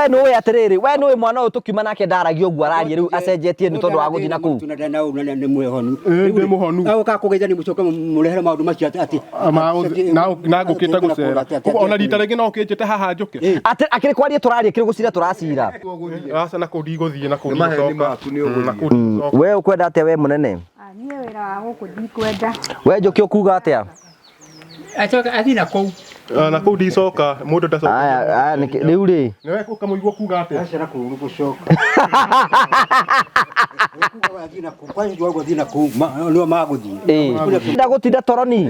We nũĩ atĩrĩrĩ, we nũĩ mwana ũyũ tũkiuma nake ndaragia ũguo araria rĩu acenjetie nĩ tondũ wa gũthiĩ na kũu. Nĩ mũhonu. Ĩĩ, ndĩ mũhonu. Agũka kũgeithania mũcoke mũrehere maũndũ macio atĩ atĩ Na ngũkĩte gũcera. Ũguo ona rita rĩngĩ no ũkĩnjĩte haha njũke. Atĩ akĩrĩ kwaria tũraria kĩrĩ gũcira tũracira. Aca na kũu ndigũthiĩ na kũu Nĩ maheni ndigũcoka. maku nĩ ũgũthiĩ. Na kũu ndigũcoka. We ũkwenda atĩa we mũnene? Ah, niĩ wĩra wa gũkũ ndikwenda. We Njũkĩ ũkuga atĩa? Acoka athiĩ na kũu. Ah, na kũu ndicoka mũndũ ndacoka. Aya, aya rĩu rĩ. Nĩwe ũkamũigua kuga atĩa? Aca na kũu gũcoka. Kuga athiĩ na kũu, kwanja gũthiĩ na kũu, nĩo magũthiĩ. Ĩĩ. Ndagũtinda toro ni.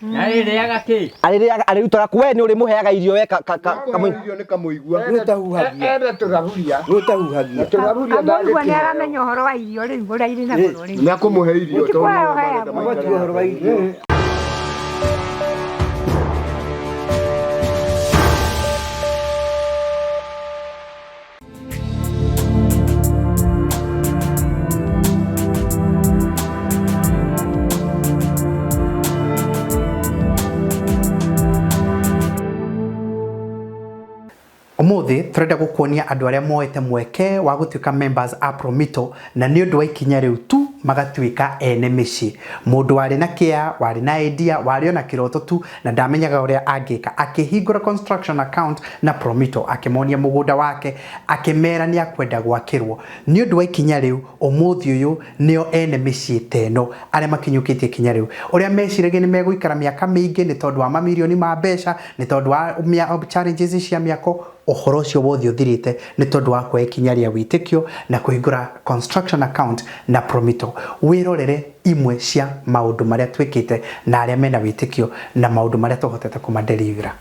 Na rĩrĩaga kĩ? Arĩrĩaga arĩrutaga we nĩ ũrĩmũheaga irio we Irio nĩ kamũigua. Nĩũtahuhagia. Enda tũthaburia. Nĩũtahuhagia. Tũthaburia Amũigua nĩ aramenya ũhoro wa irio rĩu ũrĩa irĩ na goro rĩu. Nĩ akũmũhe irio Ti tondũ kũheo nĩwe marenda heagwo. maikare Ũhoro wa irio. Umuthi turenda gukuonia andu aria moete mweke wa gutuika members a Promito na ni undu wa ikinya riu tu magatuika ene micii. Mundu wari na kia, wari na idea, wari ona kiroto tu na ndamenyaga uria angika. Akihingura construction account na Promito, akimonia mugunda wake, akimera ni akwenda gwakirwo. Ni undu wa ikinya riu umuthi uyu nio ene micii ta ino aria makinyukitie ikinya riu. Uria meciragia ni meguikara miaka miingi ni tondu wa mamirioni ma mbeca, ni tondu wa challenges cia miako, uhoro ucio wothe uthirite ni tondu wa kuoya ikinya ria witikio na kuhingura construction account na Promito. Wirorere imwe cia maundu maria twikite na aria mena witikio na maundu maria tuhotete kumadelivera.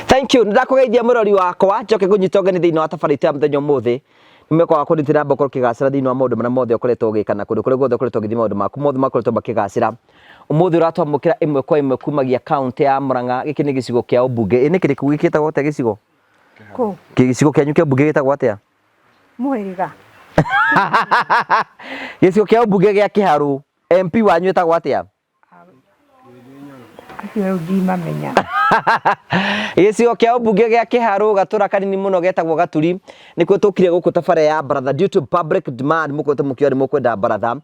Thank you. Ndakugeithia murori wakwa njoke ngunyita ũgeni thĩinĩ wa tabarĩra itũ ya mũthenya ũmũthĩ. Nĩ wa kũnyitĩrĩra mbaru ũkĩgacĩra thĩinĩ wa maũndũ marĩa mothe ũkoretwo ũgĩka na kũndũ kũrĩa guothe ũkoretwo ũgĩthiĩ maũndũ maku mothe makoretwo makĩgacĩra. Ũmũthĩ ũratwamũkĩra ĩmwe kwa ĩmwe kumagia kaũntĩ ya Murang'a. Gĩkĩ nĩ gĩcigo kĩa ũmbunge. Ĩ nĩ kĩrĩkũ gĩkĩtagwo atĩa gĩcigo? Kũ? Gĩcigo kĩanyu kĩa ũmbunge gĩtagwo atĩa? Mũhĩrĩga. Gĩcigo kĩa ũmbunge gĩa Kĩharũ. MP wanyu etagwo atĩa? Acio rĩu ndimamenya. Gĩcigo kĩa ũmbunge gĩa Kĩharũ gatũra kanini mũno getagwo Gaturi nĩkuo tũkire gũkũ tabarĩra ya baratha due to public demand mũkoretwo mũkiuga nĩ mũkwenda baratha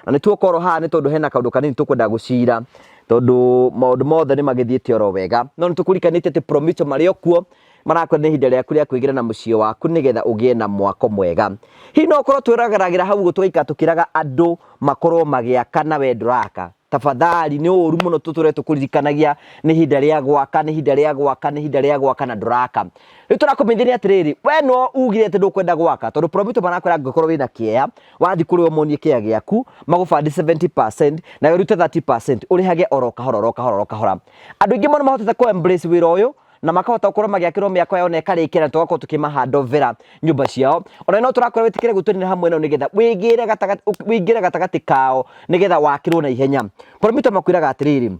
na nĩ tuokorwo haha nĩ tondũ hena kaũndũ kanini tũkwenda gũcira tondũ maũndũ mothe nĩ magĩthiĩte oro wega no nĩ tũkũrikanĩtie atĩ Promito marĩ o kuo marakwenda nĩ ihinda rĩaku rĩa kwĩgĩra na mũciĩ waku nĩgetha ũgĩe na mwako mwega. Hihi no ũkorwo twĩrageragĩra hau ũguo tũgaikara tũkĩraga andũ makorwo magĩaka na we ndũraka. Tafadhali nĩ ũru mũno tũtũre tũkũririkanagia nĩ ihinda rĩa gwaka, nĩ ihinda rĩa gwaka, nĩ ihinda rĩa gwaka na ndũraka. Rĩu tũrakũmenyithania atĩrĩrĩ, we no ugire atĩ ndũkwenda gwaka tondũ Promito marakwĩra angĩkorwo wĩna kĩea, wathiĩ kũrĩ o monie kĩea gĩaku, magũbandi 70% nawe ũrute 30% ũrĩhage oro kahora oro kahora oro kahora. Andũ aingĩ mũno mahotete kũ embrace wĩra ũyũ na makahota gũkorwo magĩakĩrwo mĩako yao na ĩkarĩkĩra na tũgakorwo tũkĩmahandovera nyũmba ciao. Ona no tũrakwĩra wĩtĩkĩre gwĩtũnĩra hamwe nao nĩgetha wĩingĩre gatagatĩ, wĩingĩre gatagatĩ kao nĩgetha wakĩrwo na ihenya. Promito makwĩraga atĩrĩrĩ,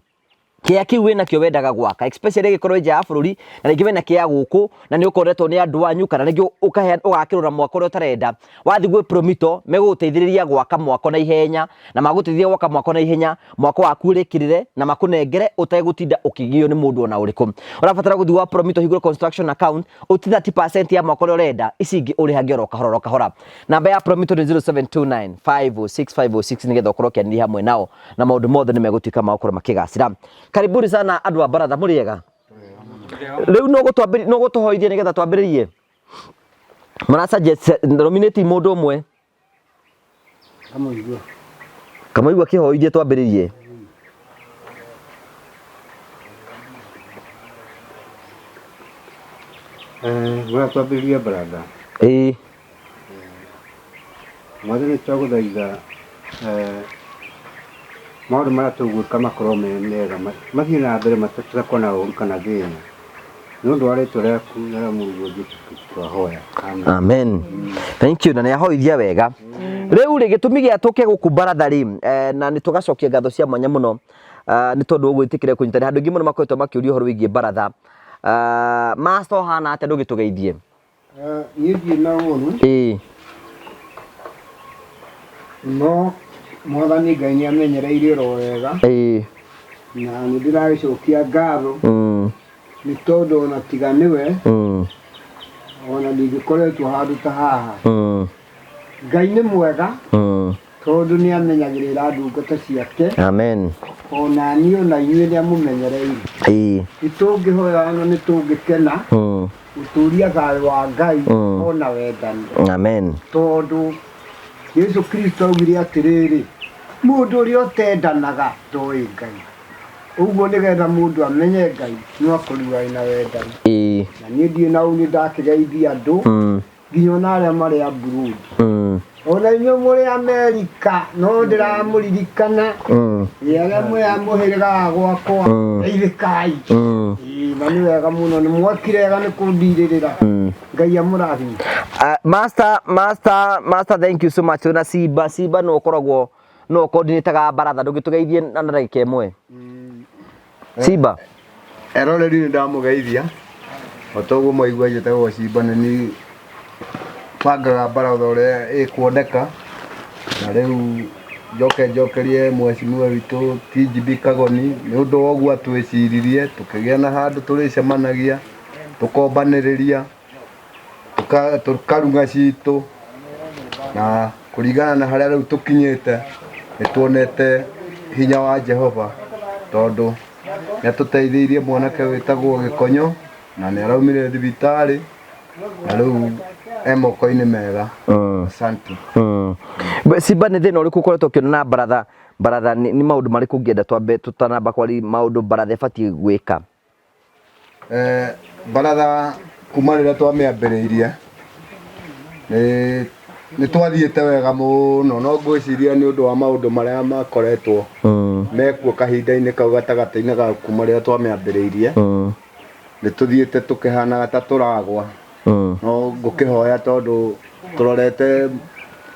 kĩea kĩu wĩnakĩo wendaga gwaka especially ĩgĩkorwo nja ya bũrũri na rĩngĩ wĩna kĩea gũkũ na nĩ ũkoretwo nĩ andũ anyu kana rĩngĩ ũgakĩrwo na mwako ũrĩa ũtarenda. Wathiĩ gwĩ Promito megũgũteithĩrĩria gwaka mwako na ihenya na magũteithia gwaka mwako na ihenya mwako waku ũrĩkĩrĩre na makũnengere ũtegũtinda ũkĩgio nĩ mũndũ ona ũrĩkũ. Ũrabatara gũthiĩ gwa Promito ũhingũre construction account ũti 30% ya mwako ũrĩa ũrenda, ici ingĩ ũrĩhage oro kahora oro kahora. Namba ya Promito nĩ 0729 506 506 nĩgetha ũkorwo ũkĩaranĩria hamwe nao na maũndũ mothe nĩ megũtuĩka ma gũkorwo makĩgacĩra. Karibuni sana andũ a baratha, mũrĩ ega? Rĩu no gũtũhoithia nĩgetha twambĩrĩrie. Mara suggest nominate mũndũ ũmwe. Kamũigua. Kamũigua kĩhoithie twambĩrĩrie. Ngwenda twambĩrĩrie baratha. Ĩĩ. Mwathani twagũthaitha maũndũ marĩa tũgwĩka makorwo me mega, mathiĩ na mbere tũtakorwo na ũru kana thĩna. Nĩ ũndũ wa rĩtwa rĩaku na rĩa Mũrũguo Jesũ Kristo twahoya. Amen. Amen. Thank you na nĩ ahoithia wega. Rĩu rĩ gĩtũmi gĩa tũke gũkũ baratha rĩ na nĩ tũgacokia ngatho cia mwanya mũno nĩ tondũ ũgwĩtĩkĩra kũnyitanĩra. Andũ aingĩ mũno makoretwo makĩũria ũhoro wĩgiĩ baratha. Master ũhana atĩa ndũgĩtũgeithie? Niĩ ndirĩ na ũru. Ĩĩ. No Mwathani Ngai nĩ amenyereire oro wega. Ĩĩ. Na nĩ ndĩragĩcokia ngatho. Nĩ tondũ ona tiga nĩwe, ona ndingĩkoretwo handũ ta haha. Ngai nĩ mwega tondũ nĩ amenyagĩrĩra ndungata ciake. Amen. Ona niĩ ona inyuĩ nĩ amũmenyereire. Ĩĩ. Nĩ tũngĩhoya na nĩ tũngĩkena gũtũria thayũ wa Ngai ona wendani. Amen. Tondũ Jesu Kristo augire atĩrĩrĩ, mũndũ ũrĩa ũtendanaga ndoĩ Ngai. Ũguo nĩgetha mũndũ amenye Ngai no akorirwo arĩ na wendani. Ĩĩ. Na niĩ ndirĩ na ũru nĩ ndakĩgeithia andũ nginya ona arĩa marĩ abroad. Ona inyuĩ mũrĩ Amerika no ndĩramũririkana. Ĩ arĩa mwĩ a mũhĩrĩga wa gwakwa geithĩkai. Ĩ, na nĩ wega mũno nĩ mwekire wega nĩ kũndirĩrĩra. Ngai amũrathime. Master, Master, Master, thank you so much. Na Simba, Simba no ũkoragwo no coordinataga baratha ndũngĩtũgeithie na ndagĩka ĩmwe. Simba. Eroreri nĩ ndamũgeithia o ta ũguo mwaigua njĩtagwo Simba nĩ niĩ bangaga baratha ũrĩa ĩkuoneka na rĩu njoke njokerie mheshimiwa witũ TGB Kagoni nĩ ũndũ wa ũguo atwĩciririe tũkĩgĩa na handũ tũrĩcemanagia tũkombanĩrĩria tũkarung'a citũ na kũringana na harĩa rĩu tũkinyĩte nĩ tuonete hinya wa Jehova tondũ nĩ atũteithĩirie mwanake wĩtagwo Gĩkonyo na nĩ araumire thibitarĩ na rĩu e moko-inĩ mega. Asante. Simba nĩ thĩna ũrĩkũ ũkoretwo ũkĩona na baratha baratha nĩ maũndũ marĩkũ ũngĩenda twambe tũtanamba kwaria maũndũ baratha ĩbatiĩ gwĩka? Baratha kuma rĩrĩa twamĩambĩrĩirie nĩ twathiĩte wega mũno no ngwĩciria nĩ ũndũ wa maũndũ marĩa makoretwo mekuo kahinda-inĩ kau gatagatĩ-inĩ ga kuma rĩrĩa twamĩambĩrĩirie nĩ tũthiĩte tũkĩhanaga ta tũragwa no ngũkĩhoya tondũ tũrorete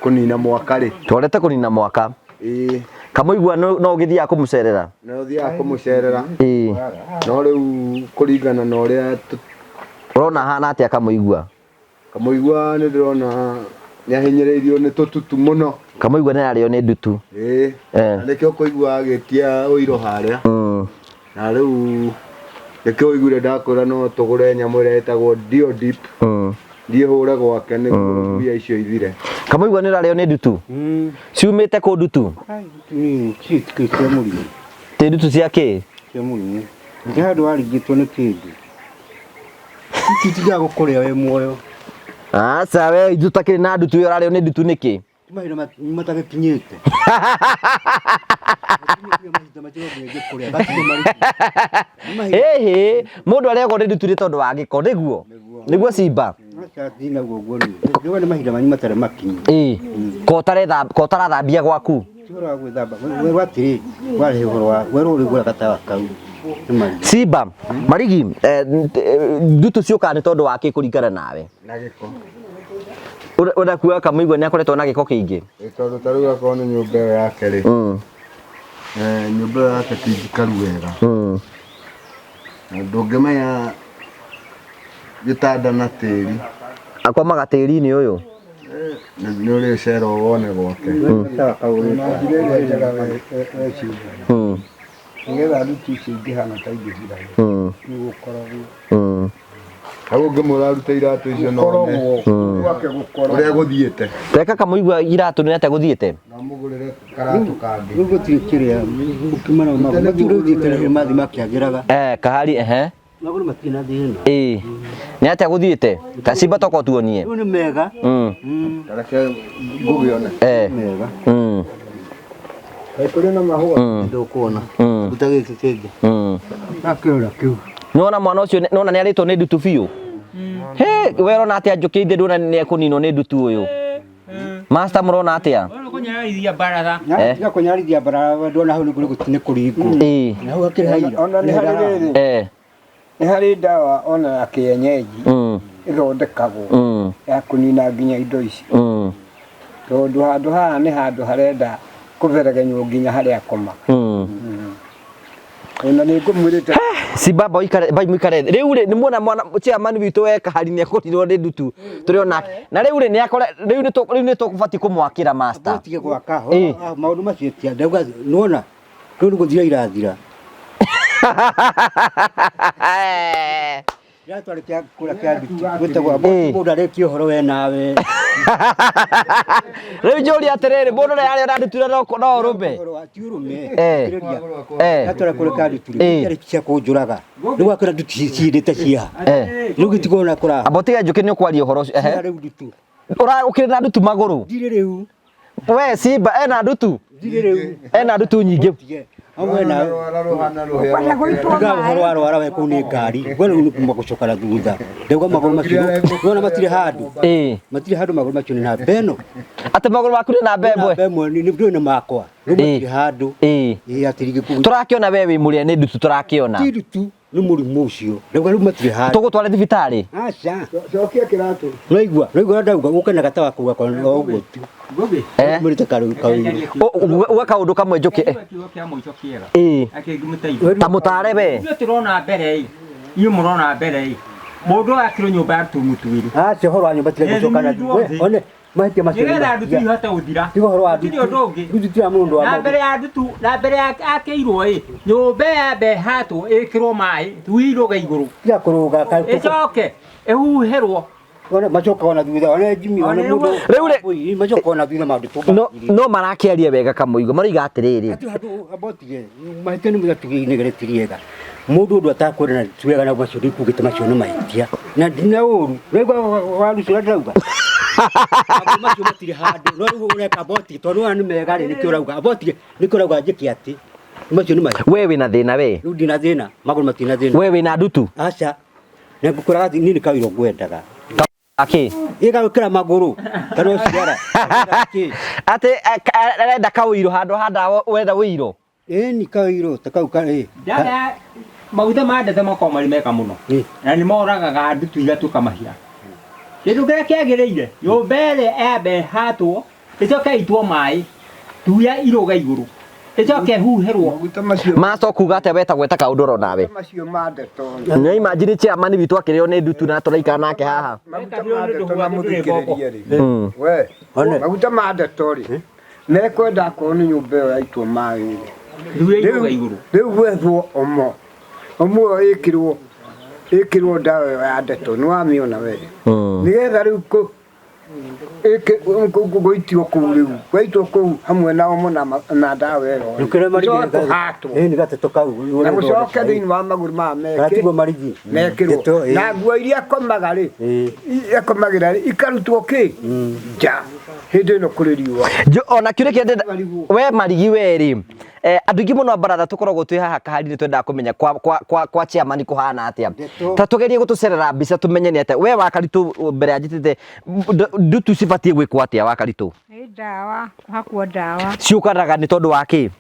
kũnina mwaka rĩ Tũrorete kũnina mwaka. Ĩĩ. Kamũigua no ũgĩthiaga kũmũcerera? Nĩ ũthiaga kũmũcerera. Ĩĩ. No rĩu kũringana na ũrĩa Ũrona ahana atĩa Kamũigua? Kamũigua nĩ ndĩrona nĩ ahinyĩrĩirio nĩ tũtutu mũno. Kamũigua nĩ ararĩo nĩ ndutu. Ĩĩ. Na nĩkĩo ũkũigua agĩtia ũiro harĩa. Na rĩu nĩkĩo ũiguire ndakwĩra no tũgũre nyamũ ĩrĩa ĩtagwo Dio Dip. Thiĩ hũre gwake nĩguo mbia icio ithire. Kamũigua nĩ ũrarĩo nĩ ndutu? Ciumĩte kũ ndutu? Cia mũrimũ. Ti ndutu cia kĩ? Cia mũrimũ. Nĩ handũ waringĩtwo nĩ kĩndũ. Itindaga gũkũrĩa wĩ muoyo. Aca we ithuĩ tũtakĩrĩ na ndutu ĩyo ũrarĩo nĩ ndutu nĩkĩ? Ti mahinda matagĩkinyĩte. Ĩhĩ, mũndũ arĩagwo nĩ ndutu nĩ tondũ wa gĩko nĩguo? Nĩguo Simba? Ndinaguo ũguo niĩ. Nĩguo nĩ mahinda manyu matarĩ makinyu. Ĩĩ. Ko ũtarathambia gwaku? Ti ũhoro wa gwĩthamba. Werwo atĩrĩ, warĩhe ũhoro wa werwo ũrĩgũra gatawa kau. Nĩ marigĩ. Simba, marigi, ndutu ciũkaga nĩ tondũ wa kĩ kũringana nawe? Na gĩko. Ũrenda kuga Kamũigua nĩ akoretwo na gĩko kĩingĩ? Ĩ tondũ ta rĩu akorwo nĩ nyũmba ĩyo yake rĩ, nyũmba ĩyo yake ti njikaru wega. Na ndũngĩmenya gĩtanda na tĩri. Akomaga tĩri-inĩ ũyũ? Nĩ ũrĩcera wone gwake. Na njĩra ĩrĩa njega weciria nĩgetha ndutu icio ingĩhana ta ingĩthira nĩ gũkoragwo Hau ũngĩmwĩra arute iratũ icio no one Gwake gũkoragwo ũrĩa gũthiĩte. Reka Kamũigua iratũ nĩ atĩa gũthiĩte? No mũgũrĩre karatũ kangĩ. Rĩu gũtirĩ kĩrĩa ũkimana magũrũ matirĩ ũthiĩte na mathiĩ makĩagĩraga. Kahari ehe. Magũrũ matirĩ na thĩna. Ĩĩ. Nĩ atĩa gũthiĩte? Gacimba toka ũtuonie. Rĩu nĩ mega. Reke ngũgĩone. Mega. Kaĩ kũrĩ na mahũa? Ndũkuona. Ruta gĩkĩ kĩngĩ. Gakĩrora kĩu. Nĩwona mwana ũcio nĩwona nĩ arĩtwo nĩ ndutu biũ. He, we ũrona atĩa njũkĩ ithe ndũna nĩ ekũninwo nĩ ndutu ũyũ? Master mũrona atĩa? Ũyũ kũnyararithia baratha. Eh. Tiga kũnyararithia baratha ndona hau nĩ kũrĩ nĩ kũringwo. Ĩĩ. Na hau hakĩrĩ haira. Ona nĩ harĩ rĩrĩ. Eh. Nĩ harĩ ndawa ona ya kĩenyenji ĩthondekagwo ya kũnina nginya indo ici. Tondũ handũ haha nĩ handũ harenda kũberegenywo nginya harĩa akoma. Ona nĩ ngũmwĩrĩte Simba amba ũikare bai mũikare thĩ. Rĩu rĩ nĩ muona mwana chairman witũ we kahari nĩ ekũrirwo nĩ ndutu tũrĩ onake. Na rĩu rĩ nĩ akore rĩu nĩ rĩu nĩ tũkũbatiĩ kũmwakĩra master. Tige gwaka. Ĩĩ. Maũndũ macio ti ndauga nĩwona rĩu nĩ gũthira irathira. Iratwarĩ kĩa kũrĩa kĩa ndutu gwĩtagwo mũndũ arĩkie ũhoro we nawe. Rĩu njũria atĩrĩrĩ mũndũ ũrĩa arĩ ona ndutu no no ũrũme. Ti ũrũme. Eh. Eh. Iratwara kũrĩa kĩa ndutu Ĩĩ. rĩ cia kũnjũraga. Rĩu wakĩra ndutu ciirĩte ciaha. Eh. Rĩu gĩtigona kũra. Amba ũtige njũkĩ nĩ ũkwaria ũhoro ũcio. Ehe. Rĩu ndutu. Ũra ũkĩrĩ na ndutu magũrũ. Ndirĩ rĩu. We Simba ena ndutu. Ndirĩ rĩu. Ena ndutu nyingĩ. Hamwe na tiga ũhoro wa rwara we kũu nĩ ngari we rĩu nĩ kuma gũcoka na thutha ndauga magũrũ macio nĩwona matirĩ handũ matirĩ handũ magũrũ macio nĩ namba ĩno atĩ magũrũ maku nĩ namba ĩmwe namba ĩmwe nĩ ndũĩ nĩ makwa rĩu matirĩ handũ ĩĩ atĩ rĩngĩ Tũrakĩona we wĩ mũrĩa nĩ ndutu tũrakĩona. ti ndutu nĩ mũrimũ ũcio ndauga rĩu matirĩ handũ Tũgũtware thibitarĩ. Aca. Cokia kĩratũ. Nĩwaigua nĩwaigua ndauga ũke na gata waku gakwa o ũguo tu mwĩrĩte kaũndũ Uga kaũndũ kamwe njũkĩ. Kiugo kĩa mũico kĩega. Ĩĩ. Akĩngĩmũteithia. Ta mũtare we. Ithuĩ tũrona mbere ĩ. Inyuĩ mũrona mbere ĩ. Mũndũ ũyũ akĩrwo nyũmba ya tũmu twĩrĩ. Aca ũhoro wa nyũmba tiga gũcoka na we one mahĩtia macio nĩ Nĩgetha ndutu mahĩtia. ihote gũthira. Tiga ũhoro wa Gũtirĩ ndutu. ũndũ ũngĩ. Ndutu ti ya mũndũ wa Na maũndũ. mbere ya ndutu, na mbere ya akĩirwo ĩ, nyũmba yambe ĩhatwo ĩkĩrwo maĩ, tuirũge igũrũ. Tiga kũrũga Ĩcoke ĩhuhĩrwo. One macokaga na thutha one Jimmy one mũndũ Rĩu rĩ rĩ macokaga na thutha maũndũ no no marakĩaria wega kamũigo maroiga atĩrĩrĩ. Abotige mahĩtia nĩ mũgatuge ti rĩega mũndũ ũndũ atakwenda na ti wega na macio ndikugĩte macio nĩ mahĩtia na ndina ũru nĩgua warucũra ndĩrauga Maũndũ macio matirĩ handũ no rĩu ũreka abotige tondũ nĩwona nĩ mega rĩ nĩkĩo ũrauga abotige nĩkĩo ũrauga njĩke atĩ macio nĩ mahĩtia We wĩna thĩna we. Rĩu ndina thĩna magũrũ matirĩ na thĩna We wĩna ndutu. Aca na ngũkũraga niĩ nĩ kawĩra ngwendaga Akĩ? Ĩgagwĩkĩra magũrũ kana ũciara Atĩ arenda kaũiro handũ ha ndawa ũrenda ũiro. Ĩni kaũiro ta kau ka ĩ. Ndawa ya maguta ma ndete makoragwo marĩ mega mũno na nĩ moragaga ndutu igatuĩka mahia. Kĩndũ kĩrĩa kĩagĩrĩire nyũmba ĩrĩa yambe ĩhatwo ĩcoke ĩitwo maĩ tuya irũge igũrũ ĩcoke ĩhuhĩrwo. Master kuga atĩa weta gweta kaũndũ oro nawe. Macio ma ndeto. Nĩ imagine chairman witũ akĩrĩo nĩ ndutu na tũraikara nake haha. Maguta ma ndeto na mũthikĩrĩrie rĩ. We, maguta ma ndeto rĩ. Mekwenda akorwo nĩ nyũmba ĩyo yaitwo maĩ rĩ. Rĩu gwethwo omo. Omo ĩyo ĩkĩrwo ĩkĩrwo ndawa ĩyo ya ndeto nĩ wamĩona we. Nĩgetha rĩu kũ gũitio kũu rĩu gwaitwo kũu hamwe na omo na ndawa ĩyo Nĩkĩrĩa marigi Gũcoke kũhatwo. Ĩni gateto kau na gũcoke thĩinĩ wa magũrũ maya Garatigwo marigi mekĩrwo Ndeto, ĩ. na nguo iria akomaga rĩ akomagĩra rĩ ikarutwo kĩ nja hĩndĩ ĩno kũrĩ riũa Ona kĩũria kĩrĩa ndĩrenda we marigi we rĩ andũ aingĩ mũno a baratha tũkoragwo twĩ haha kahari nĩ twendaga kũmenya kwa kwa kwa kwa chairman kũhana atĩa ta tũgerie gũtũcerera mbica tũmenye nĩ atĩa we wakaritũ mbere ya njĩtĩte ndutu cibatiĩ gwĩkwo atĩa wakaritũ Nĩ ndawa, kũhakwo ndawa. ciũkanaga nĩ tondũ wa kĩ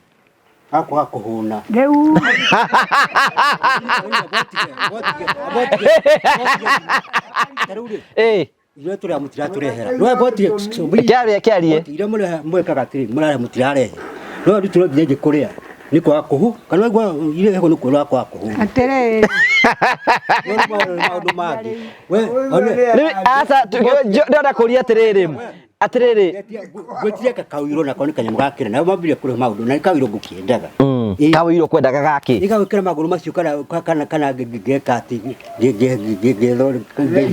Akwaga kũhũna. Rĩu Ĩ. Iria tũrĩa mũtiratũrehera. No abotige. Kĩarie kĩarie. Iria mũrehe mwekaga atĩrĩ mũrarehe mũtirarehe. No ndutu no nginya ĩngĩ kũrĩa. Nĩ kwaga kũhu kana waigua iria ĩhego nĩ kwaga kũhuna. Atĩrĩrĩ. Maũndũ mangĩ. We one. Rĩu aca ndĩrenda kũria atĩrĩrĩ atĩrĩrĩ Gwĩtiria kakaũiro nako nĩ kanyamũ gakĩra nao mambirie kũrehe maũndũ na nĩ kaũiro ngũkĩendaga. Kaũiro kwendaga gakĩ? Ĩgagwĩkĩra magũrũ macio kana kana kana ngeka atĩ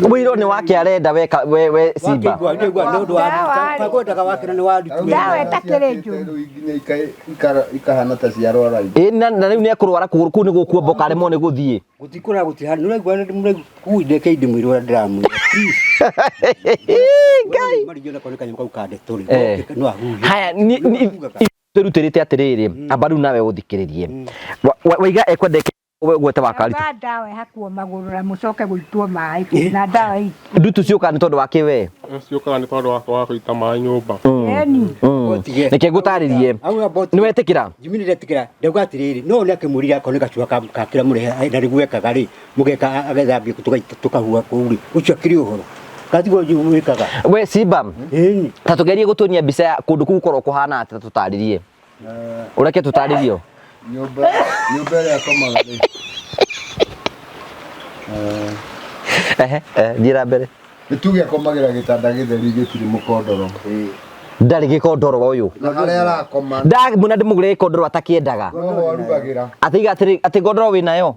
Ũiro nĩ wake arenda we we we Simba. Wakĩigua nĩ ũndũ wa kwenda wakĩra nĩ wa ndutu. Ndawa ĩtakĩrĩ njũru. Nginya ikahana ta ciarwara Ĩ na na rĩu nĩ ekũrwara kũgũrũ kũu nĩ gũkuomboka aremwo nĩ gũthiĩ. Gũtikũra gũtihana nĩ ũraigua nĩ kuu ndeke indi mwĩrĩ ũrĩa ndĩramwĩra. Ngai. Marigio nako nĩ kanyamũ kau ka ndeto rĩ. Eh. No ahuhie. Haya twĩrutĩrĩte atĩrĩrĩ amba rĩu nawe ũthikĩrĩrie. Waiga ekwenda Gwete wa Karitũ. Ndauga ndawa ĩhakwo magũrũ na mũcoke gũitwo maĩ kũu na ndawa itũ. Ndutu ciũkaga nĩ tondũ wa kĩ we? Ciũkaga nĩ tondũ wa kwaga gũita maĩ nyũmba. Eni. Botige. Reke ngũtarĩrie. Au na botige. Nĩ wetĩkĩra? Jimmy nĩndetĩkĩra ndauga atĩrĩrĩ no nĩ akĩmũrire akorwo nĩ gacua kakĩra mũrehe na nĩguo ekaga rĩ mũgeka agethambia tũkahua kũu rĩ ũcio akĩrĩ ũhoro katiguo wĩkaga We Simba, ĩni ta tũgerie gũtuonia mbica ya kũndũ kũu gũkorwo kũhana atĩa tũtarĩrie. Ũreke tũtarĩrio. Nyũmba nyũmba ĩrĩa akomaga rĩ. Ehe, thiĩ na mbere. Nĩ tuge akomagĩra gĩtanda gĩtheri gĩtirĩ mũkondoro. Ndarĩ gĩkondoro ũyũ. Na harĩa arakoma Ndamwĩra ndĩmũgũrĩre gĩkondoro atakĩendaga. noho arugagĩra. Atĩ atĩrĩ atĩ ngondoro wĩnayo.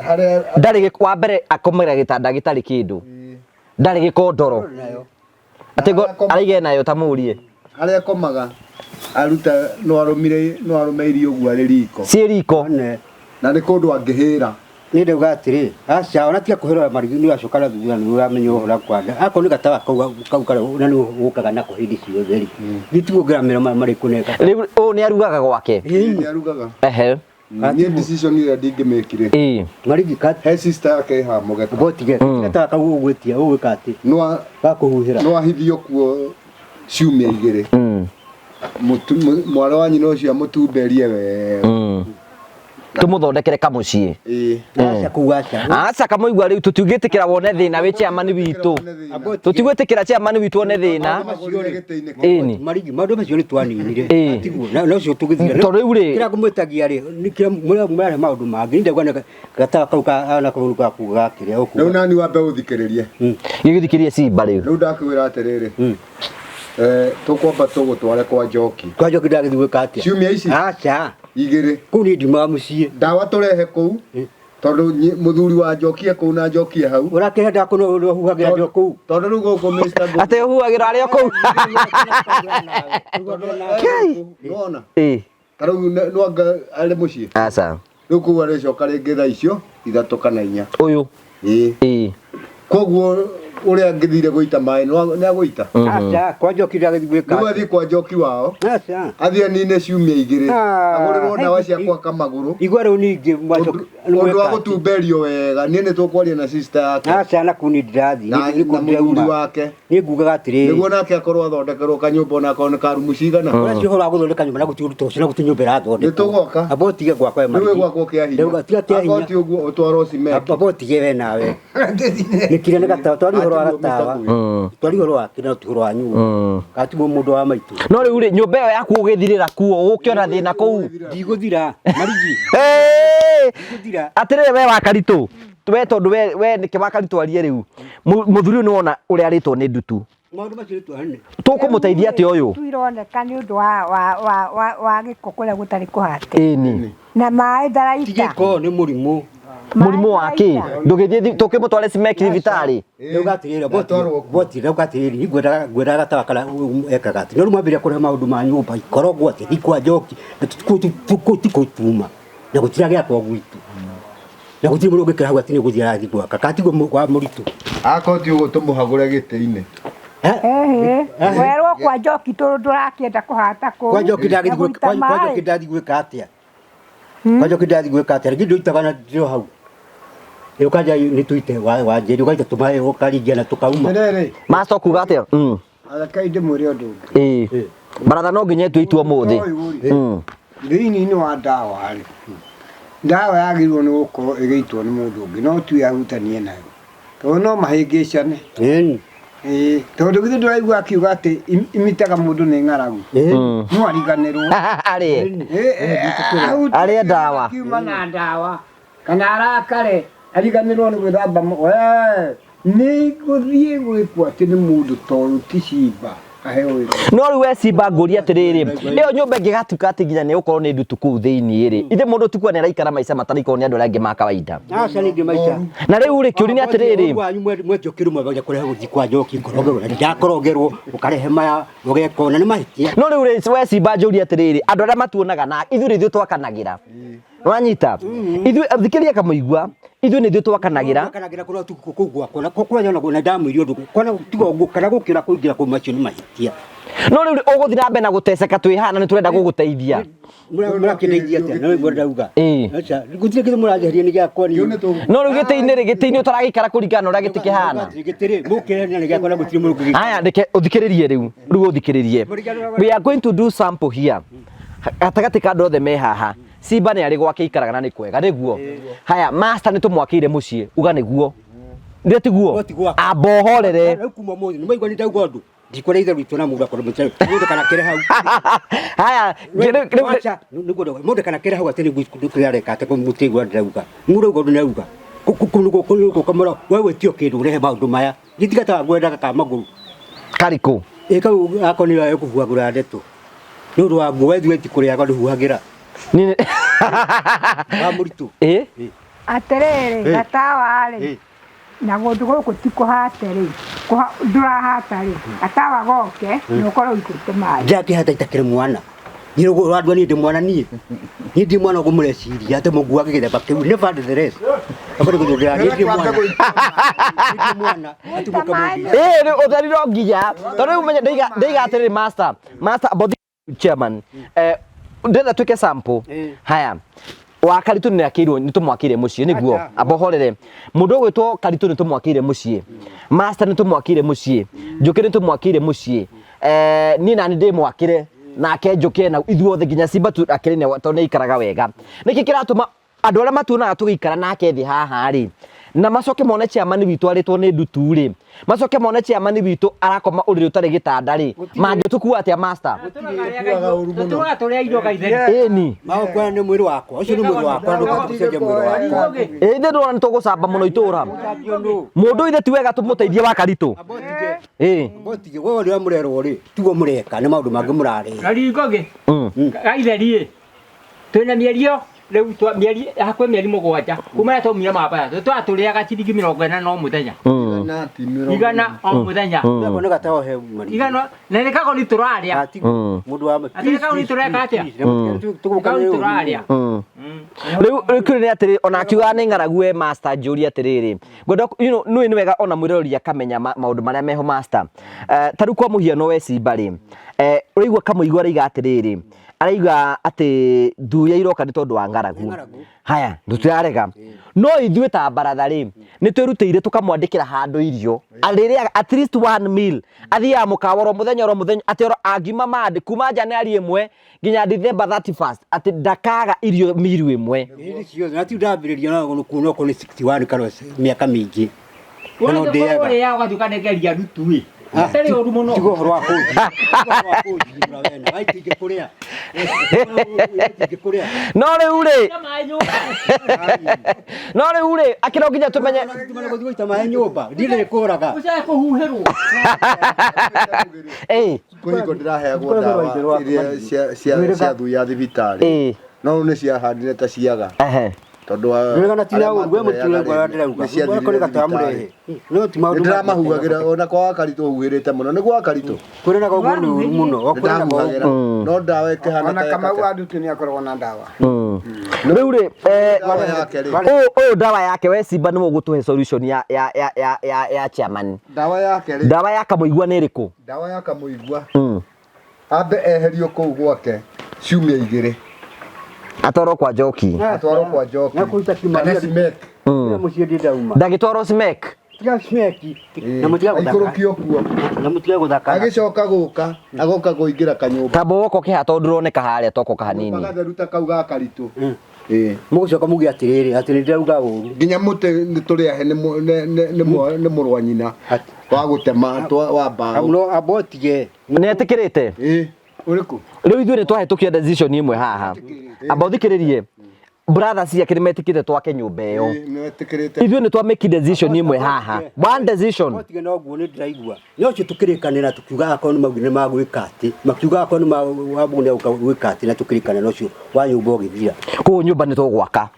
Harĩa Ndarĩ wa mbere akomagĩra gĩtanda gĩtarĩ kĩndũ. Ndarĩ gĩkondoro. Atĩ araige nayo ta mũrie. Harĩa akomaga aruta no arũmire no arũme irio ũguo arĩ riko. Ciĩ riko. Na nĩ kũndũ angĩhĩra. Nĩ ndauga atĩrĩ aca ona tiga kũhĩra marigũ nĩ ũracoka na thutha nĩ ũramenya ũhoro kwanja akorwo nĩ gatawa kau kau karĩa na nĩ ũkaga nako hĩndĩ ciothe rĩ gĩtiguo ngĩramera marĩ kũneka. Rĩu ũyũ nĩ arugaga gwake. Nĩ arugaga. Ehe. Niĩ decision ĩrĩa ndingĩmĩkire. Ĩĩ. Marigi ka He sister yake ĩ haha mũgeka. botige gatawa kau ũgwĩtia ũgwĩka atĩ No gakũhuhĩra. no ahithio kuo ciumia igĩrĩ. Mwarĩ wa nyina ũcio amũtumberie wega. Tũmũthondekere kamũciĩ. Ĩĩ. Aca kũu aca. Aca kamũigua rĩu tũtingĩtĩkĩra wone thĩna wĩ chairman witũ. Tũtigwĩtĩkĩra chairman witũ one thĩna. Ĩni. Marigi maũndũ macio nĩ twaninire. Ĩĩ. Tiguo na ũcio tũgĩthira. Tondũ rĩu rĩ Kĩrĩa ngũmwĩtagia rĩ nĩ kĩrĩa mũrahe maũndũ mangĩ ndauga nĩ gatawa kau ka na kau ga kuga kĩrĩa Rĩu ũkuga. nani wambe ũthikĩrĩrie. Gĩgĩthikĩrie Simba rĩu. Rĩu ndakwĩra atĩrĩrĩ. Tũkwamba tũgũtware kwa Njoki. Kwa Njoki ndagĩthiĩ gwĩka atĩa? Ciumia ici? Aca. Igĩrĩ. Kũu niĩ ndiumaga mũciĩ. Ndawa tũrehe kũu. Tondũ mũthuri wa Njoki e kũu na Njoki e hau. Ũrakĩhe ndawa kũu no ũhuhagĩra ndĩ o kũu. Tondũ rĩu gũkũ Mr. Ngũgĩ. Atĩ ũhuhagĩra arĩ o kũu. Nĩwona? Ĩĩ. Ta rĩu no anga arĩ mũciĩ. Aca. Rĩu kũu arĩcoka rĩngĩ thaa icio ithatũ kana inya. Ũyũ. Ĩĩ. Ĩĩ. Koguo ũrĩa angĩthire gũita maĩ nĩ agũita. Aca kwa Njoki ndagĩthiĩ gwĩka. Rĩu athiĩ kwa Njoki wao. Aca. Athiĩ anine ciumia igĩrĩ. Agũrĩrwo ndawa cia gwaka magũrũ. Igua rĩu ningĩ Ũndũ wa gũtumberio wega. Niĩ nĩ tũkwaria na sister yake. Aca na kũu niĩ ndirathiĩ. Na mũthuri wake. Niĩ ngugaga atĩrĩrĩ. Nĩguo nake akorwo athondekerwo kanyũmba ona akorwo nĩ karumu cigana. Ũrĩa ũhoro wa gũthondeka nyũmba na gũtirĩ ũndũ ta ũcio na gũtirĩ nyũmba ĩrathondekwo. Nĩ tũgoka. Amba ũtige gwakwa we Rĩu Marigi. wĩ gwakwa kĩa hinya. Ndauga tiga kĩa hinya. Akorwo ti ũguo ũtwarwo cement. Amba ũtige we nawe. Nĩ kĩrĩa nĩ gatawa twari ũhoro wa gatawa. Twari ũhoro wa kĩrĩa ti ũhoro wa nyũmba. Gatigwo mũndũ wa maitũ. No rĩu rĩ nyũmba ĩyo yaku ũgĩthirĩra kuo ũgũkĩona thĩna kũu. Ndigũthira Marigi. Ndigũthira. Atĩrĩrĩ we wa Karitũ. We tondũ we nĩkĩ wa Karitũ arie rĩu. Mũthuri ũyũ nĩwona ũrĩa arĩtwo nĩ ndutu. Maũndũ macio nĩ twanene. Tũkũmũteithia atĩa ũyũ? Ndutu ironeka nĩ ũndũ wa gĩko kũrĩa gũtarĩ kũhate. Ĩni. Na maĩ Ti ndaraita. gĩko nĩ mũrimũ. Mũrimũ wa kĩ? Ndũgĩthiĩ tũkĩmũtware Cimek thibitarĩ. Ndauga atĩrĩrĩ boti ndauga atĩrĩrĩ ngwendaga gatawa karĩa ekaga atĩ no rĩu mwambĩrĩria kũrehe maũndũ ma nyũmba ikorogwo atĩ thiĩ kwa Njoki na kũu ti kũu tuma na gũtirĩ gĩakwa gwitũ na gũtirĩ mũndũ ũngĩkĩra hau atĩ nĩ gũthiĩ arathiĩ gwaka katigwo kwa mũritũ. Akorwo ti ũguo tũmũhagũre gĩtĩ-inĩ. Ehe. Werwo kwa Njoki ndũrakĩenda kũhata kũu. Kwa Njoki ndagĩthiĩ gwĩka kwa Njoki ndathiĩ gwĩka atĩa? Kwa Njoki ndathiĩ gwĩka atĩa? Rĩngĩ ndũitaga na ndĩro hau. Rĩu kanja nĩ tuite wa njĩri ũgaita tũmaĩ ũkaringia na tũkauma. Atĩrĩrĩ. Master kuga atĩa? Rekei ndĩmwĩre ũndũ ũngĩ. Ĩĩ. Baratha no nginya ĩtue itua ũmũthĩ. Thĩinĩ-inĩ wa ndawa rĩ, ndawa yagĩrĩirwo nĩ gũkorwo ĩgĩitwo nĩ mũndũ ũngĩ no ti we ahutanie nayo. Tondũ no mahĩngĩcane. Ĩĩ, tondũ githĩ ndũraigua akiuga atĩ imitaga mũndũ nĩ ng'aragu. No ariganĩrwo. Arĩe. Arĩe Arĩe ndawa. Akiuma na ndawa kana arakare ariganĩrwo nĩ gwĩthamba nĩ gũthiĩ gwĩkwo atĩ nĩ mũndũ tondũ ti Simba aheo wĩra. No rĩu we Simba ngũria atĩrĩrĩ, ĩyo nyũmba ĩngĩgatuĩka atĩ nginya nĩ gũkorwo nĩ ndutu kũu thĩinĩ rĩ, ithe mũndũ ti kuo nĩ araikara maica mataraikarwo nĩ andũ arĩa angĩ ma kawaida. Aca ningĩ maica. Na rĩu rĩ kĩũria nĩ atĩrĩrĩ, Wanyu mwetio kĩrumwe gĩa kũrehe gũthiĩ kwa Njoki kũrogerwo na ndakũrogerwo ũkarehe maya ũgeka na nĩ mahĩtia. No rĩu rĩ we Simba njũria atĩrĩrĩ, andũ arĩa matuonaga na ithuĩ rĩ ithuĩ twakanagĩra. Wanyita ithuĩ, thikĩrĩria kamũigua, ithuĩ nĩ ithuĩ twakanagira. Kanagira kũrĩa tu kũu gwakwa na kwanya na na ndamwĩria ũndũ kwana tiga ũguo kana gũkĩra kũingĩra kũu macio nĩ mahĩtia. No rĩu ũgũthiĩ na mbere na gũteceka twĩ haha na nĩ tũrenda gũgũteithia. Mũrakĩndeithia atĩa? No nĩguo ndauga. Ĩĩ. Aca, gũtirĩ kĩndũ mũranjeheria nĩ gĩakwa niĩ. No rĩu gĩtĩ-inĩ rĩ, gĩtĩ-inĩ ũtaragĩikara kũringana na ũrĩa gĩtĩ kĩhana. Gĩtĩ rĩ, mũkĩrenia nĩ gĩakwa na gũtirĩ mũndũ ũngĩgĩikara. Haya, reke ũthikĩrĩrie rĩu, rĩu ũthikĩrĩrie. We are going to do sample here. Gatagatĩ ka andũ othe me haha, Simba nĩ arĩ gwake aikaraga na nĩ kwega, nĩguo? Haya, master nĩ tũmwakĩire mũciĩ, uga nĩguo. Nĩ tiguo? No ti gwakwa. Amba ũhorere. Rĩu kuma ũmũthĩ nĩ mwaigua nĩ ndauga ũndũ. Ndikwenda ithe witũ na mũndũ akorwo mũtĩ. Mũndũ kana kĩre hau. Haya, rĩu Aca, nĩguo ndauga. Mũndũ kana kĩre hau atĩ nĩguo kĩrareka atĩ mũtigua ndĩrauga. Mũndũ auga ũndũ nĩauga. Kũmũra we wĩtio kĩndũ ũrehe maũndũ maya. Gĩtiga ta ngwendaga ka magũrũ. Karikũ? Ĩ kau ako nĩyo ekũhuhagũra ndeto. Nĩ ũndũ wa nguo we ti kũrĩaga ndũhuhagĩra. Wa mũritũ. Ĩ? Atĩrĩrĩ, gatawa-rĩ, na kũndũ gũkũ ti kũhate rĩ, ndũrahata rĩ, gatawa goke na ũkorwo ũitĩte maĩ. Ndakĩhata itakĩrĩ mwana. Niĩ ũguo ũrandua niĩ ndĩ mwana niĩ. Niĩ ndirĩ mwana ũguo mũreciria atĩ mũnguage gĩthemba kĩu. Nevertheless. Akorwo nĩ gũthũngĩra niĩ ndirĩ mwana. Niĩ ndirĩ mwana. Atĩ mũke mũnjie. Ĩ, rĩu ũtheri no nginya. Tondũ rĩu menye ndaiga ndaiga atĩrĩrĩ master, master bothi chairman. Eh, ndĩrenda twĩke sample. Haya. Wa Karitũ nĩ akĩirwo nĩ tũmwakĩire mũciĩ nĩguo ambohorere. Mũndũ ũgwĩtwo Karitũ nĩ tũmwakĩire mũciĩ. Master nĩ tũmwakĩire mũciĩ. Njũkĩ nĩ tũmwakĩire mũciĩ. Eh, niĩ nani ndĩmwakĩre nake Njũkĩ na ithuothe nginya Simba tu akĩrĩ nĩ tondũ nĩ aikaraga wega. Nĩkĩ kĩratũma andũ arĩa matuonaga tũgĩikara nake thĩ haha rĩ na macoke mone chairman witũ arĩtwo nĩ ndutu rĩ macoke mone chairman witũ arakoma ũrĩrĩ ũtarĩ gĩtanda rĩ mangĩtũkua atĩa master? Tũtũraga tũrĩa irio gaitheri. Ĩni. Magũkuoya nĩ mwĩrĩ wakwa. Ũcio nĩ mwĩrĩ wakwa ndũkahote gũcenjia mwĩrĩ wakwa. Ĩ ithe ndũrona nĩ tũgũcamba mũno itũra mũndũ ithe ti wega tũmũteithie wa Karitũ. Ĩ. Mbotige we ũrĩa mũrerwo rĩ tiguo mũreka nĩ maũndũ mangĩ mũrarĩa. Na ringũgĩ gaitheri ĩ twĩna mĩeri ĩyo rĩu mĩeri hakuhĩ mĩeri 7 kuma rĩrĩa twaumire mambaya tũtũraga tũrĩaga ciringi 40 o mũthenya. 100 o mũthenya. Nako nĩ gataho he mari. 100 na nĩ kagoni tũrarĩa. Mũndũ wa Atĩ nĩ kagoni tũreka atĩa? Kagoni tũrarĩa. Rĩu rĩu kĩũria nĩ atĩrĩ ona akiugaga nĩ ng'aragu we master njũrie atĩrĩrĩ ngwenda you know nĩ wega ona mwĩroreri akamenya maũndũ marĩa meho master. Ta rĩu kwa mũhiano we Simba rĩ, ũraigua kamũigua araiga atĩrĩrĩ, araiga atĩ thuya iroka nĩ tondũ wa ng'aragu. Haya, tũtirarega no ithuĩ ta baratha rĩ nĩ twĩrutĩire tũkamwandĩkĩra handũ irio arĩrĩaga at least one meal, athiaga mũkawa oro mũthenya oro mũthenya atĩ oro angiuma mande kuma January 1 nginya December 31st atĩ ndakaga irio miru 1. Hĩndĩ ciothe na ti ndambĩrĩria na kuona okorwo nĩ 61 kana mĩaka mĩingĩ. Na no ndĩaga. Ũrĩaga ũgatuĩka nĩ ngeria ndutu ĩ. Atarĩ ũru mũno. Tiga ũhoro wa kũnjia. Tiga ũhoro wa kũnjia we na ingĩkũrĩa. Ingĩkũrĩa. No rĩu rĩ, no rĩu rĩ akĩro nginya tũmenye Tumana gũthiĩ gũita maĩ nyũmba. Ndirĩ kũraga. Ũcae kũhuhĩrwo. Ĩ. Kwĩ hingo ndĩraheagwo ndawa iria cia thuya thibitarĩ. No rĩu nĩ ciahanire ta ciaga. Tondũ wa Ndũrega na ti na arĩa ũru, we mũtũrĩre matũheaga ngoro rĩ, ndĩrauga. nĩ ciathirire Ũkore gatawa thibitarĩ. mũrehe. No ti maũndũ Nĩ ndĩramahuhagĩra ona kwa Karitũ huhĩrĩte mũno nĩ gwa Karitũ. Kwĩranaga ũguo nĩ ũru mũno. Nĩ ndahuhagĩra no ndawa ĩkĩhana Ona ta Kamau ĩkate. wa Ndutu nĩ akoragwo na ndawa. Rĩu rĩ, Ndawa yake rĩ. ũyũ ndawa yake we Simba nĩwe ũgũtũhe solution ya chairman. Ndawa yake rĩ. Ndawa ya Kamũigua nĩ ĩrĩkũ? Ndawa ya Kamũigua. Ambe eherio kũu gwake ciumia 2. Atwarwo kwa Njoki. Atwarwo kwa Njoki. Na kũruta Kana Cimek. Mũciĩ ndĩ ndauma. Ndagĩtwarwo Cimek. Tiga Cimek. Na mũtige gũthaka. Aikũrũkio kuo. Na mũtige gũthaka. Agĩcoka gũka, agoka kũingĩra kanyũmba. Tamba woka ũkĩhaha tondũ ndũroneka harĩa toko kahanini. Kanyũmba gatheru ta kau ga Karitũ. Mũgũcoka muge atĩrĩrĩ, atĩ nĩ ndĩrauga ũru. Nginya mũtĩ nĩ tũrĩahe nĩ mũrũ wa nyina wa gũtema wa mbaũ. No ambotige. Nĩ etĩkĩrĩte? Ĩĩ. Ũrĩkũ? Rĩu ithuĩ nĩ twahĩtũkia decision ĩmwe haha. Amba ũthikĩrĩrie. Brothers ciake nĩ metĩkĩrĩte twake nyũmba ĩyo. Ĩĩ, nĩ metĩkĩrĩte. Ithuĩ nĩ twa make decision ĩmwe haha. One decision. Ambotige no guo nĩ ndĩraigua. No ũcio tũkĩrĩkanĩra tũkiuga akorwo nĩ maugire nĩ magwĩka atĩ, makiuga akorwo nĩ wambu nĩ agũka gwĩka atĩ na tũkĩrĩkanĩra na ũcio wa nyũmba ũgĩthira. Kũu nyũmba nĩ tũgwaka.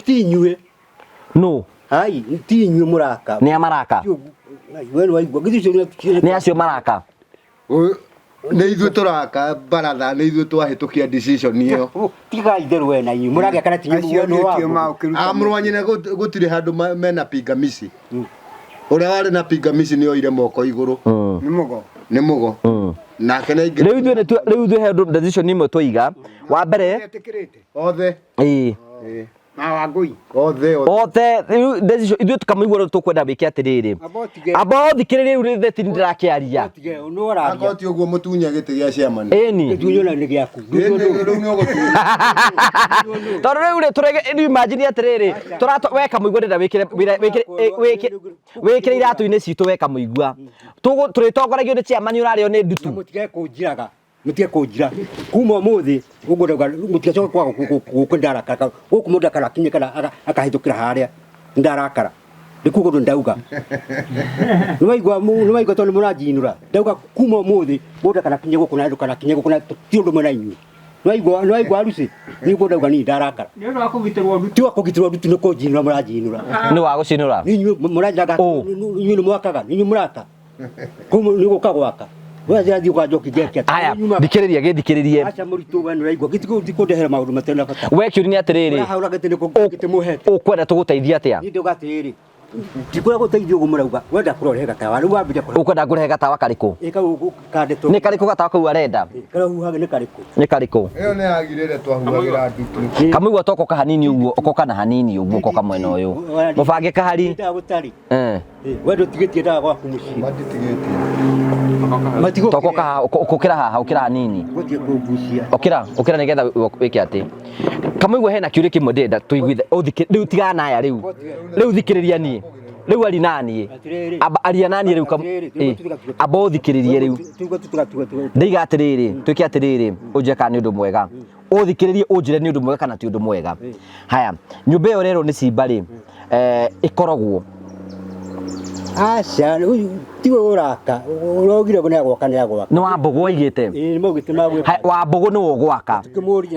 Ti inyuĩ. No. Ai, ti inyuĩ mũraka. Nĩ a maraka? We nĩ waigua. Githĩ ũcio nĩ acio maraka? Nĩ ithuĩ tũraka baratha, nĩ ithuĩ twahĩtũkia decision ĩyo. Tiga itherũ we na inyuĩ mũragĩaka na tinyu Acio nĩ nĩkĩo wa maũkĩruta A mũrũ wa nyina gũtirĩ handũ mena pingamici. Ũrĩa warĩ na pingamici nĩ oire moko igũrũ. Nĩ mũgo. Nĩ mũgo. Nake nĩ aingĩrire. Rĩu ithuĩ rĩu ithuĩ he ũndũ decision imwe twaiga. Wa mbere Etĩkĩrĩte. Othe. Ĩĩ. Na Wangũi. Othe othe. Othe rĩu decision ithuĩ tukamũigua rĩu tũkwenda wĩke atĩrĩrĩ. Amba ũtige. Amba ũthikĩrĩrie rĩu rĩthĩ ti ndĩrakĩaria. Tige nĩ ũraria. Akorwo ti ũguo mũtunye gĩtĩ gĩa chairman. Ĩni. Gĩtunyo na nĩ gĩaku. Ĩni, rĩu nĩ ũgũtunya. Tondũ rĩu rĩ tũrege rĩu imagine atĩrĩrĩ tũratwa we Kamũigua ndĩrenda wĩkĩre wĩra wĩkĩre wĩkĩre wĩkĩre iratũ-inĩ citũ we Kamũigua. Tũrĩtongoragio nĩ chairman ũrarĩo nĩ ndutu. Mũtige kũnjiraga. Mũtige kũnjira. Kuma ũmũthĩ ũguo ndauga mũtigacoke kwaga gũkũ ndarakara. Gũkũ mũndũ akarakinya kana akahĩtũkĩra harĩa ndarakara. Nĩ kuga ũndũ ndauga. Nĩwaigua nĩwaigua tondũ mũranjinũra. Ndauga kuma ũmũthĩ mũndũ akanakinye gũkũ na ndũkanakinye gũkũ na ti ũndũ ũmwe na inyuĩ. Nĩwaigua nĩwaigua Arusi? Nĩguo ndauga niĩ ndarakara. Nĩ ũndũ wa kũgitĩrwo ndutu. Ti wa kũgitĩrwo ndutu nĩ kũnjinũra mũranjinũra. Nĩ wa gũcinũra. Inyuĩ mũranjiraga inyuĩ nĩ mwakaga inyuĩ mũraka. Kuma nĩ gũka gwaka. We thiĩ kwa njoki ngeke atĩa. Aya, thikĩrĩria gĩthikĩrĩrie. Aca mũritũ we nĩũraigua gĩtikũndehera maũndũ matarĩ na bata. We kĩũria nĩ atĩrĩrĩ. Ũrahaũra gĩtĩ nĩkũ gĩtĩ mũhete. Ũkwenda tũgũteithie atĩa? Niĩ ndauga atĩrĩrĩ. Ndikwenda gũteithio ũguo mũrauga. Wenda kũrehe gatawa. Rĩu wambire kũrehe. Ũkwenda ngũrehe gatawa karĩkũ? Ĩ kau kandĩtwo. Nĩ karĩkũ gatawa kau arenda? Karĩa huhage nĩ karĩkũ? Nĩ karĩkũ? Ĩyo nĩ yagire ĩrĩa twahuhagĩra ndutu. Kamũigua toko kahanini ũguo, ũkoka na hanini ũguo ũkoka mwena ũyũ. Mũbange kahari. Ndawa gũtarĩ. Eh. We ndũtigĩtie ndawa gwaku mũciĩ. Matitigĩtie. Toko kaha ũkĩra haha, ũkĩra hanini. Gũthiĩ kũngucia. Ũkĩra, ũkĩra nĩgetha wĩke atĩ. Kamũigua hena kĩũria kĩmwe ndĩrenda tũiguithe. Ũthikĩ rĩu tigana na aya rĩu. Rĩu thikĩrĩria niĩ. Rĩu ari na niĩ. Amba aria na niĩ rĩu amba ũthikĩrĩrie rĩu. Ndaiga atĩrĩrĩ, twĩke atĩrĩrĩ, ũnjĩre kana nĩ ũndũ mwega. Ũthikĩrĩrie ũnjĩre nĩ ũndũ mwega kana ti ũndũ mwega. Haya, nyũmba ĩyo ũrerwo nĩ cimba rĩ, ĩkorogwo. Aca, tiwe ũraka. Ũraugire nĩ agwaka nĩ agwaka. Nĩ Wambũgũ oigĩte. Ĩĩ nĩ maugĩte magwĩka. Wambũgũ nĩwe ũgwaka.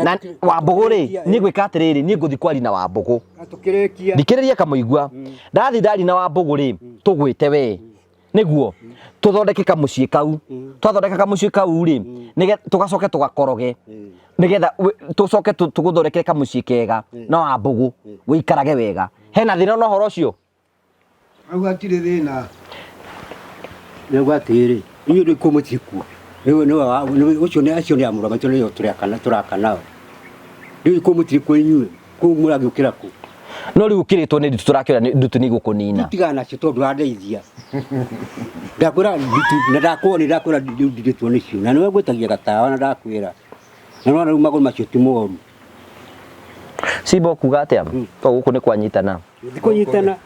Na Wambũgũ rĩ, niĩ ngwĩka atĩrĩrĩ, niĩ ngũthiĩ kwaria na Wambũgũ. Tũkĩrĩkia. Thikĩrĩria Kamũigua. Ndathiĩ ndaria na Wambũgũ rĩ, tũgwĩte we. Nĩguo tũthondeke kamũciĩ kau. Twathondeka kamũciĩ kau rĩ, nĩgetha tũgacoke tũgakoroge. Nĩgetha tũcoke tũgũthondekere kamũciĩ kega na Wambũgũ wĩikarage wega. Hena thĩna na ũhoro ũcio? Hau hatirĩ thĩna. Nĩguo atĩrĩrĩ, inyuĩ rĩu kũu mũtirĩ kuo. Rĩu nĩwe ũcio nĩ acio nĩ amũra maitũ nĩo tũrakana tũraka nao. Rĩu kũu mũtirĩ kuo inyuĩ, kũu mũragĩũkĩra kũ? No rĩu ũkĩrĩtwo nĩ ndutu tũrakĩũra nĩ ndutu nĩ igũkũnina. Tigana nacio tondũ ũrandeithia. Ndakwĩra ndutu na ndakwona nĩ ndakwĩra rĩu ndirĩtwo nĩcio. Na nĩwe ngwĩtagia gatawa na ndakwĩra. Na nĩwona rĩu magũrũ macio ti moru. Simba ũkuga atĩa? To gũkũ nĩ kwanyitana. Kũnyitana.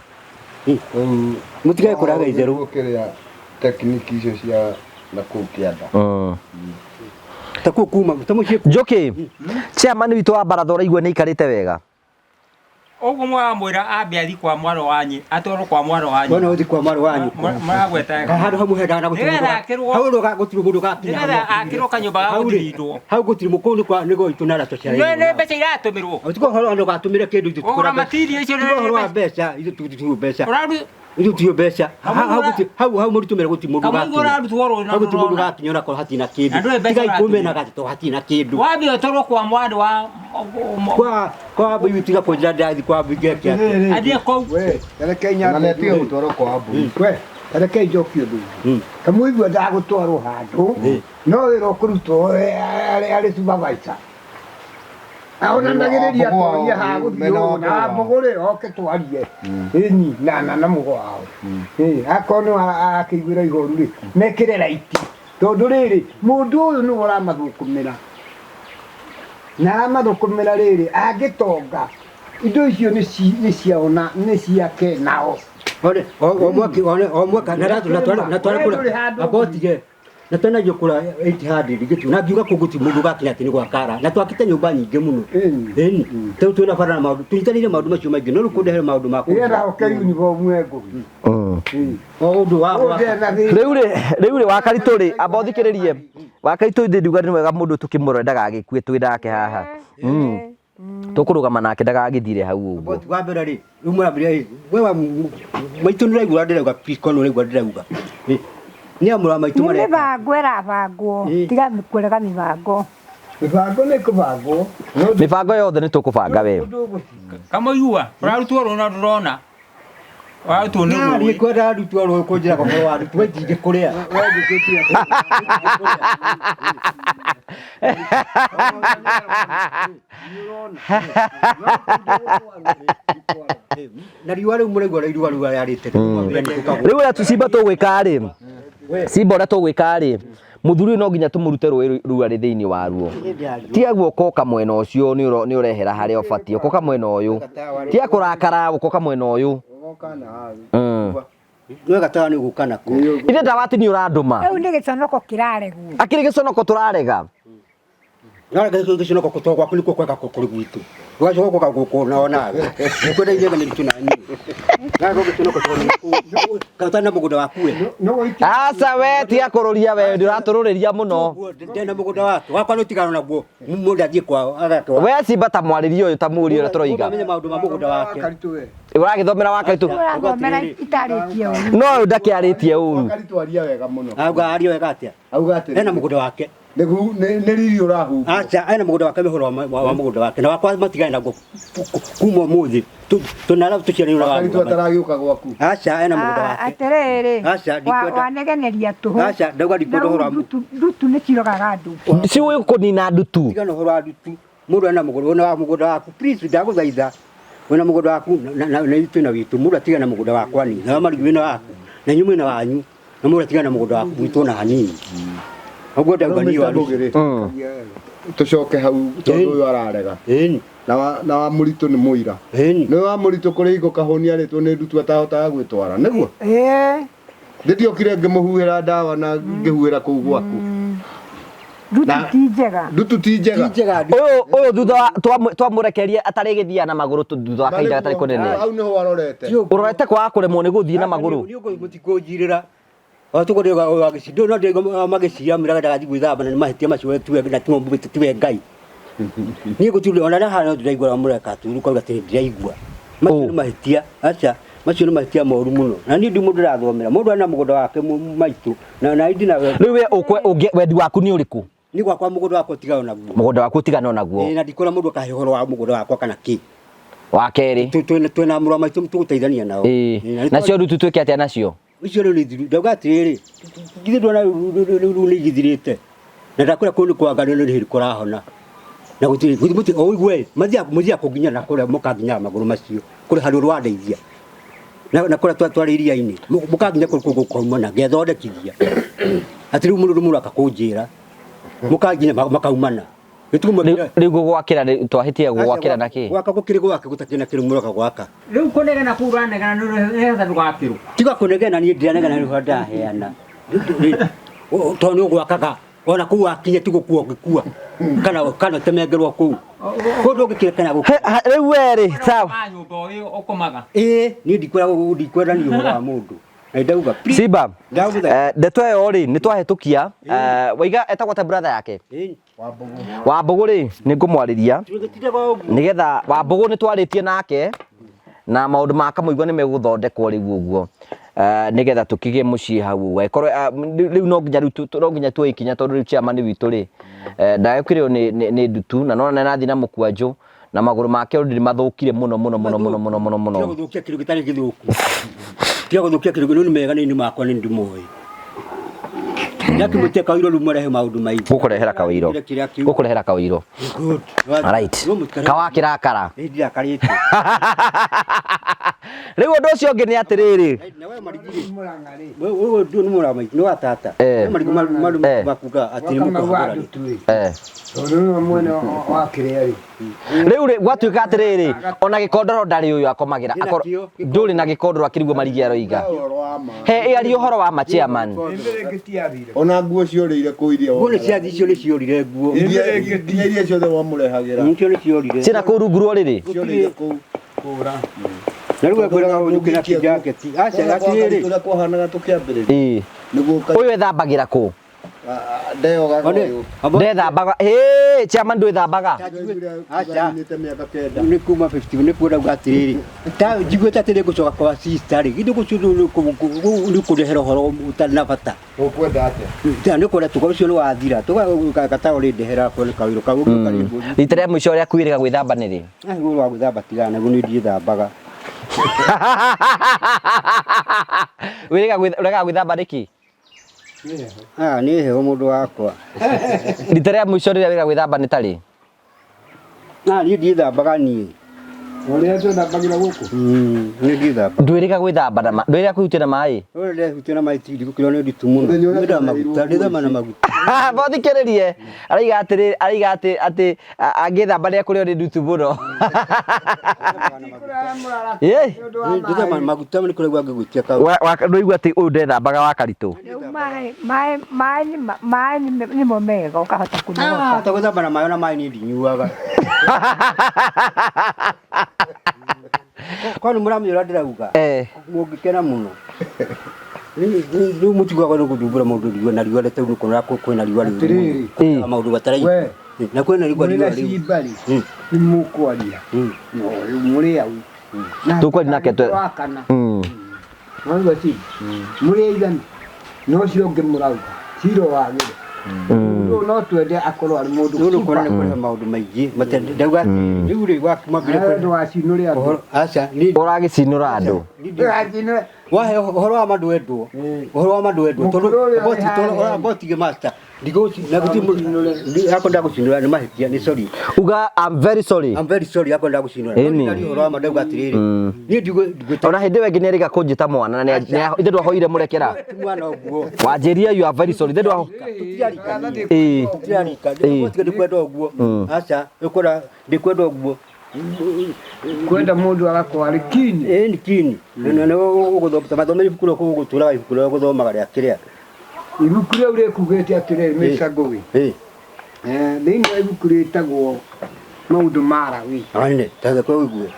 Mũtige kũraga itherũ. Kĩrĩa tekniki icio cia na kũu kĩanda. Ta kũu kuma ta mũciĩ. Njũkĩ, chairman witũ wa baratha ũraigua nĩ aikarĩte wega? Ũguo mũramwĩra ambe athiĩ kwa mwarĩ wanyu, atwarwo kwa mwarĩ wanyu. Wona ũthiĩ kwa mwarĩ wanyu. Mũragweta. Handũ hamwe hendaga na gũtirĩ Nĩgetha mũndũ akĩrwo- hau rũga gũtirĩ mũndũ gakinya. Nĩgetha akĩrwo kanyũmba ga Hau rĩ, gũthirindwo. Hau gũtirĩ mũkũu nĩ kwa nĩ gwitũ na arĩa tũciarĩirwo. Nĩ mbeca iratũmĩrwo. Ũtukũ ũhoro andũ gatũmĩre kĩndũ ithuĩ Ũgũra tũkũra material icio mbeca. Ũhoro wa mbeca ithuĩ tũtirĩ mbeca. Ũraru Ithuĩ tũtirĩ mbeca. Hau gũtirĩ hau hau mũritũmĩre gũtirĩ mũndũ Kamũigua gakinya. ũrarutwo rũĩ na Hau gũtirĩ mũndũ ndũrona. gakinya ona korwo hatirĩ na Na kĩndũ. ndũrĩ mbeca Tigai ũratũmĩra. kũmenaga atĩ tondũ hatirĩ na kĩndũ. Wambe ũtwarwo kwa mwarĩ wa Kwa kwa mbui tiga kũnjĩra ndathi kwa mbui ngeke atĩa. Athiĩ kũu. We, reke Na nyambe. nĩ atige gũtwarwo kwa mbũri. We, reke njokie ũndũ. Kamũigua ndagũtwarwo handũ, no wĩra ũkũrutwo arĩ supervisor. Onanagĩrĩria twarie ha gũthiĩ ũũ na Wambũgũ rĩ oke twarie. Ĩni na na na mũgo wao. Ĩ akorwo nĩ akĩiguĩra ihoru rĩ, mekĩre raiti. Tondũ rĩrĩ, mũndũ ũyũ nĩwe ũramathũkũmĩra. Na aramathũkũmĩra rĩrĩ, angĩtonga indo icio nĩ ciao na nĩ ciake nao. One o mwaka one o mwaka na na na na twara kura abotige na twena kura 800 gĩtu na ngiuga kũu gũtirĩ mũndũ gakinya atĩ nĩ gwakara na twakĩte nyũmba nyingĩ mũno ĩni tondũ twĩna bata na maũndũ tũnyitanĩire maũndũ macio maingĩ no rĩu kũndehere maũndũ ma Nĩgetha oke uniform e ngũhi. O ũndũ wa Rĩu rĩ, rĩu rĩ Wakaritũ rĩ, amba ũthikĩrĩrie. Wakaritũ ndĩ ndiuga nĩ wega mũndũ tũkĩmũrore ndagagĩkue twĩ nake haha. Tũkũrũgama nake ndagagĩthire hau ũguo. Wa mbere rĩ, rĩu mũrambĩrĩria we wa maitũ nĩ ũraigua ndĩrauga piko nĩ ũraigua ndĩrauga. Nĩ amũra maitũ Nĩ mareka. mĩbango ĩrabangwo tiga kũrega mĩbango. Mĩbango nĩ kũbangwo. Mĩbango yothe nĩ tũkũbanga we. Kamoigua ũrarutwo rũĩ na ndũrona ũrarutwo nĩ Niĩ rũĩ kwenda arutwo rũĩ kũnjĩra ũhoro wa arutwo ndingĩ kũrĩa. Na riũa rĩu mũraigua riũa rĩu yarĩte. Rĩu ũrĩa Simba tũgwĩka rĩ, Simba ũrĩa tũgwĩka rĩ, mũthuri ũyũ no nginya tũmũrute rũĩ rũu arĩ thĩinĩ waruo. Tiga guoka ũka mwena ũcio nĩ ũrehera harĩa ũbatiĩ, ũkoka mwena ũyũ. Tiga kũrakara ũkoka mwena ũyũ. Nĩ gatawa nĩ gũka nako. Ithe ndawa nĩ ũrandũma. Rĩu nĩ gĩconoko kĩraregwo. Akĩrĩ gĩconoko tũrarega. No gĩconoko gũkorwo gwaku nĩkuo kwega kũrĩ gwitũ. Gwacoka gũka gũkũ nao nawe. Kwenda ithe nĩ tuna niĩ. Na gĩconoko tondũ gata na mũgũnda waku we. Aca we tiga kũrũria we ndũratũrũrĩria mũno. Ndena mũgũnda wake. Wakwa nĩ ũtigana naguo. Mũndũ athiĩ kwao agake. We Simba ta mwarĩrie ũyũ ta mũrie ũrĩa tũroiga. Menye maũndũ ma mũgũnda wake. Ũragĩthomera wa karitũ. Ũrathomera itarĩtie ũru. No ũyũ ndakĩarĩtie ũru. Karitũ aria wega mũno. Auga aria wega atĩa? Auga atĩrĩrĩ. Ena mũgũnda wake. Nĩ riri ũrahumba. Aca ena mũgũnda wake mĩhoro wa mũgũnda wake na wakwa matigane naguo kuma ũmũthĩ tũnara tũciaranĩirwo na Karitũ ataragĩũka gwaku. Aca ena mũgũnda wake. Atĩrĩrĩ, Aca ndikwenda. wanegeneria tũhũ. Aca ndauga ndikwenda ũhoro wa ndutu nĩ cirogaga andũ. Ciũĩ kũnina ndutu. Tigana ũhoro wa ndutu. Mũndũ ena mũgũnda wĩna wa mũgũnda waku please ndagũthaitha. Wĩna mũgũnda waku na ithuĩ na witũ mũndũ atigane na mũgũnda wakwa ni na marigũ wĩna waku na inyuĩ mwĩna wanyu na mũndũ atigane na mũgũnda waku witũ na hanini. Ũguo ndauga niĩ wa Tũcoke hau tondũ ũyũ ararega. Na wa mũritũ nĩ mũira. Nĩ wa mũritũ kũrĩ hingo kahũni arĩtwo nĩ ndutu atahotaga gwĩtwara nĩguo? Ndĩtiokire ngĩmũhuhĩra ndawa na ngĩhuhĩra kũu gwaku. Ndutu ti njega. Ndutu ti njega. Ũyũ thutha wa twamũrekeria atarĩ gĩthiaga na magũrũ thutha wa kahinda gatarĩ kũnene. Hau nĩho arorete. Ũrorete kwaga kũremwo nĩ gũthiĩ na magũrũ. Mũtikũnjirĩra. O tuko ndio wa gĩcindo no ndio magĩciya mĩraga ndagathiĩ gwĩthamba na nĩ mahĩtia macio tuwe na tiwe Ngai. Niĩ gũtirĩ ona na hana ndĩraigua mũreka tu rũkauga atĩ ndĩraigua. Macio nĩ mahĩtia. Aca macio nĩ mahĩtia moru mũno. Na niĩ ndi mũndũ ndĩrathomera. Mũndũ ena mũgũnda wake maitũ na na indi na Rĩu we ũngĩ wendi waku nĩ ũrĩkũ? Nĩ gwakwa mũgũnda wakwa ũtigane naguo. Mũgũnda waku ũtigane naguo. Na ndikuona mũndũ akahe ũhoro wa mũgũnda wakwa kana kĩ. Wa kerĩ. Twĩna mũrũ wa maitũ tũgũteithania nao. Nacio ndutu twĩke atĩa nacio? Icio rĩu nĩ thiru. Ndauga atĩrĩrĩ, githĩ ndona rĩu nĩ igithirĩte. Na ndakwĩra kũu nĩ kwa Ngai nĩ hĩndĩ kũrahona. Na gũtirĩ mũti o ũigue mathiaga kũnginya na kũrĩa mũkanginyaga magũrũ macio kũrĩ handũ rwandeithia. Na kũrĩa twarĩ iria-inĩ mũkanginya kũu gũkaumana ngethondekithia. Atĩ rĩu mũndũ mũraka kũnjĩra mũkanginya makaumana. Rĩu gũgwakĩra twahĩtia gũgwakĩra na kĩ? Gwaka gũkĩrĩ gwake gũtakĩrĩ na kĩndũ mũroka gwaka. Rĩu kũnegena kũu ũranegena nĩgetha ndũgakĩrwo. Tiga kũnegena niĩ ndiranegena nĩ ũrĩa ndaheana. Tondũ nĩ ũgwakaga ona kũu wakinya ti gũkua ũngĩkua kana ũtemengerwo kũu. Kũu ndũngĩkira kana gũkua. Rĩu we rĩ sawa. Nyũmba ũyũ ũkomaga. Ĩĩ niĩ ndikwenda niĩ ũhoro wa mũndũ. Na ndauga Simba ndeto ĩyo rĩ nĩ twahĩtũkia waiga etagwo ta brother yake Wambũgũ rĩ nĩ ngũmwarĩria nĩgetha Wambũgũ nĩ twarĩtie nake na maũndũ ma Kamũigua nĩ megũthondekwo rĩu ũguo nĩgetha tũkĩgĩe mũciĩ hau ũguo angĩkorwo rĩu no nginya rĩu no nginya tuoe ikinya tondũ rĩu chairman witũ rĩ ndagĩkĩrĩo nĩ ndutu na nona nĩ arathiĩ na mũkwanjũ na magũrũ make already mathũkire mũno mũno mũno mũno mũno mũno mũno. Tiga gũthũkia kĩndũ gĩtarĩ gĩthũku. Tiga gũthũkia kĩndũ nĩ mega nĩ makwa nĩ ndĩmoĩ. Ndakĩmũtia kaũiro rĩu mũrehe maũndũ maingĩ. Gũkũrehera kaũiro. Gũkũrehera kaũiro. Right. Kawakĩrakara. Ndirakarĩte. Rĩu ũndũ ũcio ũngĩ nĩ atĩrĩrĩ. Ũyũ nĩ mũra maitũ nĩ wa tata. Marigũ makuga atĩ nĩ mũkũhagũra. Tondũ nĩwe mwene wa kĩrĩa rĩ. Rĩu rĩ gwatuĩka atĩrĩrĩ ona gĩkondoro ndarĩ ũyũ akomagĩra ndũrĩ na gĩkondoro akĩrigwo marigi aroiga. He aria ũhoro wa ma chairman. Ona nguo ciorĩire kũu iria Nguo nĩ ciathi icio nĩ ciorire nguo. Nginya iria ciothe wamũrehagĩra. Icio nĩ ciorire. Ciĩna kũu rungu rwa ũrĩrĩ. Ciorĩire kũu. Kũra. Na rĩu ekwĩraga ũnyuke na kĩjaketi. Aca atĩrĩrĩ. Ũrĩa kwahanaga tũkĩambĩrĩria. Ũyũ ethambagĩra kũ? Ndeogaga ũyũ. Ndethambaga. Ĩ, chairman ndwĩthambaga. Aca. Nĩte mĩaka kenda. Nĩ kuma 50 nĩ kuona uga atĩrĩrĩ ta njiguĩte atĩ nĩngũcoka kwa sister rĩ githĩ gũcio nĩ kũrehera ũhoro ũtarĩ na bata. Ũkwenda atĩa? Ta nĩ kuona tuga ũcio nĩ wathira tũgakatago rĩ ndehera kuona kawĩra kau ũngĩ Rita rĩa mũico rĩa kwĩrĩga gwĩthamba nĩ rĩ? ũrũ wa gwĩthamba tigana naguo nĩ ndiĩthambaga. Wĩrĩga ũregaga gwĩthamba nĩkĩ? Ah, nĩ heho mũndũ wakwa. Rita rĩa mũico rĩrĩa wĩrĩga gwĩthamba nĩ tarĩ? Na niĩ ndiĩthambaga niĩ. Ũrĩa twĩthambagĩra gũkũ. Niĩ ndiĩthambaga. Ndwĩrĩga gwĩthamba na ndwĩrĩga kwĩhutia na maĩ? Ũrĩa ndehutia na maĩ ti ndigũkĩrwo nĩ nditũ mũno. Mũthenya ũrĩa Nĩndaga maguta, ndĩthamba na maguta. Bothikĩrĩrie araiga atĩrĩ araiga atĩ atĩ angĩthamba nĩ ekũrĩo nĩ ndutu mũno. Ĩ, Ndĩthamba na maguta nĩ kũraigua ngĩgwĩtia kau. Ndũigua atĩ ũyũ ndethambaga wa karitũ. Rĩu maĩ maĩ maĩ nĩ maĩ nĩmo mega ũkahota kũnogoka. Ah, ta gwĩthamba na maĩ ona maĩ niĩ ndinyuaga. Kwani mũramenya ũrĩa ndĩrauga? Eh. Mũngĩkena mũno. Rĩu mũtiguaga nĩ gũthumbũra mũndũ riũa na riũa rĩtau nĩ kuona kwĩna riũa rĩu. Atĩrĩrĩ. Maũndũ mataraigua. We. Na kwĩna riũa Mwĩna riũa rĩu. cimba rĩ, nĩ mũkwaria. No rĩu mũrĩ au. Na Tũkwaria nake wa kana. Mwaigua cimba? Mũrĩ aigana. No ũcio ũngĩ mũrauga. Cira wagĩre. Mũndũ ũyũ no twende akorwo arĩ mũndũ Rĩu nĩ kuona nĩ kũrehe maũndũ maingĩ. Ndauga rĩu rĩ wakumambire Nawe ndũgacinũre andũ. Aca, niĩ Ũragĩcinũra andũ. Ndũgacinũre. wahe ũhoro wa mandũ endwo ũhoro wa mandũ endwo tondũ Mũkũrũ ũrĩa boti wĩ harĩa. boti gĩ master ndigũci na guti akwa ndagucinũra nĩ mahĩtia nĩ sorry. Uga I'm very sorry. I'm very sorry akwa ndagucinũra. Ĩni. Ndari ũhoro wa mandũ atĩrĩrĩ niĩ ndigũ Ona hĩndĩ ĩyo ĩngĩ nĩerĩga kũnjĩta mwana na ithe ndwahoire mũrekera. ti mwana ũguo. Wanjĩria you are very sorry. Ithe ndwaho. Tũtirarikania. Ĩĩ. Tũtirarikania. Boti ndikwenda ũguo. Aca ũkora ndikwenda ũguo. Kwenda mũndũ agakorwo arĩ kini. Ĩĩ nĩ kini. Na nĩ ũgũthoma mathome ibuku rĩu ũgũtũraga ibuku rĩrĩa ũgũthomaga rĩa kĩrĩa. Ibuku rĩu rĩkugĩte atĩrĩrĩ Mr. Ngũgĩ. Ĩĩ. Thĩinĩ wa ibuku rĩtagwo maũndũ ma Lawi. Ane, taza kwa ũigue.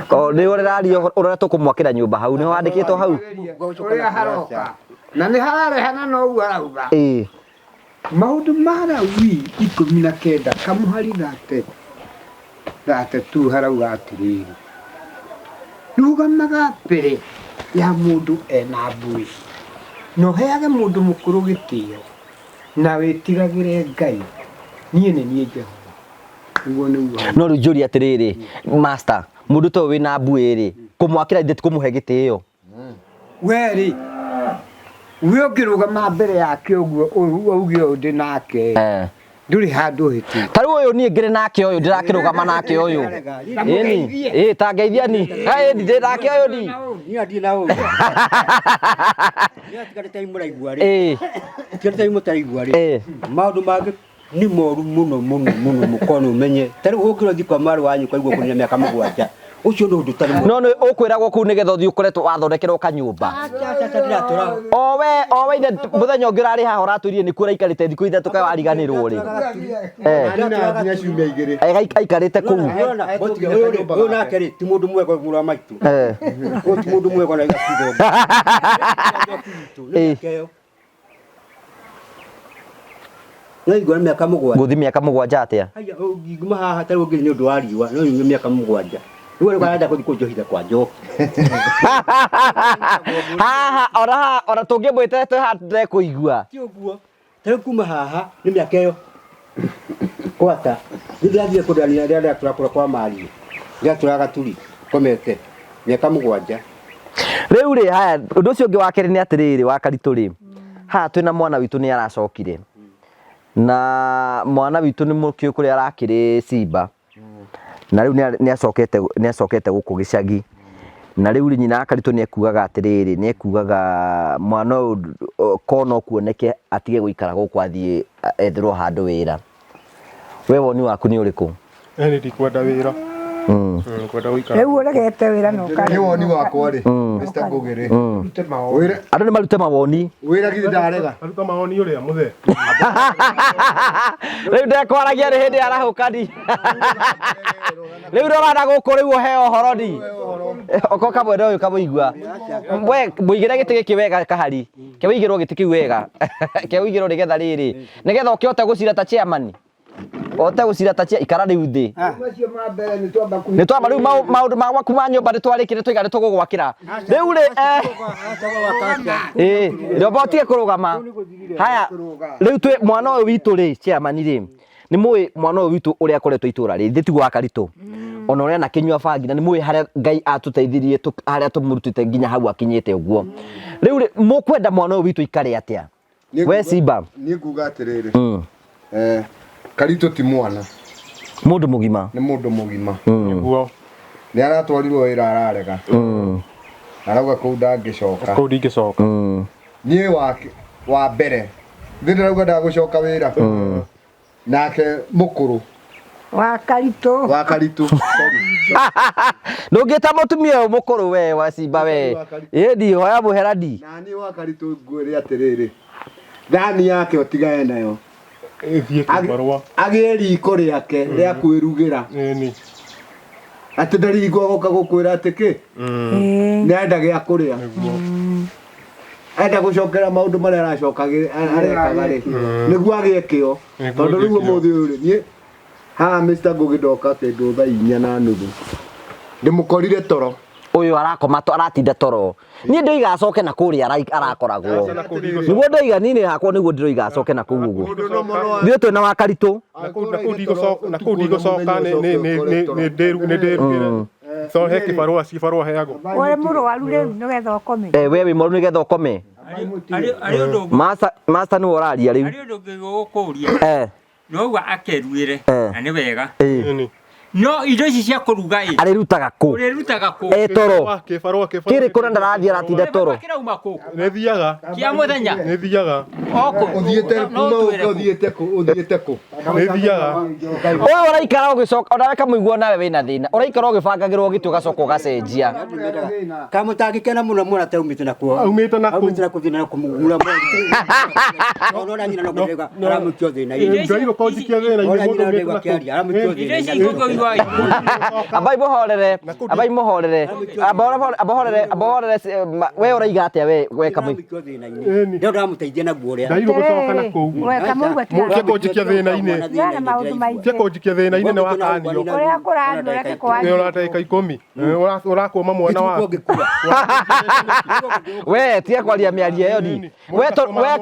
O nĩ ũraria ũrĩa tũkũmwakĩra nyũmba hau nĩho handĩkĩtwo hau. Ũrĩa haroka. Na nĩ hararehana na ũguo arauga. Ĩĩ. Maũndũ ma Lawi 19 kamũhari 32 harauga atĩrĩrĩ, rũgamaga mbere ya mũndũ ena mbuĩ na ũheage mũndũ mũkũrũ gĩtĩo na wĩtigagĩre Ngai, niĩ nĩ niĩ Jehova. Ũguo nĩguo. No rĩu njũrie atĩrĩrĩ master, mũndũ ta ũyũ wĩna mbuĩ rĩ, kũmwakĩra ithe ti kũmũhe gĩtĩo. We rĩ, we ũngĩrũgama mbere yake ũguo auge ũũ ndĩ nake, ndũrĩ handũ ũhĩtĩtie. Ta rĩu ũyũ niĩ ngĩrĩ nake ũyũ ndĩrakĩrũgama nake ũyũ. Ĩni, ĩĩ ta ngeithia ni. Ĩĩ ndĩ nake ũyũ ni. Niĩ ndirĩ na ũũru. Niĩ atiga nĩ time mũraigua rĩ. Ĩĩ. Tiga nĩ time mũtaraigua rĩ. Ĩĩ. Maũndũ mangĩ nĩ moru mũno mũno mũno mũkorwo nĩ ũmenye. Ta rĩu ũngĩrwo thiĩ kwa mwarĩ wa nyũkwa igua kũnina mĩaka 7. Ũcio nĩ ũndũ ũtarĩ mwega. No nĩ ũkwĩragwo kũu nĩgetha ũthiĩ ũkoretwo wathondekerwo kanyũmba. O we o we ithe mũthenya ũngĩ ũrarĩ haha ũratwĩrire nĩkuo ũraikarĩte thikũ 3 kaĩ wariganĩrwo rĩ. Nginya ciumia 2. Aikarĩte kũu. Ũyũ nake rĩ ti mũndũ mwega mũrũ wa maitũ. Ũyũ ti mũndũ mwega na igakiuga ũguo. Nĩ mĩaka 7. Gũthiĩ mĩaka 7 atĩa? Haya, ũngiuma haha ta rĩu ũngĩthiĩ nĩ ũndũ wa riũa, no nyume mĩaka 7. Rĩu rĩu arenda gũthiĩ kũnjohitha kwa njoki. Haha ona haha ona tũngĩmwĩta twĩ haha tũtekũigua. Ti ũguo. Ta rĩu kuma haha nĩ mĩaka ĩyo. Gwata. Nĩ ndĩrathiire kũrĩa rĩrĩa ndĩratũra kũrĩa kwa Maria. Ndĩratũraga Gaturi ngomete mĩaka 7. Rĩu rĩ haya ũndũ ũcio ũngĩ wa kerĩ nĩ atĩrĩrĩ wa karitũ rĩ. Haha twĩna mwana witũ nĩ aracokire. Na mwana witũ nĩ mũkĩũĩ kũrĩa arakĩrĩ Simba. Na rĩu nĩ acokete gũkũ gĩcagi. Na rĩu rĩ nyina wa karitũ nĩ ekugaga atĩrĩrĩ, nĩ ekugaga mwana ũyũ ko no kuoneke atige gũikara gũkũ athiĩ etherwo handũ wĩra. We woni waku nĩ ũrĩkũ? Ĩni ndikwenda wĩra. Kwenda gũikara. Rĩu ũregete wĩra na ũkarega. Nĩ woni wakwa rĩ, Mr. Ngũgĩ rĩ, wĩra Andũ nĩ marute mawoni. Wĩra githĩ ndarega. Aruta mawoni ũrĩa mũthee. Rĩu ndekwaragia nĩ hĩndĩ arahũkani. Rĩu rora na gũkũ rĩu ũheo ũhoro ndi. Oko kamwene ũyũ kamũigua. We mũigĩre gĩtĩ gĩkĩ wega kahari. Ke wĩigĩrwo gĩtĩ kĩu wega. Ke wĩigĩrwo nĩgetha rĩrĩ. Nĩgetha ũkĩhote gũcira ta chairman. Ũhote gũcira ta chair ikara rĩu thĩ. Macio ma mbere nĩ twamba kũhingia. Nĩ twamba rĩu maũndũ ma gwaku ma nyũmba nĩ twarĩkire twaiga nĩ tũgũgwakĩra. Rĩu rĩ ĩĩ nyũmba ũtige kũrũgama. Haya rĩu twĩ mwana ũyũ witũ rĩ chairman rĩ nĩ mũĩ mwana ũyũ witũ ũrĩa akoretwo itũra rĩ ithuĩ tiguo wa Karitũ ona ũrĩa anakĩnyua bangi na nĩ mũĩ harĩa Ngai atũteithirie harĩa tũmũrutĩte nginya hau akinyĩte ũguo. Rĩu rĩ mũkwenda mwana ũyũ witũ aikare atĩa? We Simba. Niĩ nguga atĩrĩrĩ, Karitũ ti mwana. Mũndũ mũgima. Nĩ mũndũ mũgima. Nĩguo. Nĩ aratwarirwo wĩra ararega. Arauga kũu ndangĩcoka. Kũu ndingĩcoka. Niĩ wa mbere. Thĩ ndĩrauga ndagũcoka wĩra. Nake mũkũrũ. Wa Karitũ. Wa Karitũ. Sorry. Ndũngĩta mũtumia ũyũ mũkũrũ we wa Simba we. Ĩĩ hoya mũhera ndi. Na niĩ wa Karitũ ngwĩre atĩrĩrĩ. Thani yake ũtigane nayo. Ĩthiĩ kĩbarũa. Agĩe riko rĩake rĩa kwĩrugĩra. Ĩni. Atĩ ndarigwo goka gũkwĩra atĩ kĩ? Nĩ enda gĩa kũrĩa. Enda gũcokera maũndũ marĩa aracokagĩra arekaga rĩ. Nĩguo agĩe kĩo. Tondũ rĩu ũmũthĩ ũyũ rĩ, niĩ haha Mr. Ngũgĩ ndoka kĩndũ thaa 4:30. Ndĩmũkorire toro. Ũyũ arakoma to aratinda toro. Niĩ ndoiga acoke na kũrĩa arakoragwo. Nĩguo ndoiga niĩ hakwa nĩguo ndĩroiga acoke na kũu ũguo. Ithuĩ twĩna wa Karitũ. Na kũu ndigũcoka nĩ ndĩrugĩre. So he kĩbarũa cibarũa heagwo. Ũrĩ mũrwaru rĩu nĩgetha ũkome. We wĩ mũrwaru nĩgetha ũkome. Master, master nĩwe ũraria rĩu. Harĩ ũndũ ngĩgũkũria. Noguo akeruĩre na nĩ wega. No indo ici cia kũruga ĩ. Arĩrutaga kũ? Ũrĩrutaga kũ? Toro. Kĩbarũa, kĩbarũa. Kĩrĩ kũ na ndarathiĩ aratinda toro? Kĩrauma kũ? Nĩ thiaga. Kĩa mũthenya? Nĩ thiaga. Ũthiĩte kuma ũke ũthiĩte kũ? Ũthiĩte kũ? Nĩ thiaga. Ũyũ ũraikara ũgĩcoka onawe kamũigua nawe wĩna thĩna. Ũraikara ũgĩbangagĩrwo gĩtĩ ũgacoka ũgacenjia. Kamũtangĩkena mũno mwana ta aumĩte na kuo. Aumĩte na kũ? Aumĩte na kũ thĩna na kũmũgura mwana. Ona nyina no kũrega aramũikio thĩna-inĩ. Ndoirwo kũnjikia thĩna-inĩ Ona mũndũ nyina aumĩte ndegwa na kũu. kĩaria aramũikio thĩna-inĩ. Ambai mũhorere, ambai mũhorere, amba horere, we ũraiga atĩa we we kamũi? Ndio ndamũteithia naguo ũrĩa. Ndoirwo gũcoka na kũu. We Kamũigua tiga. Mũke kũnjikia thĩna-inĩ. Tiga na maũndũ maingĩ. Tia kũnjikia thĩna-inĩ nĩ wakanio. Ũrĩa kũranio reke Nĩ kwario. ũra ndagĩka 10. Ũrakũma mwana waku. We tiga kwaria mĩario ĩyo ndi. We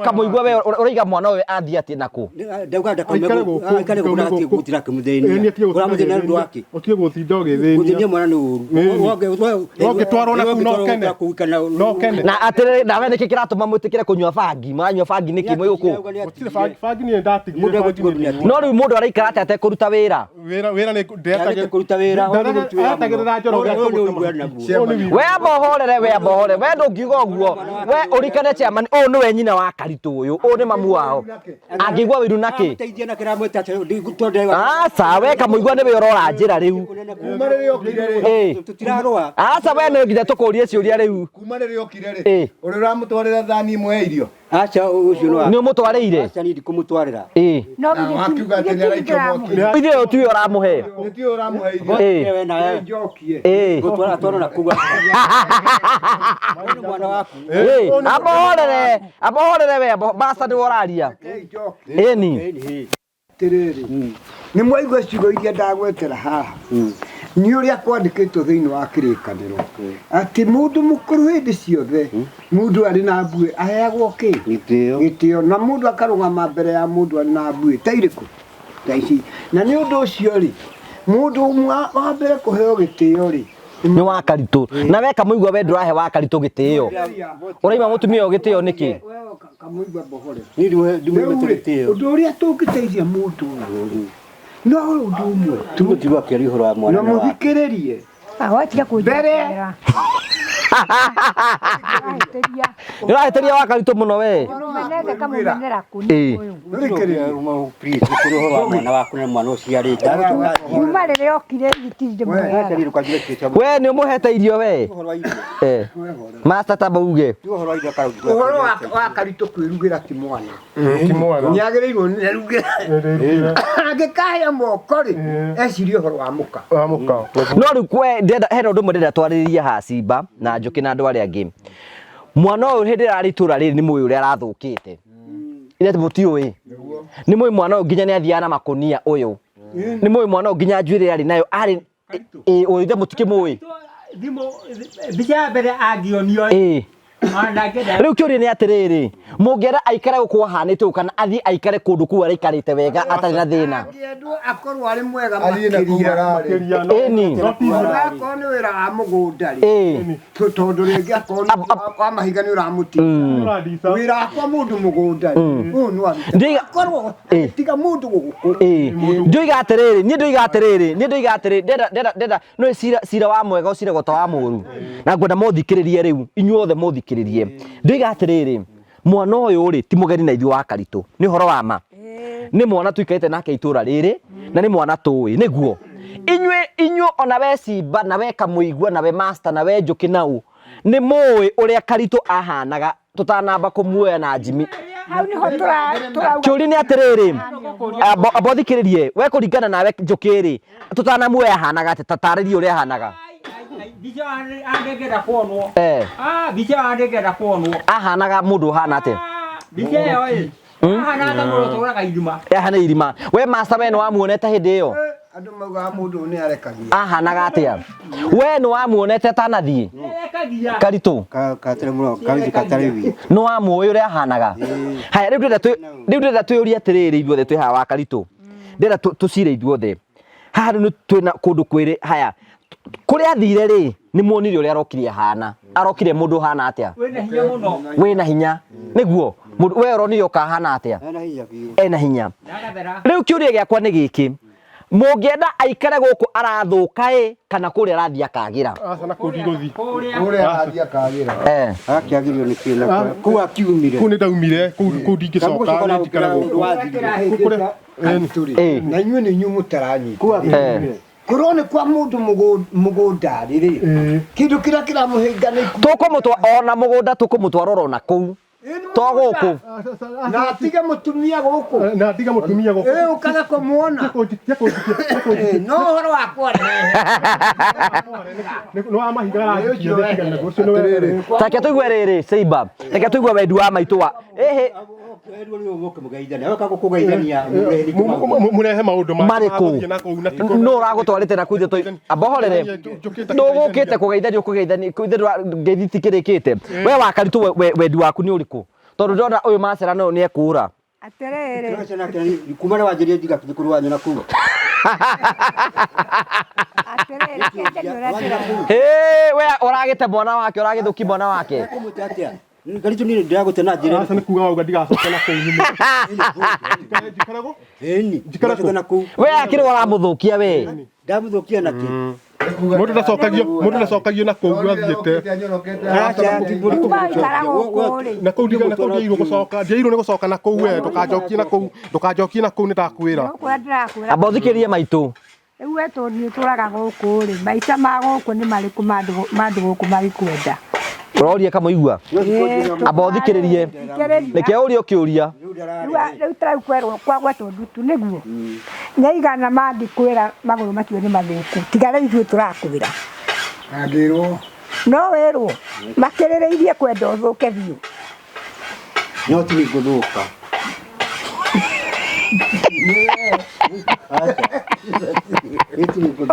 Kamũigua we ũraiga mwana ũyũ athiĩ atĩ na kũ? Ndauga ndakaume gũkũ, aikare gũkũ na atige gũtira akĩmũthĩnia. Ũramũthĩnia nĩ ũndũ wake. Ũtige gũtinda ũgĩthĩnia. Gũthĩnia mwana nĩ ũru. Ũngĩtwarwo na kũu no kene. No kene. Na atĩrĩrĩ nawe nĩkĩ kĩratũma mwĩtĩkĩre kũnyua bangi? Mũranyua bangi nĩkĩ mwĩ gũkũ? Gũtirĩ bangi, bangi niĩ ndatigire. Bangi nĩ No rĩu mũndũ araikara atĩa atekũruta wĩra? Wĩra wĩra nĩ Ndarĩte kũruta wĩra, ũyũ nĩ mũruti wĩra mũno. Ndetagĩrĩra Njoroge Ũyũ nĩ ũiguano naguo. We amba ũhorere, we amba ũhorere. We ndũngiuga ũguo. We ũrikane chairman, ũyũ nĩwe nyina wa Karitũ ũyũ. Ũyũ nĩ mamu wao. Angĩigua wĩiru nakĩ? Aramũteithia na kĩramwĩta atĩ ndingũtondeka. Aca, we Kamũigua nĩwe ũrora njĩra rĩu. Kuma rĩrĩa okire rĩ. Tũtirarũa. Aca we no nginya tũkũrie ciũria rĩu. Kuma rĩrĩa okire rĩ. Ũrĩ ũramũtwarĩra thani ĩmwe ya irio? Aca ũcio nĩ wa. Nĩ ũmũtwarĩire? Aca niĩ ndikũmũtwarĩra. No Na wakiuga atĩ nĩ araikio mwaki. Ithuĩ ũyũ tiwe ũramũhe. Nĩ tiwe ũramũhe irio. We nawe. Ĩĩ. Gũtwara atwarwo na kũu. Ũyũ nĩ mwana waku. Amba ũhorere, amba ũhorere we, master nĩwe ũraria. Ĩni. Atĩrĩrĩ, nĩ mwaigua ciugo iria ndagwetera haha nĩ ũrĩa kwandĩkĩtwo thĩinĩ wa kĩrĩkanĩro atĩ mũndũ mũkũrũ hĩndĩ ciothe mũndũ arĩ na mbuĩ aheagwo kĩ gĩtĩo na mũndũ akarũgama mbere ya mũndũ arĩ na mbuĩ ta irĩkũ ta ici na nĩ ũndũ ũcio rĩ mũndũ wa mbere kũheo gĩtĩo rĩ Nĩ wa Karitũ. Na we Kamũigua we ndũrahe wa Karitũ gĩtĩo. Ũraima mũtumia ũyũ gĩtĩo nĩkĩ? Kamũigua mbohore. Niĩ ndimũimĩte gĩtĩo. Ũndũ ũrĩa tũngĩteithia mũndũ ũyũ rĩ no ũndũ ũmwe tu Tũgũtigwo akĩaria ũhoro wa mwana na mũthikĩrĩrie Watiga mbere kũnjokerera. Ũrahĩtĩria. Nĩ ũrahĩtĩria wa Karitũ mũno we. Mũmenete kamũmenera kũ nĩ Ĩĩ. ũyũ. Please, nĩ ũhoro wa mwana waku na mwana ũciarĩte. Kuma rĩrĩa okire itirĩ ndĩmũheaga. We nĩ ũmũhete irio we. Eh. Master tamba uge. Ũhoro wa Karitũ kwĩrugĩra ti mwana. Ti mwana. Nĩ agĩrĩirwo nĩ erugĩre. Angĩkahĩa moko rĩ, ecirie ũhoro wa mũka. Wa mũka. No rĩu kwe ndĩrenda hena ũndũ ũmwe ndĩrenda twarĩrĩrie haha Simba na Njũkĩ na andũ arĩa angĩ. Mwana ũyũ hĩndĩ ĩrĩa arĩ itũũra rĩrĩ nĩ mũĩ ũrĩa arathũkĩte. Ithe mũtiũĩ. Nĩ mũĩ mwana ũyũ nginya nĩ athiaga na makũnia ũyũ. Nĩ mũĩ mwana ũyũ nginya njuĩrĩ arĩ nayo arĩ ĩĩ ũyũ ithe mũtikĩmũĩ. Thimũ mbica ya mbere angĩonio Ĩĩ. ona ngĩenda Rĩu kĩũria nĩ atĩrĩrĩ, mũngĩenda aikare gũkũ ahanĩte ũũ kana athiĩ aikare kũndũ kũu araikarĩte wega atarĩ na thĩna? Angĩendwo akorwo arĩ mwega Athiĩ na kũu makĩria. ararĩ. Ĩni. Onakorwo nĩ wĩra wa mũgũnda rĩ, Ĩĩ. tondũ rĩngĩ akorwo nĩ wa mahiga nĩ ũramũtinda. Wĩra wakwa mũndũ mũgũnda rĩ, ũyũ nĩ waruta. Ndiga- Akorwo Ĩĩ. tiga mũndũ gũkũ. Ĩĩ. Ndoiga atĩrĩrĩ, niĩ ndoiga atĩrĩrĩ, niĩ ndoiga atĩrĩrĩ, ndĩrenda ndĩrenda ndĩrenda nĩ cira cira wa mwega ũciragwo ta wa mũru. Na ngwenda mũthikĩrĩrie rĩu, inyuothe mũthikĩrĩrie. Ndoiga atĩrĩrĩ, mwana ũyũ rĩ ti mũgeni na ithuĩ wa Karitũ. Nĩ ũhoro wa ma. Nĩ mwana tũikarĩte nake itũra rĩrĩ na nĩ mwana tũĩ, nĩguo. Inyuĩ inyuĩ ona we Simba na we Kamũigua na we Master na we Njũkĩ na ũ nĩ mũĩ ũrĩa Karitũ ahanaga tũtanamba kũmuoya na Jimmy. Hau nĩho tũrauga. Kĩũria nĩ atĩrĩrĩ, amba ũthikĩrĩrie, we kũringana nawe Njũkĩ rĩ, tũtanamuoya ahanaga atĩa? Ta taarĩria ũrĩa ahanaga. Mbica angĩenda kuonwo. Eh. Ah, mbica angĩenda kuonwo. Ahanaga mũndũ ũhana atĩa? Mbica ĩyo ĩ. Ahana ta mũndũ ũtũraga irima. Ahana irima. We master we nĩ wamuonete hĩndĩ ĩyo? Andũ maugaga mũndũ ũyũ nĩ arekagia. Ahanaga atĩa? We nĩ wamuonete atanathiĩ? Arekagia. Karitũ. Nĩ wamuũĩ ũrĩa ahanaga? Haya rĩu ndĩrenda rĩu ndĩrenda twĩyũrie atĩrĩrĩ ithuothe twĩ haha wa Karitũ. Ndĩrenda tũcire ithuothe. Haha rĩu nĩ twĩna kũndũ kwĩrĩ haya. Kũrĩa athire rĩ, nĩ muonire ũrĩa arokire ahana. Arokire mũndũ ũhana atĩa? Wĩna hinya mũno. Wĩna hinya. Nĩguo. Mũndũ we ũronire ũkahana atĩa? Ena hinya. Ndagathera. Rĩu kĩũria gĩakwa nĩ gĩkĩ. Mũngĩenda aikare gũkũ arathũka ĩ kana kũrĩa arathiĩ akagĩra? Aca na kũu ndigũthiĩ. Kũrĩa. Kũrĩa arathiĩ akagĩra. Eh. Akĩagĩrĩirwo nĩ kĩna kũu akiumire. Kũu nĩ ndaumire, kũu ndingĩcoka nĩ njikare gũkũ. Kũrĩa Ĩĩ. Na inyuĩ nĩ inyuĩ mũtaranyita. Eh. Korwo nĩ kwa mũndũ mũgũnda rĩ, kĩndũ kĩrĩa kĩramũhĩnga nĩ Tũkũmũtwara ona mũgũnda tũkũmũtwara oro na kũu. To gũkũ. na atige mũtumia gũkũ. Na ndiga mũtumia gũkũ. Ĩ ũkaga kũmuona. Ĩ, no ũhoro wa kwaria. Nĩ wa mahiga aranjikia nĩ naguo ũcio nĩ wega. Take tũigue rĩrĩ Simba. Reke tũigue wendi wa maitũ wa. Ĩhĩ Mũrehe maũndũ marĩkũ? magũthiĩ na kũu na ti kũu. Nũ ũragũtwarĩte na kũu ithuĩ amba ũhorere. Ndũgũkĩte kũgeithania ũkũgeithania ithuĩ ngeithi itikĩrĩkĩte. We wa Karitũ wendi waku nĩ ũrĩkũ? Tondũ ndĩrona ũyũ macera na ũyũ nĩ ekũra. Atĩrĩrĩ. Kuma rĩ wanjĩrĩrie ndigathiĩ kũrĩ wanyu na kũu. Atĩrĩrĩ, kĩenje ũrĩa ndĩrauga. Hĩ, we ũragĩte mwana wake, ũragĩthũki mwana wake. Kũmũte atĩa? Karitũ niĩ ndĩragũte na njĩra Aca nĩ kuga wauga ndigacoka na kũu nyume. Njikare gũ? Ĩni, Njikare kũ? na kũu. We akĩrĩ ũramũthũkia we. Ndamũthũkia na kĩ? Mũndũ ndacokagio, mũndũ ndacokagio na kũu athiĩte. Aca, ti mũndũ Kuma ikara gũkũ rĩ. Na kũu ndiga na kũu ndiagĩrĩirwo gũcoka, ndiagĩrĩirwo nĩ gũcoka na kũu we, ndũkanjokie na kũu, ndũkanjokie na kũu nĩ ndakwĩra. Gũkũ ũrĩa ndĩrakwĩra. Amba ũthikĩrĩrie maitũ. Rĩu we tondũ nĩ ũtũraga gũkũ rĩ, maica ma gũkũ nĩ marĩkũ ma andũ gũkũ magĩkwenda? Ũroria kamũigua. Amba ũthikĩrĩrie. Thikĩrĩria. Reke ũrie ũkĩũria. Rĩu tarĩu kwerwo kwagwetwo ndutu nĩguo nĩ aigana mangĩkwĩra magũrũ macio nĩ mathũku tiga rĩu ithuĩ tũrakwĩra Angĩrwo. no wĩrwo makĩrĩrĩirie kwenda ũthũke biũ. No ti ngũthũka.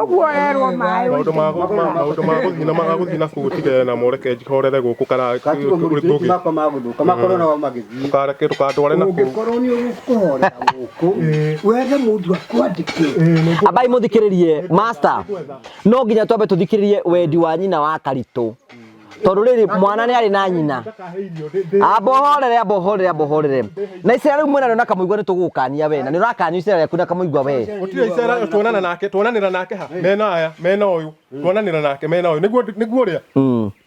Ũguo ũrerwo maĩ Maũndũ ma maũndũ ma gũthiĩ na magagũthiĩ na kũu tigane namo, reke njihorere gũkũ kana Gatuo makwa magũthũka makorwo nao magĩthiĩ. Ndũkareke ndũkandware na kũu. Ũngĩkorwo nĩ ũgũkũhorera gũkũ, wethe mũndũ akwandĩke. Ambai mũthikĩrĩrie master. No nginya twambe tũthikĩrĩrie wendi wa nyina wa Karitũ. Tondũ rĩrĩ mwana nĩ arĩ na nyina. Amba ũhorere, amba ũhorere, amba ũhorere. Na icera rĩu mwena na kamũigua nĩ tũgũgũkania we na nĩ ũrakanio icera rĩaku na kamũigua we. Gũtirĩ icera tuonana nake, tuonanĩra nake ha? Mena aya, mena ũyũ. Tuonanĩra nake mena ũyũ. Nĩguo nĩguo ũrĩa.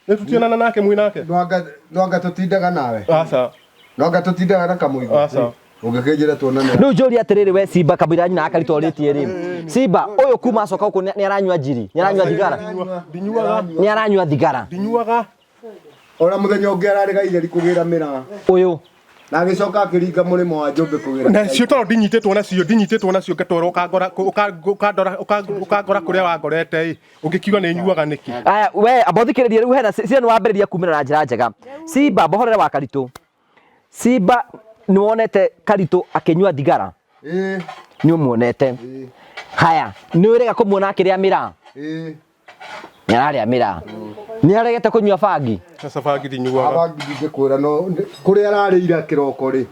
Nĩ tutionana nake mwĩ nake. Nwanga tũtindaga nawe. Aca. Nwanga tũtindaga na kamũigua. Aca. Ũngĩkĩnjĩra tuonane. Rĩu njũria atĩrĩrĩ we Simba kamũira nyina akaritũ orĩtie rĩ Simba ũyũ kuma acoka gũkũ nĩ aranyua njiri nĩ aranyua thigara Ndinyuaga. nĩ aranyua thigara Ndinyuaga. Ona mũthenya ũngĩ ararĩ gaitheri kũgĩra mĩraa. Ũyũ. Na agĩcoka akĩringa mũrĩmo wa Njũmbĩ kũgĩra. Nacio tondũ ndinyitĩtwo nacio ndinyitĩtwo nacio ngatwarwo ũkangora ũkandora ũkangora kũrĩa wangorete ĩ ũngĩkiuga nĩ nyuaga nĩkĩ? Aya we amba ũthikĩrĩrie rĩu hena Simba nĩ wambĩrĩria kumĩra na njĩra njega Simba mbohorere wa Karitũ Simba nĩ wonete Karitũ akĩnyua thigara Ĩĩ. nĩ ũmuonete haya nĩ ũrega kũmuona akĩrĩa mĩraa Ĩĩ. nĩ ararĩa mĩraa nĩ aregete kũnyua bangi Aca bangi ndinyuaga. Bangi ndingĩkwĩra no kũrĩa ararĩire kĩroko rĩ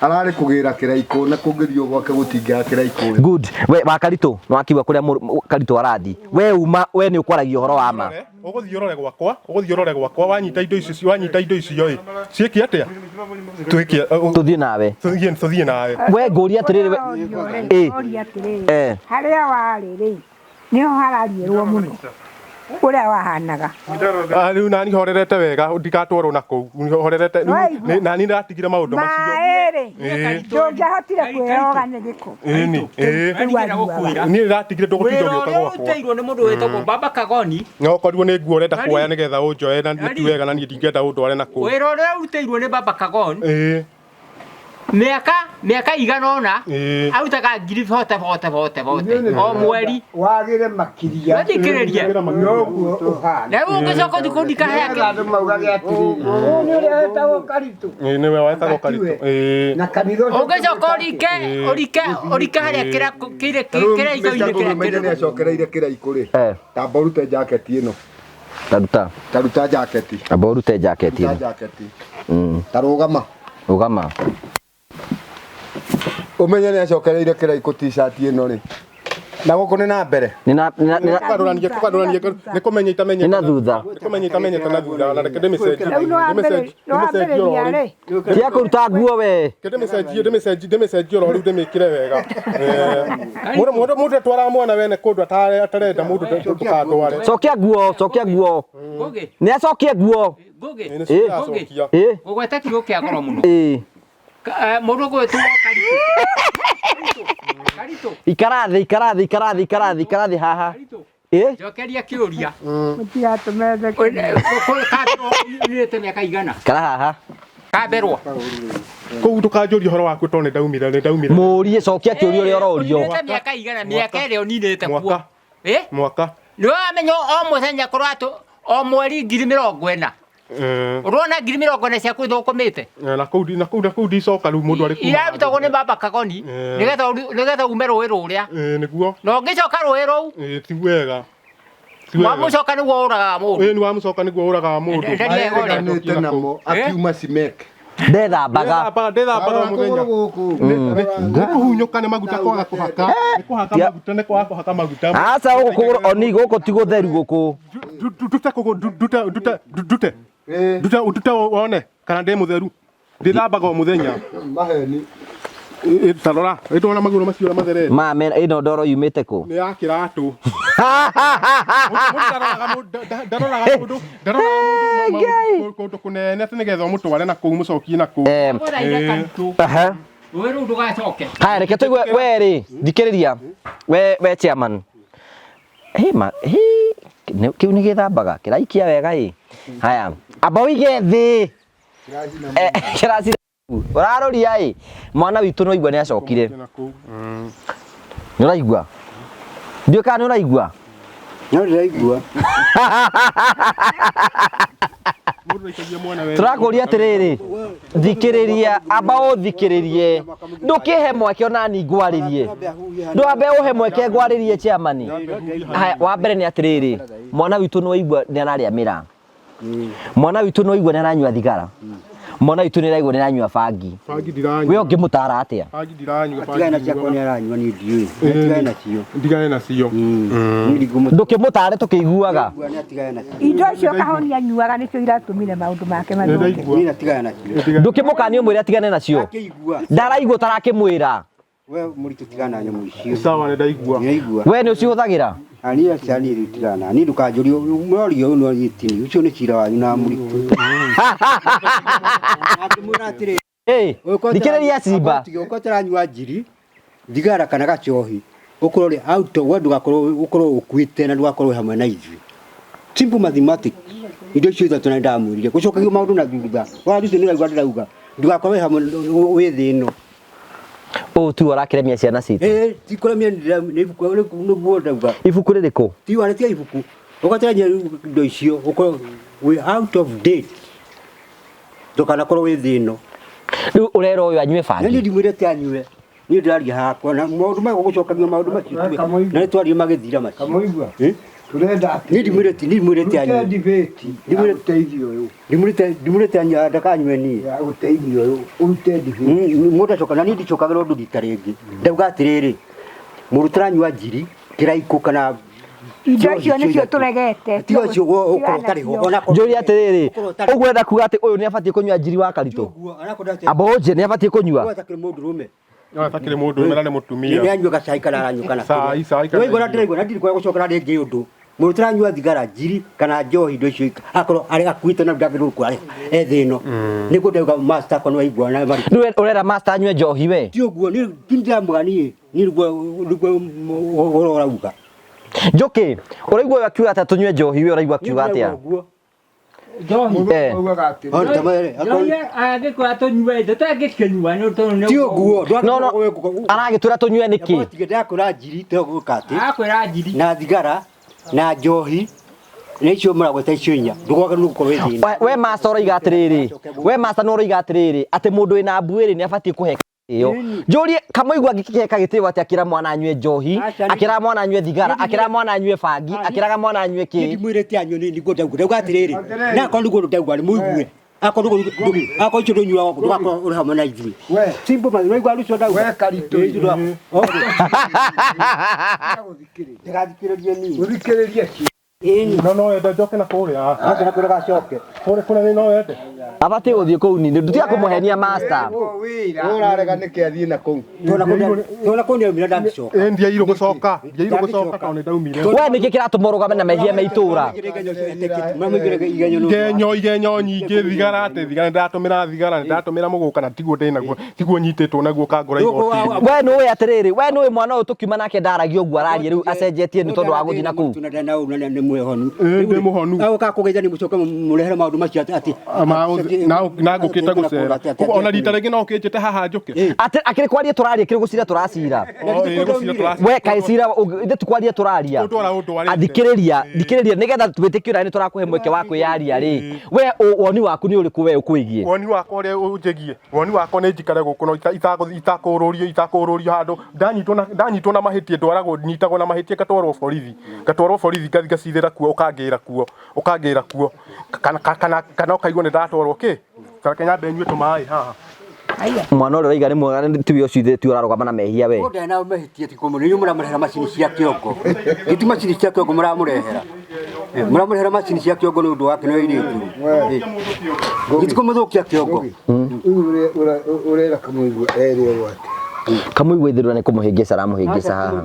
ararĩ kũgĩra kĩraikũ na kũngĩthiĩ gwake gũtingĩaga kĩraikũ. Good we wa Karitũ nĩ wakiuga kũrĩa Karitũ arathi we uma we nĩ ũkwaragia ũhoro wa ma Ũgũthiĩ ũrore gwakwa ũgũthiĩ ũrore gwakwa wanyita indo icio wanyita indo icio ĩ ciĩke atĩa twĩke tũthiĩ nawe tũthiĩ tũthiĩ nawe we ngũria atĩrĩrĩ we Ĩ. Ũria atĩrĩrĩ Eh. harĩa warĩ rĩ nĩho harariĩrwo mũno ũrĩa wahanaga Ah, rĩu nani horerete wega ndigatwarwo na kũu horerete rĩu Waigua? nani ndatigire maũndũ macio maĩ rĩ Ĩ. ndũngĩahotire kwĩyoga nĩ gĩko ĩni ĩ Rĩu anyuaga. niĩ ndatigire ndũgũtinda Wĩra ũgĩũka ũrĩa gwakwa ũrutĩirwo nĩ mũndũ wĩtagwo Baba Kagoni no korirwo nĩ nguo ũrenda kuoya nĩgetha ũnjoe na nĩ ti wega na niĩ ndingĩenda ũndware na kũu wĩra ũrĩa ũrutĩirwo nĩ Baba Kagoni ĩ mĩaka mĩaka igana ũna ĩ arutaga ngiri bote bote bote bote o mweri Wagĩre makĩria. Wathikĩrĩria. Noguo ũhana. Na rĩu ũngĩcoka ũthiĩ kũndika Nĩgetha hake andũ maugage atĩrĩrĩ, ũyũ nĩ ũrĩa wetagwo Karitũ. ĩ nĩwe wetagwo Karitũ ĩ Na kanitha ũcio ũngĩcoka ũrike ũrike ũrike harĩa kĩra kĩrĩa kĩrĩa indo-inĩ kĩrĩa Ũmenye nĩ acokereire kĩraikũ rĩ tamba ũrute jaketi ĩno taruta taruta jaketi amba ũrute jaketi ruta ĩno jaketi ta rũgama rũgama ũmenye nĩ acokereire kĩraikũ t-shirt ĩno rĩ na gũkũ nĩ na mbere nĩ na nĩ na kũgarũrania kũgarũrania nĩ kũmenya itamenyete Nĩ na thutha. nĩ kũmenya itamenyete na thutha na reke ndĩmĩcenjie Rĩu nĩ wambĩrĩria rĩ tiga kũruta nguo we Reke ndĩmĩcenjie ndĩmĩcenjie ndĩmĩcenjie oro rĩu ndĩmĩkĩre wega Eh, mũndũ mũndũ mũndũ atwaraga mwana wene kũndũ atarenda mũndũ ndũkandware cokia nguo cokia nguo Ngũgĩ nĩ acokie nguo Ngũgĩ Ĩ, nĩcio ndacokia. ĩ ũgwete kiugo kĩa goro mũno ĩ Mũndũ ũgwĩtwo Karitũ Karitũ ikara thĩ ikara thĩ ikara thĩ ikara thĩ ikara thĩ haha ĩ njokeria kĩũria Mũtigatũme theke. Kamberwo ũninĩte mĩaka igana ikara haha Kamberwo kũu ndũkanjũrie ũhoro waku tondũ nĩ ndaumire nĩ ndaumire mũrie cokia kĩũria ũrĩa ũrorio ũninĩte mĩaka igana mĩaka ĩrĩa ũninĩte kuo mwaka ĩ mwaka nĩ wamenya o mũthenya kũratũ o mweri ngiri mĩrongo ĩna Eh, ũrona ngiri mĩrongo ĩna ciaku ithũkũmĩte eh, na kũu na kũu na kũu ndicoka rĩu mũndũ arĩ kuma irarutagwo nĩ Baba Kagoni Eh. nĩgetha nĩgetha ume rũĩ rũrĩa Ĩ, nĩguo na ũngĩcoka rũĩ rũu Ĩ, ti wega Ti wega. wamũcoka nĩguo ũragaga mũndũ Ĩ, nĩ wamũcoka nĩguo ũragaga mũndũ Nderia ĩgo rĩ. Areganĩte namo akiuma Cimek ndethambaga Ndethambaga ndethambaga o mũthenya nĩ kũhunyũka nĩ maguta kwaga kũhaka nĩ kũhaka Tia- maguta nĩ kwaga kũhaka maguta aca gũkũ kũgũrũ oni gũkũ ti gũtheru gũkũ ndute kũgũ ndute ndute ndute ndute ndute wone kana ndĩ mũtheru ndĩthambaga o mũthenya maheni Ĩ, ta rora ĩ ndona magũrũ macio ũrĩa matherete ma mena ĩno ndoro yumĩte kũ nĩ ya kĩratũ Mũndũ ndaroraga mũndũ- ndaroraga mũndũ ndaroraga mũndũ kũndũ kũnene atĩ nĩgetha ũmũtware na kũu mũcokie na kũu Em, Ũraire Karitũ aha. rũĩ rũu ndũgacoke haya reke tũigue we rĩ thikĩrĩria we we chairman Hĩ ma hĩ kĩu nĩ gĩthambaga kĩraikia wega ĩ haya amba ũige thĩ Eh, kĩracina ũraroria ĩ mwana witũ no igua nĩ acokire Na kũu nĩ ũraigua ndiũĩ kana nĩ ũraigua No ndĩraigua. mũndũ ndaikagia mwana wene tũrakũria atĩrĩrĩ thikĩrĩria amba ũthikĩrĩrie ndũkĩhe mweke onani ngwarĩrie ndwambe ũhe mweke ngwarĩrie chairman haya wa mbere nĩ atĩrĩrĩ mwana witũ nĩ waigua nĩ ararĩa mĩraa mwana witũ nĩ waigua nĩ aranyua thigara mwana witũ nĩ araigua nĩ aranyua bangi bangi we ndiranyua ũngĩmũtara atĩa bangi ndiranyua Atigane na ciakwa nĩ aranyua niĩ ndiũĩ. Atigane nacio. ndigane nacio Niĩ ndingũmũ- ndũkĩmũtare tũkĩiguaga Ndingũigua nĩ atigane nacio. Indo icio Kahonia anyuaga nĩcio iratũmire maũndũ make mathũke. Nĩndaigua Niĩ atigane nacio. ndũkĩmũkanie ũmwĩre atigane nacio Akĩigua. ndaraigua ũtarakĩmwĩra We mũritũ tigana na nyamũ icio. Sawa nĩ ndaigua. Nĩaigua. We nĩ ũcihũthagĩra? Ani aca niĩ rĩu tigana. Niĩ ndũkanjũrie mũroria ũyũ no niĩ tini. Ũcio nĩ cira wanyu na mũritũ. Angĩmwĩra atĩrĩ. Ĩ, thikĩrĩria Simba. Ũkorwo ũtaranyua njiri, thigara kana gacohi, ũkorwo ũrĩ out we ndũgakorwo ũkorwo ũkuĩte na ndũgakorwo wĩ hamwe na ithuĩ. Simple mathematics. Indo icio ithatũ na nĩndamwĩrire. Gũcokagia maũndũ na thutha. Warucio nĩ ũraigua ndĩrauga. Ndũgakorwo wĩ hamwe wĩ thĩ ĩno. Ũũ tiwe ũrakĩremia ciana citũ. Ĩĩ, ti kũremia nĩ ibuku nĩguo ndauga. Ibuku rĩrĩkũ? Ti wa tiga ibuku. Ũgataranyia indo icio ũkorwo wĩ out of date. Ndũkanakorwo wĩ thĩ ĩno. Rĩu ũrera ũyũ anyue Na niĩ bangi? ndimwĩrĩte anyue. Niĩ ndĩraria hakwa na maũndũ maya gũcokanio maũndũ macio tuge. Na nĩ twarie magĩthira macio. Kamũigua. Eh? Tũrenda atĩ. Niĩ ndimwĩrĩte niĩ ndimwĩrĩte Rute anyue. debate. Ndimwĩrĩte Ũteithio ũyũ. ndimwĩrĩte ndimwĩrĩte anyue ndakanyue niĩ. Ya ũteithio ũyũ. Ũrute debate. Mũndũ acoka na niĩ ndicokagĩra ũndũ rita rĩngĩ. Ndauga atĩrĩrĩ, mũndũ ũtaranyua njiri, kĩraikũ kana Indo icio nĩcio tũregete. Tiga ũcio ũkorwo ũtarĩ ho. Ona akorwo- Njũrie atĩrĩrĩ, ũkorwo ũtarĩ ho. ũguo ũrenda kuga atĩ ũyũ nĩ abatiĩ kũnyua njiri wa karitũ? Ũguo, anakorwo atĩ- Amba ũnjĩre nĩ abatiĩ kũnyua? Ũguo atakĩrĩ mũndũrũme. No atakĩrĩ mũndũ ũrũme na nĩ mũtumia. Nĩ anyua gacai kana aranyua kana Cai, cai kana Waigua na irio. ndĩraigua na ndirĩ kwa gũcokera rĩngĩ ũndũ. Mũndũ ũtaranyua thigara njiri kana njohi indo icio akorwo arĩ akuĩte na ndagĩrĩirwo gũkorwo arĩ e thĩ ĩno. Nĩguo ndauga master akwa nĩ waigua na marĩ. Rĩu ũrera master anyue njohi we? Ti ũguo niĩ ti ndĩramwĩra niĩ niĩ nĩguo nĩguo ũhoro ũrauga. Njũkĩ, ũraigua ũyũ akiuga atĩa tũnyue njohi we ũraigua akiuga atĩa? Ũguo. Njohi. Eh. Augaga atĩrĩ. Ona ta mere, akorwo- Njohi angĩkorwo tũnyue tũtangĩkĩnyua nĩ tondũ Ti ũguo No, no, aragĩtwĩra tũnyue nĩkĩ? Tige ndakũra njiri tegũka atĩ Akwĩra njiri. na thigara na njohi na icio mũragweta icio inya ndũkwagĩrĩirwo gũkorwo wĩ thĩna. We master ũroiga atĩrĩrĩ, we master nĩ ũroiga atĩrĩrĩ, atĩ mũndũ wĩna mbuĩrĩ nĩ abatiĩ kũhe gĩtĩo. Njũrie Kamũigua angĩkĩheka gĩtĩo atĩ akĩra mwana anyue njohi, Aca, nĩ- akĩra mwana anyue thigara, akĩra mwana anyue bangi, akĩraga mwana anyue Niĩ kĩ? ndimwĩrĩte anyue nĩ nĩguo ndauga ndauga atĩrĩrĩ na akorwo nĩguo ndauga nĩ mũigue akorwo nĩguo akorwo icio ndũnyuaga ndũgakorwo ũrĩ hamwe na ithuĩ. We. Simple man ũraigua rũcio ndauga. We Karitũ. Ĩĩ, ndũga- Okay. Gũthikĩrĩria. Ndĩgathikĩrĩrie niĩ. Ũthikĩrĩrie ci. Ĩni. No no wende njoke na kũrĩa. Aca na kũrĩa gacoke. Kũrĩa kũrĩa no wende. Abatiĩ gũthiĩ kũu nini, ndutiga kũmũhenia master. Wĩra. Ũrarega nĩkĩ athiĩ na kũu? Tona kũu tona kũu nĩaumire ndangĩcoka. Ĩ ndiairwo gũcoka. Ndiairwo gũcoka tondũ nĩ ndaumire. We nĩkĩ kĩratũma ũrũgame na mehia me itũra? Igenyo igenyo nyingĩ thigara atĩ thigara nĩ ndatũmĩra thigara nĩ ndatũmĩra mũgũka na tiguo ndĩnaguo tiguo nyitĩtwo naguo kangora igoti-inĩ. We nĩũĩ atĩrĩrĩ, we nĩũĩ mwana ũyũ tũkiuma nake ndaragia ũguo araria rĩu acenjetie nĩ tondũ wa gũthiĩ na kũu. Nĩ mwĩhonu. Ĩ, ndĩ mũhonu. Agũka kũgeithania mũcoke mũrehere maũndũ macio atĩ atĩ Na ngũkĩte gũcera. Ũguo Ona rita rĩngĩ no ũkĩnjĩte haha njũke. Atĩ akĩrĩ kwaria tũraria kĩrĩ gũcira tũracira. Oh, ĩ, gũcira tũracira. We kaĩ cira ithe ti kwaria tũraria. Ũndwara ũndwarĩte. Athikĩrĩria, thikĩrĩria nĩgetha twĩtĩkio na nĩ tũrakũhe mweke wa kwĩyaria rĩ. We woni waku nĩ ũrĩkũ we ũkwĩgiĩ? Woni wakwa ũrĩa ũnjĩgie woni wakwa nĩ njikare gũkũ no itakũrũrio itakũrũrio handũ ndanyitwo na ndanyitwo na mahĩtia ndwaragwo nyitagwo na mahĩtia ngatwarwo borithi ngatwarwo borithi ngathi ngacirĩra kuo ũkangĩra kuo ũkangĩra kuo kana kana kana ũkaigua nĩ ndatwarwo kĩ reke nyambe nyue tũmaĩ haha Mwana ũrĩa ũraiga nĩ mwega nĩ tiwe ũcio ithe tiwe ũrarũgama na mehia we. Mũndũ na mahĩtia ti kũmũ nĩ mũramũrehera macini cia kĩongo. Gĩti macini cia kĩongo mũramũrehera. Mũramũrehera macini cia kĩongo nĩ ũndũ wake nĩ airĩtu. Gĩti kũmũthũkia kĩongo. Rĩu ũrera Kamũigua ere ũũ atĩ. Kamũigua ithirwo nĩ kũmũhĩngĩca aramũhĩngĩca haha.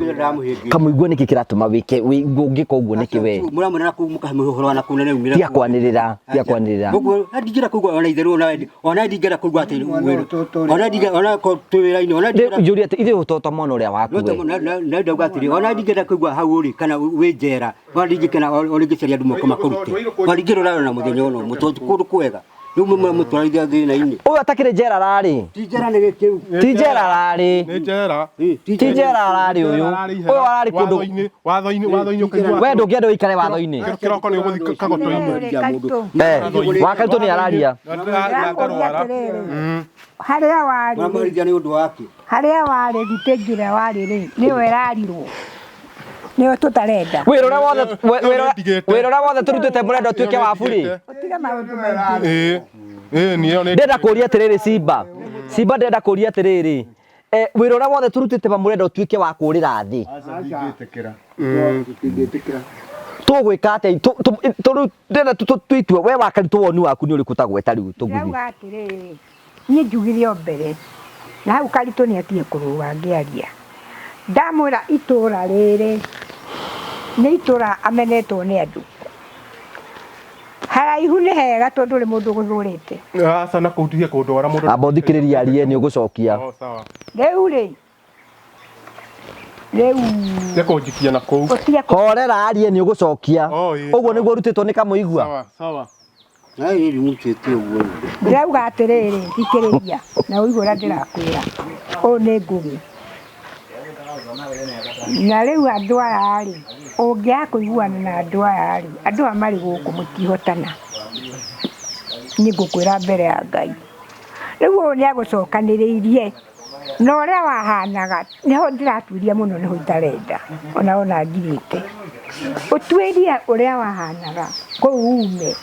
Kamũigua nĩkĩ kĩratũma wĩke ũngĩka ũguo nĩkĩ we? Mũramũrehera kũu mũkahe ũhoro wa na kũu na nĩ umire. Tiga kwanĩrĩra, tiga kwanĩrĩra. Ũguo ndingĩenda kũigua ona itherũ ona ona ndingĩenda kũigua atĩ ona ndingĩenda ona ko twĩ wĩra-inĩ ona ndingĩenda Njũria atĩ ithuĩ ũtoto mwana ũrĩa waku we. na ndauga atĩrĩ ona ndingĩenda kũigua hau ũrĩ kana wĩ njera ona ndingĩkena ona ingĩcaria andũ moke makũrute ona ndingĩrora na mũthenya ona ũmwe tondũ kũndũ kwega rĩu mũmũtwarithia thĩna-inĩ Ũyũ atakĩrĩ njera rarĩ. ti njera nĩ gĩkĩu Ti njera rarĩ. nĩ njera Ti njera ararĩ ũyũ. Ũyũ ararĩ kũndũ. watho-inĩ watho-inĩ watho-inĩ ũkaigua We ndũngĩenda ũikare watho-inĩ. kĩroko nĩ ũgũthiĩ kagoto-inĩ Eh, Wakaritũ nĩ araria. Ndĩrakũria atĩrĩrĩ, harĩa warĩ rĩ, mũramũherithia nĩ ũndũ wake harĩa warĩ thitĩnji ĩrĩa warĩ rĩ nĩyo ĩrarirwo nĩyo tũtarenda Wĩra ũrĩa wothe wĩra ũrĩa wothe tũrutĩte mũrenda ũtuĩke wa burĩ. ũtige maũndũ maingĩ ĩĩ ĩĩ niĩ ĩyo nĩ Ndĩrenda kũria atĩrĩrĩ Simba. Simba ndĩrenda kũria atĩrĩrĩ. Eh, wĩra ũrĩa wothe tũrutĩte ba mũrenda ũtuĩke wa kũrĩra thĩ. Aca ndingĩtĩkĩra. Tũtingĩtĩkĩra. Tũgwĩka atĩa? Rĩu ndĩrenda tũitue we Wakaritũ woni waku nĩ ũrĩkũ tagweta rĩu tũgũthiĩ. Ndĩrauga atĩrĩrĩ niĩ njugire o mbere Na hau Karitũ nĩ atige kũrũga ngĩaria. Ndamwĩra itũra rĩrĩ nĩ itũra amenetwo nĩ andũ. Haraihu nĩ hega tondũ ndũrĩ mũndũ ũgũthũrĩte. Aca na kũu ndige kũndwara mũndũ. Amba ũthikĩrĩrie arie nĩ ũgũcokia. Oh, sawa. Rĩu rĩ, rĩu Tige kũnjikia na kũu. ũtige kũ Horera arie nĩ ũgũcokia. Oh, ĩĩ, Ũguo sawa. nĩguo ũrutĩtwo nĩ Kamũigua. Sawa, sawa. Ndĩrauga atĩrĩrĩ, thikĩrĩria na ũigue ũrĩa ndĩrakwĩra. Ũyũ nĩ Ngũgĩ. Na rĩu andũ aya rĩ, ũngĩaga kũiguana na andũ aya rĩ, andũ aya marĩ gũkũ mũtihotana. Niĩ ngũkwĩra mbere ya Ngai. Rĩu ũyũ nĩ agũcokanĩrĩirie na ũrĩa wahanaga, nĩho ndĩratuĩria mũno nĩho itarenda, ona wona ngirĩte. Ũtuĩrie ũrĩa wahanaga kũu ume.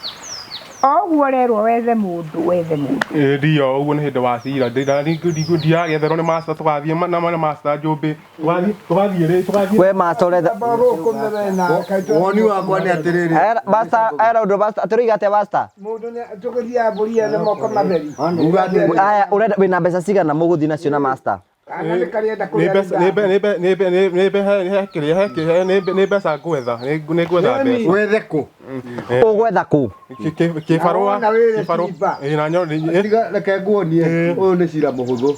O ũguo ũrerwo wethe mũndũ, wethe mũndũ. Ĩĩ ndio ũguo nĩ hĩndĩ wa cira ndiragĩetherwo nĩ master tũgathiĩ na master Njũmbĩ tũgathiĩ tũgathiĩ rĩ tũgathiĩ We master ũretha Woni wakwa nĩ atĩrĩrĩ Master era ũndũ master atĩrĩiga atĩa master? Mũndũ nĩ tũgĩthiaga mbũri ene moko matheri. Nguga atĩrĩrĩ Aya ũrenda wĩna mbeca cigana mũgũthiĩ nacio na master? Kana nĩ karĩenda nĩ kũrĩa mbeca nĩ mbe nĩ mbe nĩ mbe nĩ mbe he he kĩrĩa he kĩrĩa nĩ mbe nĩ mbeca ngwetha nĩ nĩ ngwetha mbeca wethe kũ Ũgwetha kũ? kĩbarũa Wona wĩre kĩbarũa Simba. ĩĩ na nyo tiga reke nguonie ũyũ nĩ cira mũhũthũ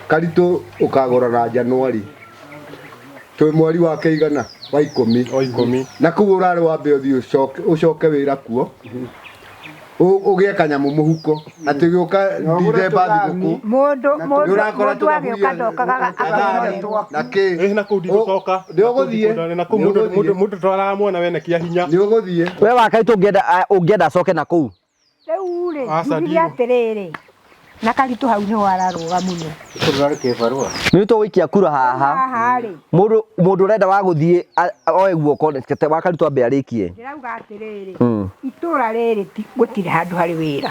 karitũ ũkagũra na Januari twĩ mweri wa kĩigana wa ikũmi o ikũmi na kũu ũrarĩ wambe ũthiĩ ũcoke ũcoke wĩra kuo Ũgĩe kanyamũ mũhuko atĩ gĩũka Dithemba thigũkũ Mũndũ mũndũ nĩũrakora mũndũ agĩũka ndokaga akahoretwo. na kĩ ĩĩ na kũu ndigũcoka Nĩ ũgũthiĩ. na kũu mũndũ mũndũ mũndũ twaraga mwana wene kĩa hinya nĩ ũgũthiĩ We wa Karitũ ũngĩenda ũngĩenda acoke na kũu? Rĩu rĩ, Aca, njugire ndigũ. atĩrĩrĩ, na Karitũ hau nĩho ararũga mũno. Nĩ tũgũikia kura haha. Haha rĩ, Mũndũ mũndũ ũrenda wa gũthiĩ oe guoko reke wa Karitũ ambe arĩkie. ndĩrauga atĩrĩrĩ, itũra rĩrĩ gũtirĩ handũ harĩ wĩra.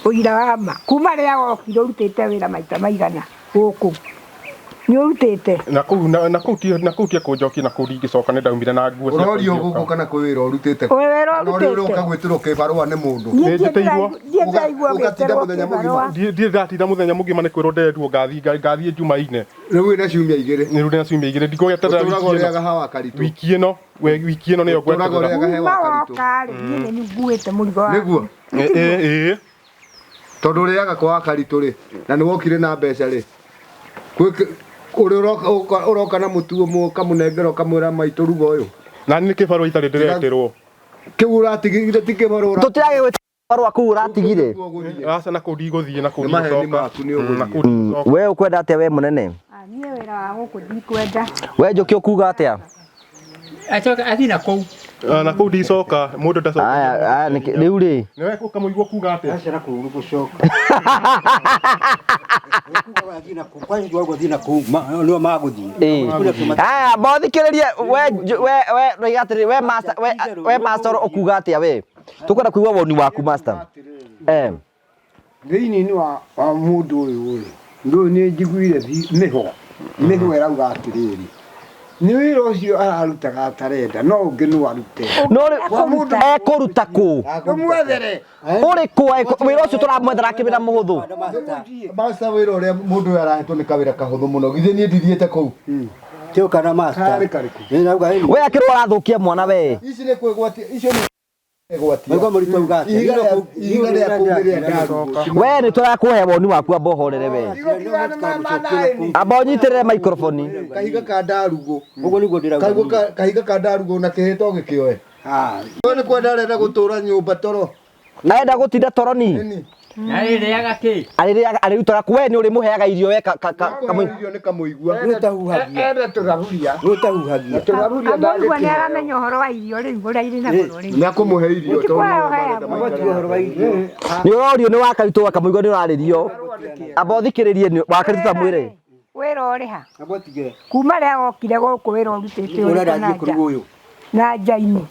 Ũira wa ma, kuma rĩrĩa wokire ũrutĩte wĩra maita maigana gũkũ. Nĩ ũrutĩte? na kũu na kũu ti na kũu ti kũnjokia na kũu ndingĩcoka nĩ ndaumire na nguo ciakwa ũrorio ngĩũka. gũkũ kana kwĩ wĩra ũrutĩte Wĩ wĩra kana ũrĩa ũroka ũrutĩte? gwĩtĩrwo kĩbarũa nĩ mũndũ Niĩ Nĩ njĩtĩirwo. ndirĩ ndĩraigua Ũgatinda ũgĩtĩrwo mũthenya mũgima. kĩbarũa. Ndirĩ ndatinda mũthenya mũgima nĩ kwĩrwo ndĩrendwo ngathiĩ ngathiĩ Jumaine rĩu wĩna ciumia igĩrĩ nĩ rĩu ndĩna ciumia igĩrĩ ndigũgĩeterera ũtũraga wiki ĩno ũrĩaga hawa karitũ wiki ĩno we wiki ĩno nĩyo Ũtũraga ngweterera ũrĩaga he Kuma wa karitũ woka rĩ, niĩ nĩ nguĩte mũrigo waku. nĩguo ĩĩ ĩĩ tondũ ũrĩaga kwa karitũ rĩ na nĩ wokire na mbeca rĩ ũrĩa ũroka na mũtu ũmwe ũkamũnengera ũkamwĩra maitũ ruga ũyũ na nĩ kĩbarũa itarĩ ndĩretĩrwo kĩu ũratigire ti kĩbarũa Tũtiragĩ gwĩta barũa kũu ũratigire. aca na kũu ndigũthiĩ na kũu Nĩ maheni ndigũcoka maku nĩ ũgũthiĩ. na kũu ndigũcoka We ũkwenda atĩa we mũnene? Ah, Niĩ wĩra wa gũkũ ndikwenda. We Njũkĩ ũkuga atĩa? Acoke athiĩ na kũu. Ah, na kũu ndicoka mũndũ ndacoka Aya aya rĩu rĩ. nĩwe ũkamũigua kuga atĩa Aca na kũu gũcoka. Kuga athiĩ na kũu, kwanja gũthiĩ na kũu, nĩo magũthiĩ. Ĩĩ. Aya bothikĩrĩrie we we we roiga atĩrĩrĩ we master we we master ũkuga atĩa we? Tũkwenda kũigua woni waku master. Eh. Thĩinĩ wa wa mũndũ ũyũ rĩ, mũndũ ũyũ nĩ njiguire mĩhwa mĩhwa ĩrauga atĩrĩrĩ, nĩ wĩra ũcio ararutaga atarenda no ũngĩ no arute. No rĩ ekũruta kũ? Tũmwethere. Ũrĩ kũ wĩra ũcio tũramwethera akĩwĩra mũhũthũ? Master wĩra ũrĩa mũndũ ũyũ arahetwo nĩ kawĩra kahũthũ mũno githĩ niĩ ndithiĩte kũu Tio kana master. Karĩ karĩkũ? Nĩ nauga ĩni. We akĩrwo ũrathũkia mwana we. ici nĩ kwĩgwatia icio nĩ kwĩgwatia Maigua mũritũ auga atĩa? ihiga rĩa ihiga rĩa kũu nĩ rĩa ndarugũ We nĩ tũrakũhe woni waku amba ũhorere we. Amba ũnyitĩrĩre microphone. kahiga ka ndarugũ Ũguo nĩguo ndĩrauga. Kahiga ka- kahiga ka ndarugũ na kĩhĩto gĩkĩoe we nĩ kwenda arenda gũtũra nyũmba toro Arenda gũtinda toro ni. Nini? Na rĩrĩaga kĩ? Arĩrĩaga arĩrutaga kũ we nĩ ũrĩmũheaga irio we ka ka ka irio nĩ kamũigua Nĩũtahuhagia. Ende tũthaburia. Nĩũtahuhagia. Tũthaburia Amũigua nĩ aramenya ũhoro wa irio rĩu ũrĩa irĩ na goro rĩu. nĩ akũmũhe irio Ti tondũ kũheo nĩwe marenda heagwo. maikare. Ũhoro wa irio. Nĩ ũrorio nĩ wa Karitũ wa Kamũigua nĩ ũrarĩrio. Amba ũthikĩrĩrie nĩ wa Karitũ ta mwĩre. Wĩra ũrĩ ha? Agwatige. Kuma rĩrĩa wokire gũkũ wĩra ũrutĩte Ũrĩa ũrĩkũ na ndathiĩ nja? kũrugwo ũyũ. Na nja-inĩ.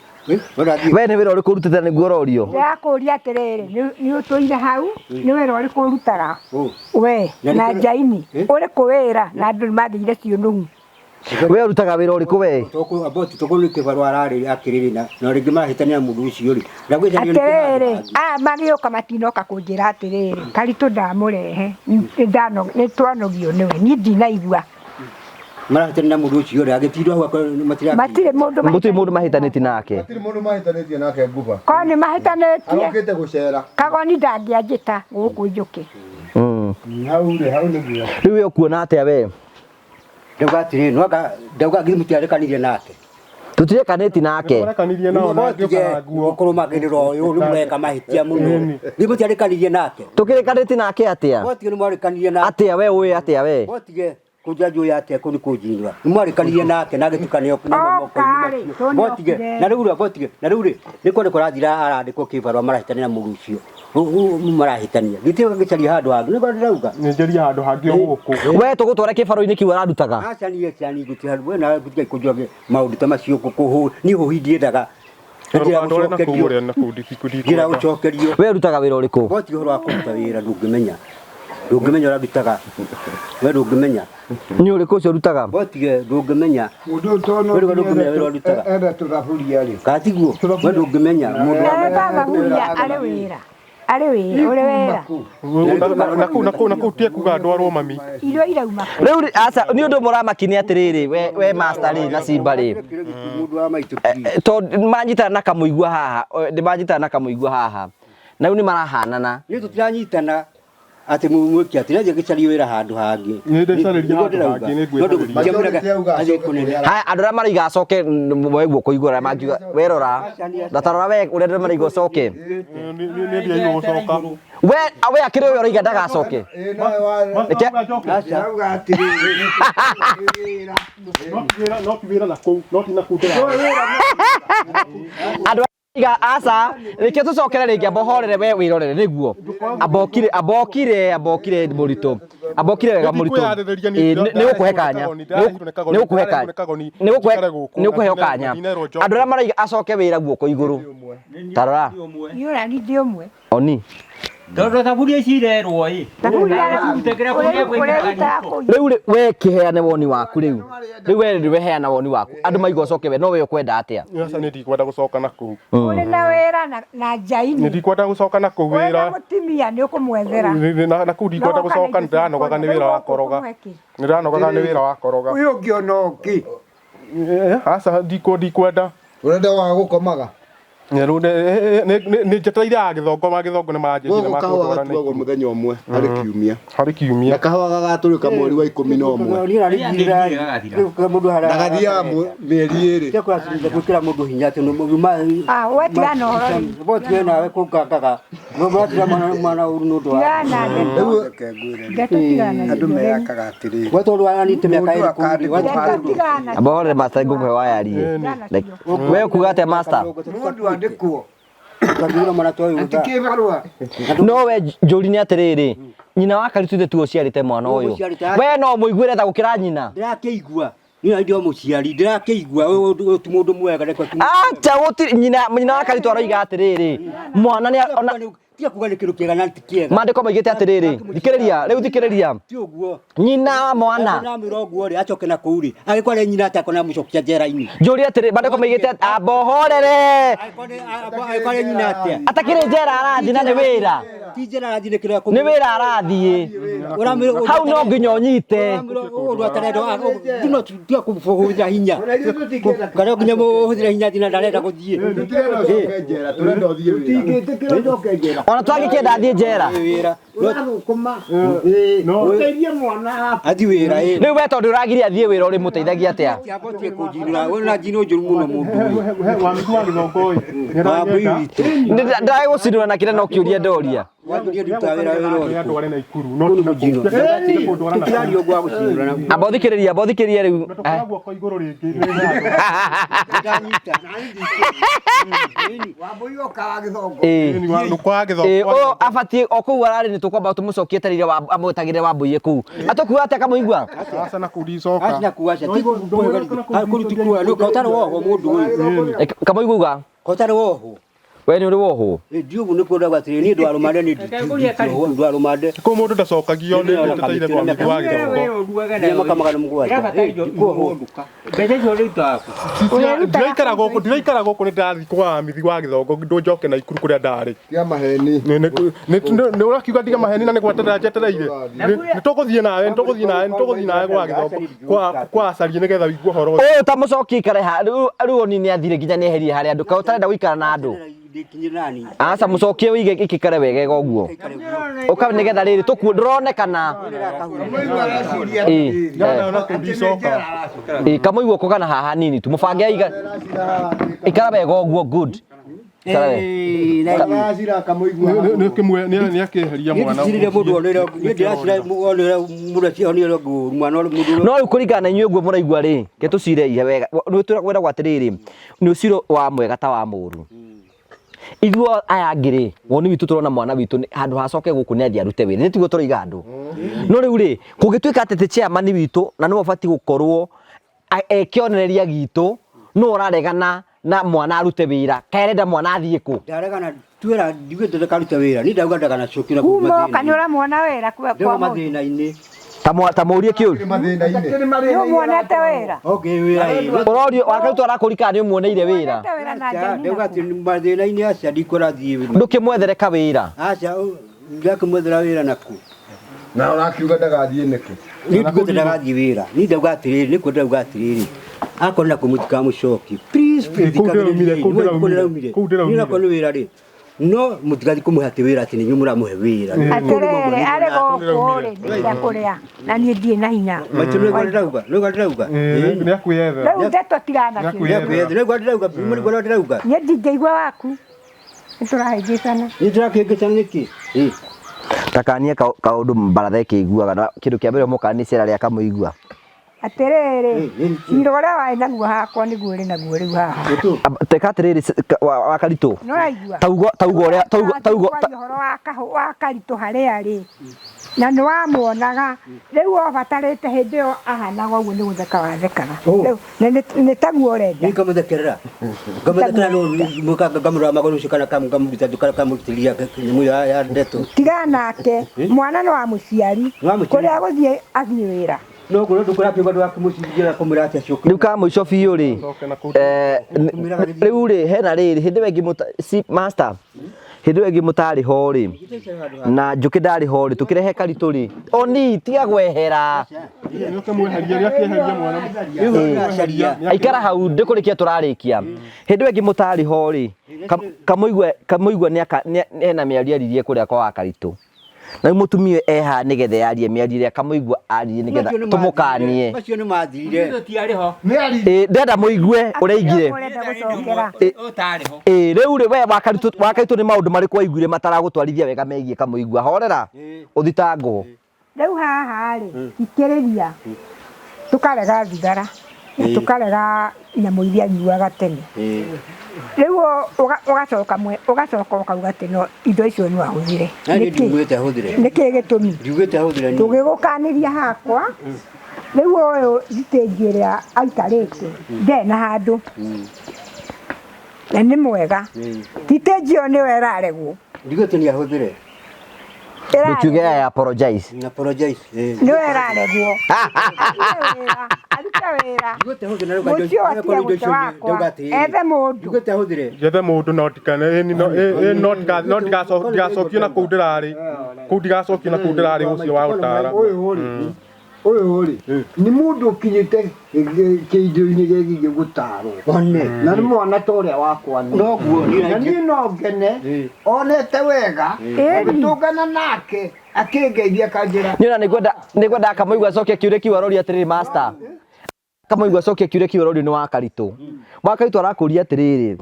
Ũrathiĩ. We nĩ wĩra ũrĩkũ ũrutĩte nĩguo ũrorio? Ndĩrakũria atĩrĩrĩ, nĩ ũtũire hau, nĩ wĩra ũrĩkũ ũrutaga? Ũ. We, Na na nĩ- nja-inĩ. Eh? Ũrĩkũ wĩra na andũ nĩ magĩire ciũnũhu. We ũrutaga wĩra ũrĩkũ we? Toko aboti toko nĩ kĩbarũa ararĩ akĩrĩrĩ na na rĩngĩ marahĩtania na mũndũ ũcio rĩ. Ndagwĩcaria nĩ Atĩrĩrĩ, aya magĩũka matinoka kũnjĩra atĩrĩrĩ, Karitũ ndamũrehe, nĩ twanogio nĩwe, niĩ ndinaigua. Marahĩtania na mũndũ ũcio rĩ, agĩtindwo hau akorwo nĩ matira. Matirĩ mũndũ Gũtirĩ mũndũ mahĩtanĩtie nake. Hatirĩ mũndũ mahĩtanĩtie nake nguba. Korwo nĩ mahĩtanĩtie, Arokĩte gũcera. Kagoni ndangĩanjĩta gũkũ njũke. Hau rĩ, hau nĩguo. Rĩu we ũkuona atĩa we? Ndauga atĩrĩrĩ, no anga ndauga nginya mũtiarekanire nake. Tũtirekanĩti nake. Twarekanirie nao na ngĩũka na nguo. Kũrũmagĩrĩra ũyũ rĩu mũreka mahĩtia mũno. Rĩu mũtiarekanire nake. Tũkĩrekanĩti nake atĩa? Botige nĩ mwarekanirie nake. Atĩa we ũĩ atĩa we? Botige kũnja njũĩ atĩa kũu nĩ kũnjinũra. Nĩ mwarekanirie nake na agĩtuka nĩ Oka-rĩ, tũ nĩ Botige okire. na rĩu rĩ botige na rĩu rĩ nĩ kwandĩkwo arathira arandĩkwo kĩbarũa marahĩtania na mũndũ ũcio. Marahĩtania. Gĩtĩ gĩcaria handũ hangĩ. Nĩguo ndĩrauga. Nĩ njarie handũ hangĩ o gũkũ. We tũgũtwara kĩbarũa-inĩ kĩu ararutaga. Aca niĩ ciani ngũti handũ we nawe ngũtiga kũnjũra maũndũ ta macio kũhũ niĩ hũhi ndiendaga. Ndĩra Ndware na kũu gũcokerio. ũrĩa na kũu Ndĩra ndikwenda. gũcokerio. We ũrutaga wĩra ũrĩkũ? Botige ũhoro wa kũruta wĩra ndũngĩmenya. Ndũngĩmenya ũrĩa ndutaga. We ndũngĩmenya. Nĩ ũrĩkũ ũcio ũrutaga? Botige ndũngĩmenya. Mũndũ ũyũ to Wĩra ndũngĩmenya wĩra ũrutaga. enda tũthaburia rĩ. Kana tiguo? We ndũngĩmenya mũndũ wa Enda thaburia arĩ wĩra. Arĩ wĩra, ũrĩ wĩra. Na kũu na kũu na kũu tie kuga ndwarwo mami. Irio irauma kũ? Rĩu rĩ, aca nĩ ũndũ mũramaki nĩ atĩrĩrĩ we we master rĩ na Simba rĩ. Mũndũ wa maitũ please. Tondũ manyitana na kamũigua haha, nĩ manyitana na kamũigua haha. Na rĩu nĩ marahanana. Nĩ tũtiranyitana atĩ mwĩke atĩ nathiĩ gĩcarie wĩra handũ hangĩ. Nĩ ndĩcarĩria handũ hangĩ, nĩ ngwĩcarĩria. Majority auga acoke kũrĩa Haya andũ arĩa maraiga acoke moe guoko igũrũ arĩa mangiuga werora na tarora we ũrĩa andũ maraiga ũcoke. Nĩ ndiagĩrĩirwo gũcoka. We we akĩrĩ ũyũ ũraiga ndagacoke. Ĩĩ nawe wa Reke Ndĩrauga atĩrĩrĩ, wĩra. No ti wĩra no ti wĩra na kũu no ti na kũu ndĩra. andũ iga aca reke tũcokere rĩngĩ amba ũhorere we wĩrorere nĩguo ambokire ambokire ambokire mũritũ ambokire wega mũritũ Ndikwĩyarĩrĩria Ĩĩ, niĩ nĩ gũkũhe kanya nĩ gũkũhe kanya nĩ gũkũhe nĩ gũkũheo kanya andũ arĩa maraiga acoke wĩra guoko igũrũ tarora Niĩ ũrani ndi ũmwe. oni Tondũ thaburia ici irerwo ĩ. Thaburia Ũrutĩkĩra kũrĩa kwĩngĩraga ũrerutaga riko. kũ? rĩu rĩ, we kĩheane woni waku rĩu rĩu we nĩwe heana woni waku andũ maiga ũcoke we no we ũkwenda atĩa Aca nĩ ndikwenda gũcoka na kũu. Ũrĩ na wĩra na Nĩ njaini. ndikwenda gũcoka na kũu Ũrĩ na wĩra. mũtumia nĩ ũkũmwethera. Na kũu ndikwenda gũcoka nĩ ndĩranogaga nĩ wĩra wa koroga. Nĩ ndĩranogaga nĩ wĩra wa koroga. Ũyũ ũngĩ ona ũngĩ. Aca ndikwenda. Ũrenda wa gũkomaga. Nĩ njetereire a gĩthongo ma gĩthongo nĩ maranjĩrire Gũkũ kahũa makũndwara gatuagwo mũthenya ũmwe harĩ kiumia. harĩ kiumia. Na kahũa gagatũrĩka mweri wa 11. Mũndũ Na gathiaga mĩeri ĩrĩ. gwĩkĩra mũndũ hinya atĩ nĩ Ah, we tigana ũhoro rĩu. botige nawe kũngangaga ũratira mwana mwana ũru nĩ ũndũ wa Tigana ndeto. Ndeto tigana Andũ nacio. meyakaga atĩrĩrĩ. we tondũ anite mĩaka Mũndũ ĩrĩ kũu akandĩkwo Ndeto tigana nacio. amba horere master ngũkũhe wayarie Tigana Like, nacio. we ũkuga atĩa master Mũndũ andĩkwo. ũkathura mwana ta ũyũ Ti kĩbarũa. no we njũri nĩ atĩrĩrĩ nyina wa Karitũ ithe tu ũciarĩte mwana ũyũ Ũciarĩte we no mũiguĩre tha gũkĩra nyina ndĩrakĩigua niĩ ndio mũciari ndĩrakĩigua ũyũ ti mũndũ mwega reke ti acha gũtirĩ nyina nyina wa Karitũ aroiga atĩrĩrĩ mwana nĩ ona tiga kuga nĩ kĩndũ kĩega na ti kĩega maandĩko maigĩte atĩrĩrĩ thikĩrĩria rĩu thikĩrĩria ti ũguo nyina wa mwana namwĩra ũguo rĩ acoke na kũu rĩ angĩkorwo arĩ nyina atĩa akona mũcokia njera-inĩ njũri atĩrĩ maandĩko maigĩte amba ũhorere angĩkorwo arĩ nyina atĩa atakĩrĩ njera arathiĩ na nĩ wĩra ti njera arathiĩ nĩ kĩrĩa nĩ wĩra arathiĩ hau no nginya ũnyite ũndũ atarenda no tiga kũhũthĩra hinya kana nginya mũhũthĩre hinya thina ndarenda gũthiĩ Tũtirenda ũcoke njera, tũrenda ũthiĩ wĩra. Tũtingĩtĩkĩra ũcoke njera. ona twagĩkĩenda athiĩ njera wĩra Ũrathũkũma. Ũteithie mwana waku. athiĩ wĩra ĩ rĩu we tondũ ũragiria athiĩ wĩra ũrĩmũteithagia atĩa abotie kũnjinũra we na njino njũru mũno mũndũ ũyũ Wamigu wa gĩthongo ĩ. wambui witũ ndagũcinũra na kĩrĩa no kĩũria ndoria wanjũria ndutaga wĩra wĩra ũrĩkũ Andware na ikuru no ti na kũu. Kũndwara na kũu. tũtiraria ũguo wa gũcinũra na amba ũthikĩrĩria amba ũthikĩrĩrie rĩu Ndũkora guoko igũrũ rĩngĩ. ndanyita Wambũi oka wa gĩthongo. Ĩĩ. Nũkwa Ĩĩ, gĩthongo. ũyũ abatiĩ o kũu ararĩ nĩ tũkwamba tũmũcokie etereire amwĩtagĩre wambũiye kũu atũkuo atĩa kamũigua Aca na kũu ndicoka. aca kuwa aca ti kũu ti kuwa nĩ ũtarĩ wohwo mũndũ ũyũ Kamũigua uga ũtarĩ wohwo We nĩ ũrĩ wohwo? Ndiũguo nĩ kuona atĩrĩ niĩ ndwarũmande niĩ ndwarũmande. Kũu mũndũ ndacokagio nĩ ndeteire kwa mĩtĩ wa gĩthongo. Nĩ maka 700. Ndikuohwo. Mbeca icio ũrĩrutaga kũ? Ndiraikara gũkũ, ndiraikara gũkũ nĩ ndĩrathiĩ kwa mithi wa gĩthongo ndũnjoke na ikuru kũrĩa ndarĩ. Tiga maheni. Nĩ ũrakiuga ndige maheni na nĩ gweterera njetereire. Nĩ tũgũthiĩ nawe, nĩ tũgũthiĩ nawe, nĩ tũgũthiĩ nawe gwa gĩthongo kwa kwa acarie nĩgetha ũigue ũhoro ũcio. Ũyũ ta mũcoki ikare ha rĩu rĩu oni nĩ athire nginya nĩ eherire harĩa andũ kaĩ ũtarenda gũikara na andũ. Aca mũcokie wĩige ĩkĩkare wegega ũguo. Ũka nĩgetha rĩrĩ tũkuo ndũronekana. Ĩĩ. Ndona na kũu ndicoka. Ĩĩ kamũigua ũko kana haha hanini tu mũbange aiga ikara wega ũguo good. Ikara wega. Aracira kamũigua. Nĩ kĩmwe nĩ akĩeheria mwana. Ndicirire mũndũ onere niĩ ndĩracira onere mũndũ acio onere ngũru mwana mũndũ No rĩu kũringana na inyuĩ ũguo mũraigua rĩ, ke tũcire ihe wega. Nĩ twĩragwo atĩrĩrĩ, nĩ ũciro wa mwega ta wa mũru. Ithuĩ aya angĩ rĩ, woni witũ tũrona mwana witũ handũ hacoke gũkũ nĩ athiĩ arute wĩra. Nĩ tiguo tũroiga andũ. No rĩu rĩ, kũngĩtuĩka atĩ ti chairman witũ na nĩwe ũbatiĩ gũkorwo e kĩonereria gitũ, nũ ũraregana na mwana arute wĩra, kaĩ arenda mwana athiĩ kũ? Ndaregana twĩra ndiugĩte ndakarute wĩra niĩ ndauga ndaganacokie na Kuma oka nĩ ũramuona wĩra kwa ndĩho kwa mũndũ. mathĩna-inĩ Ta mũrie kĩũria. Nĩ ũmuonete wĩra? okay wĩra ĩ Ũrorio wakaruta arakũria kana nĩ ũmuoneire wĩra. Ũmuonete wĩra na Aca, Njani ndauga nakuo? atĩ mathĩna-inĩ aca ndikũrathiĩ wĩra Ndũkĩmwethere kawĩra. aca ndakĩmwethera wĩra naku Na ũrakiuga ndagathiĩ nĩkĩ? niĩ ndigũte ndagathiĩ wĩra niĩ ndauga atĩrĩrĩ nĩkuo ndauga atĩrĩrĩ akorwo nakuo mũtikamũcokie please please Kũu ndĩraumire, kũu thikagĩrĩriai ndĩraumire, kũu ndĩraumire. niĩ nakwa nĩ wĩra rĩ no mũtigathiĩ kũmũhe atĩ wĩra atĩ nĩ inyuĩ mũramũhe wĩra Atĩrĩrĩ, arĩ gũkũ rĩ, ndĩrenda kũrĩa na niĩ ndirĩ na hinya. maitũ nĩguo ndĩrauga nĩguo ndĩrauga Nĩ akwĩyethera. Rĩu ndeto tigana nacio. Nĩakwĩyethera, nĩguo ndĩrauga nĩguo ndĩrauga Niĩ ndingĩigua waku. Nĩtũrahĩngĩcana. nĩ tũrakĩhĩngĩcana nĩkĩ Ĩ. Takanie kaũndũ baratha ĩkĩiguaga na kĩndũ kĩa mbere mũkanie icera rĩa kamũigua. Atĩrĩrĩ, cira ũrĩa warĩ naguo hakwa nĩguo ũrĩ naguo rĩu haha. Teka atĩrĩrĩ wa Karitũ. Nĩũraigua? Tauga tauga ũrĩa tauga tauga Twaria ũhoro wa kahũ wa Karitũ harĩa rĩ, na nĩ wamuonaga rĩu obatarĩte hĩndĩ ĩyo ahanaga ũguo nĩ gũtheka wathekaga. Rĩu na nĩ taguo ũrenda. Niĩ ngamũthekerera ngamũthekerera no ngamũrora magũrũ ũcio kana ngamũruta kana ngamũrutĩria nyamũ ĩyo ya ndeto. Tigana nake, mwana nĩ wa mũciari, Nĩ wa mũciari. kũrĩa agũthiĩ athiĩ wĩra. No ngorwo ndũkũrakiuga ndũgakĩmũcirithia kũmwĩra atĩ acoke. Rĩu ka mũico biũ rĩ, rĩu rĩ hena rĩrĩ hĩndĩ ĩyo ĩngĩ si master hĩndĩ ĩyo ĩngĩ mũtarĩ ho rĩ na njũkĩ ndarĩ ho rĩ tũkĩrehe karitũ rĩ oni tiga gwehera aikara hau ndĩkũrĩkia tũrarĩkia hĩndĩ ĩyo ĩngĩ mũtarĩ ho rĩ kamũigua kamũigua nĩ hena mĩario aririe kũrĩa kwa wakaritũ na rĩu mũtumia ũyũ eha nĩgetha yarie mĩario ĩrĩa kamũigua aririe nĩgetha tũmũkanie Macio nĩ mathirire. Tũtiarĩ ho. Ĩ, ndenda mũigue ũrĩa aigire Ũrenda gũcokera. Ũtarĩ ho. Ĩ, rĩu rĩ we wakaritũ wakaritũ nĩ maũndũ marĩkũ waiguire mataragũtwarithia wega megiĩ kamũigua horera ũthitangwo Rĩu haha rĩ, thikĩrĩria, tũkarega thigara, na tũkarega nyamũ iria anyuaga tene. Rĩu ũgacoka ũgacoka ũkauga atĩ no indo icio no ahũthĩre. Na niĩ Nĩkĩ? ndiugĩte ahũthĩre. Nĩkĩ gĩtũmi? Ndiugĩte ahũthĩre niĩ. Tũgĩgũkanĩria hakwa, rĩu ũyũ thitĩnji ĩrĩa aikarĩte ndarĩ na handũ na nĩ mwega. Thitĩnji ĩyo nĩyo ĩraregwo. Ndiugĩte nĩ ahũthĩre. Ndũkiuge I apologize. Apologize. Nĩwe ĩraregwo. Arute wĩra. Mũciĩ watige gũte wakwa. Ethe mũndũ. Ndiugĩte ahũthĩre. Njethe mũndũ no ndikane ĩni no ĩ no ndika no ndigacokio na kũu ndĩrarĩ. Kũu ndigacokio na kũu ndĩrarĩ ũcio wa gũtara. Ũyũ rĩ, ũyũ rĩ, nĩ mũndũ ũkinyĩte kĩindo-inĩ gĩkĩ gũtarwo. Na nĩ mwana ta ũrĩa wakwa niĩ. Noguo, niĩ Na niĩ no ngene onete wega agĩtũngana nake akĩngeithia akanjĩra Niĩ ona nĩngwenda nĩngwenda akamũigua acokie kĩũria kĩu aroria atĩrĩrĩ master. Akamũigua acokie kĩũria kĩu arorio nĩ Wakaritũ. Wakaritũ arakũria atĩrĩrĩ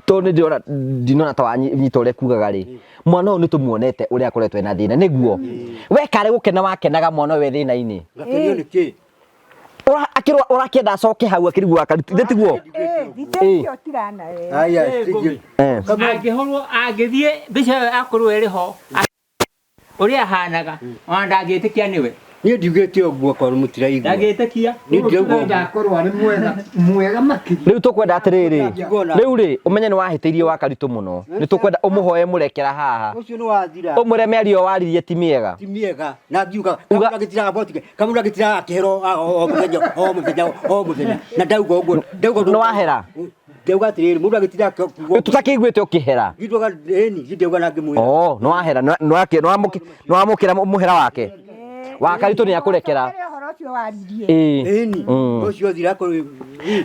tondũ nĩ ndĩrona ndinona ta wanyita ũrĩa kugaga rĩ mwana ũyũ nĩ tũmuonete ũrĩa akoretwo ena thĩna nĩguo we karĩ gũkena wakenaga mwana ũyũ e thĩna-inĩ Ngakenio nĩ kĩ? Akĩrwo ũrakĩenda acoke hau akĩrigwo Wakaritũ ithe tiguo Thitĩnji ĩyo tigana nayo. Aya, sijui. Angĩhũrwo angĩthiĩ mbica ĩyo akorwo ĩrĩ ho ũrĩa ahanaga ona ndangĩtĩkia nĩwe. Niĩ ndiugĩte ũguo korwo mũtiraigua. Ndangĩtĩkia. Niĩ ndirauga ũguo. Ndakorwo arĩ mwega mwega makĩria. Rĩu tũkwenda atĩrĩrĩ, rĩu rĩ, ũmenye nĩ wahĩtĩirie wa Karitũ mũno. Nĩ tũkwenda ũmũhoe mũrekera haha. Ũcio nĩ wathira. Ũmwĩre mĩario waririe ti mĩega. Ti mĩega. Na ngiuga kamũndũ agĩtiraga botike, kamũndũ agĩtiraga akĩhera o mũthenya o mũthenya o mũthenya. Na ndauga ũguo, ndauga Nĩ wahera? Ndauga atĩrĩrĩ, mũndũ agĩtiraga kiugo. Tũtakĩiguĩte ũkĩhera. Ngiuga ĩni, ndauga na ngĩmwĩra. Oh, nĩ wahera, nĩ wamũkĩra mũhera wake. Wa Karitũ nĩ akũrekera. Ũhoro ũcio waririe. Ĩĩ. Ĩni, ũcio thira kũrĩ.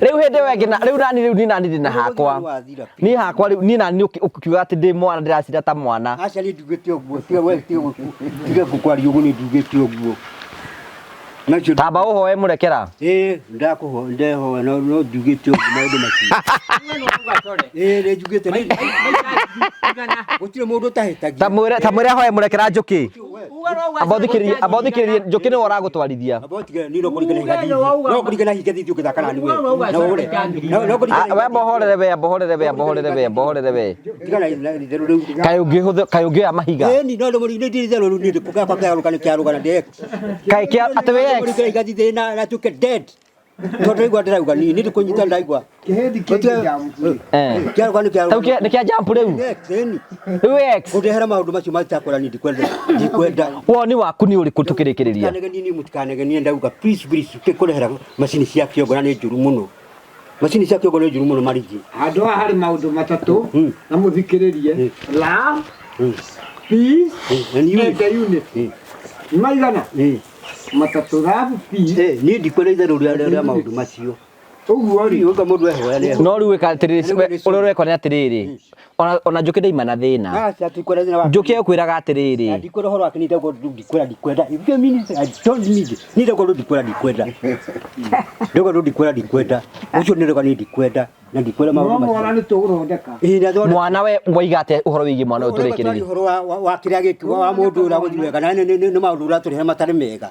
Rĩu hĩndĩ ĩyo ĩngĩ na rĩu nani rĩu niĩ nani ndĩna hakwa. Niĩ hakwa rĩu niĩ nani ũkiuga atĩ ndĩ mwana ndĩracira ta mwana. Aca niĩ ndiugĩte ũguo, tiga we tiga gũkwaria ũguo niĩ ndiugĩte ũguo. Macio Tamba ũhoe mũrekera. Ĩĩ ndakũhoya ndehoya no no ndiugĩte ũguo maũndũ macio. Ĩĩ nĩ njugĩte nĩ gũtirĩ mũndũ ũtahĩtagia. Ta mwĩre ta mwĩre ahoe mũrekera Njũkĩ. Amba ũthikĩrĩrie amba ũthikĩrĩrie Njũkĩ nĩwe ũragũtwarithia. Amba ũtige niĩ no kũringana higa thithi. No kũringana higa thithi ũgĩthaka na niwe. Na ũre. No kũringana. We amba ũhorere we amba ũhorere we amba ũhorere we amba ũhorere we. Tigana na itherũ rĩu. Kaĩ ũngĩhũthĩ kaĩ ũngĩoya mahiga. Ĩni no nĩ nĩ itherũ rĩu niĩ ndĩkũgakwa kĩarũgana kĩarũgana ndĩ Kaĩ kĩa atĩ wĩ ex. Kũringana higa thithi na tuke dead. Tondũ ndaigua ndĩrauga niĩ nĩ ndĩkũnyita ndaigua. Kĩhĩndi kĩngĩ jump. Eh. Kĩarũgana kĩarũgana. Rĩu nĩ kĩa jump rĩu. Ĩni. Rĩu wĩ ex. Kũndehera maũndũ macio matakũra niĩ ndikwenda ndikwenda. Woni waku nĩ ũrĩkũ tũkĩrĩkĩrĩria? Mũtikanegenie niĩ mũtikanegenie ndauga please please kũrehera macini cia kĩongo na nĩ njũru mũno. Macini cia kĩongo nĩ njũru mũno marigi. Handũ haha harĩ maũndũ matatũ na mũthikĩrĩrie. Love, peace and the unity. Nĩ maigana? Matatũ, love, peace. Niĩ ndikwenda itherũ rĩa maũndũ macio. Ũguo rĩ. Ũguo mũndũ ehoya nĩ ehoya. No rĩu ĩka atĩrĩrĩ, ũrĩa ũrekwo nĩ atĩrĩrĩ, ona Njũkĩ ndaima na thĩna. Aca ndikwenda thĩna wa. Njũkĩ ekwĩraga atĩrĩrĩ. Ndikwenda ũhoro wake niĩ ndauga ndikwenda ndikwenda. If you mean I don't need. Niĩ ndauga ndikwenda ndikwenda. Ndauga ndikwenda ndikwenda. Ũcio nĩ ndauga niĩ ndikwenda na ndikwenda maũndũ No macio. mwana nĩ tũgũthondeka. Ĩĩ na thondeka. Mwana we waiga atĩa ũhoro wĩgiĩ mwana ũyũ tũrĩkĩrĩrie? Ũhoro wa kĩrĩa gĩkĩ wa mũndũ ũrĩa gũthiĩ wega na nĩ maũndũ ũratũrehe matarĩ mega.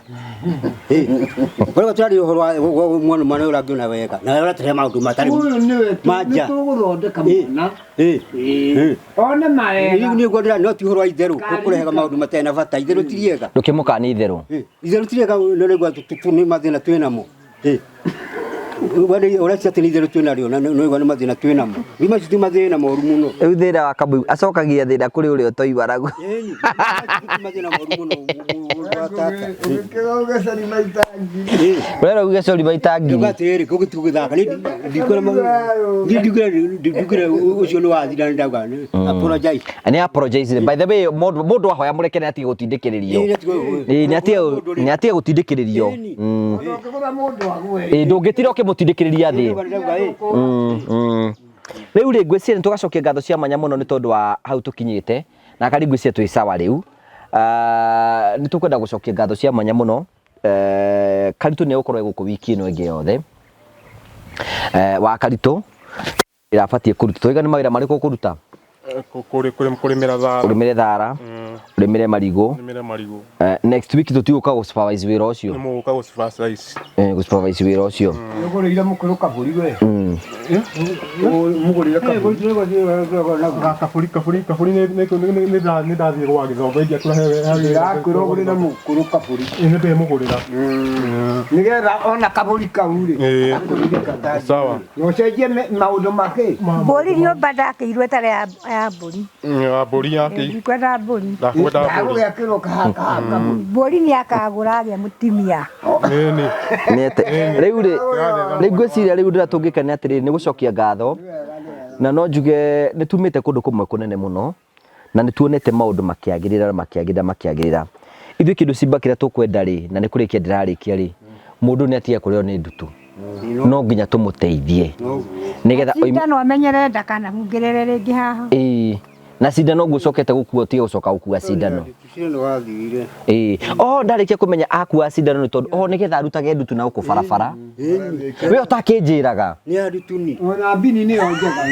Ũrĩa tũraria ũhoro wa mwana mwana ũyũ ũrangĩona wega na ũratũrehe maũndũ matarĩ Ũyũ nĩwe manja. nĩ tũgũthondeka mwana. Ĩĩ. One mawega. Rĩu nĩ ngwendera no ti ũhoro wa itherũ kũrehaga maũndũ matarĩ na bata itherũ ti rĩega. Ndũkĩmũkanie itherũ. Itherũ ti rĩega no nĩgua nĩ mathĩna twĩ namo. Ũreciria atĩ nĩ itherũ twĩ narĩo na nĩũigua nĩ mathĩna twĩ namo. Rĩu macio ti mathĩna moru mũno. Rĩu thĩna wa Kamũi acokagia thĩna kũrĩ ũrĩa ũtoiwaragu. Ĩni, ti mathĩna moru mũno mũndũ wa tata. Ũgĩkĩra ũgecori maita ngiri. Ũrera ũgecori maita ngiri. Nduga atĩrĩrĩ gũgĩthaka niĩ ndikwĩra niĩ ndikwĩra ũcio nĩ wathira nĩ ndauga apologize. Nĩ apologize. By the way, mũndũ ahoya mũrekere atige gũtindĩkĩrĩrio. Ĩĩ nĩ atige gũtindĩkĩrĩrio. Ũngĩgũra mũndũ agwe. Ĩĩ ndũngĩtira ũkĩmũtindĩkĩrĩria thĩ. Rĩu rĩ ngwĩciria nĩ tũgacokia ngatho cia mwanya mũno nĩ tondũ wa hau tũkinyĩte na kari ngwĩciria twĩ sawa rĩu. Nĩ tũkwenda gũcokia ngatho cia mwanya mũno. Karitũ nĩ egũkorwo e gũkũ wiki ĩno ĩngĩ yothe. Wa Karitũ ĩrabatiĩ kũruta. Tũiga nĩ mawĩra marĩkũ ũkũruta? Kũrĩmĩra thara. Ũrĩmĩre thara, ũrĩmĩre marigũ. Ũrĩmĩre marigũ. Next week tũtigũka gũ supervise wĩra ũcio. Nĩ mũgũka gũ supervise. Gũ supervise wĩra ũcio. Nĩũgũrĩire mũkũrũ kabũri we. Mũgũrĩre kabũri. Kabũri kabũri kabũri nĩ ndathiĩ gwa gĩthongo ingĩakũra hewe. Ndĩrakwĩra ũgũrĩre mũkũrũ kabũri. Nĩ ndĩmũgũrĩra. Nĩgetha ona kabũri kau rĩ. Sawa. Na ũcenjie maũndũ make. Mbũri nyũmba ndakĩirwo ĩtarĩ ya mbũri. Ya mbũri yake. Ndikwenda mbũri. Ndakwenda mbũri. Ndagũgĩakĩrwo kabũri. Mbũri nĩ akagũra agĩa mũtumia. Ĩni. Nĩete. Rĩu rĩ rĩu ngwĩciria rĩu ndĩra tũngĩka nĩ atĩrĩrĩ nĩ gũcokia ngatho na no njuge nĩ tumĩte kũndũ kũmwe kũnene mũno na nĩ tuonete maũndũ makĩagĩrĩra makĩagĩrĩra makĩagĩrĩra. Ithuĩ kĩndũ cimba kĩrĩa tũkwenda rĩ na nĩ kũrĩkia ndĩrarĩkia rĩ mũndũ nĩ atige kũrĩo nĩ ndutu no nginya tũmũteithie nĩgetha Cindano amenyere ndakanahungĩrĩre rĩngĩ haha. Ĩĩ na cindano ũguo ũcokete gũkua ũtige gũcoka gũkua cindano. Cindano wathirire. Ĩĩ oho ndarĩkia kũmenya akua cindano nĩ tondũ oho nĩgetha arutage ndutu na gũkũ barabara. We ũtakĩnjĩraga. Nĩ arutuni. Ona mbini nĩyo njega.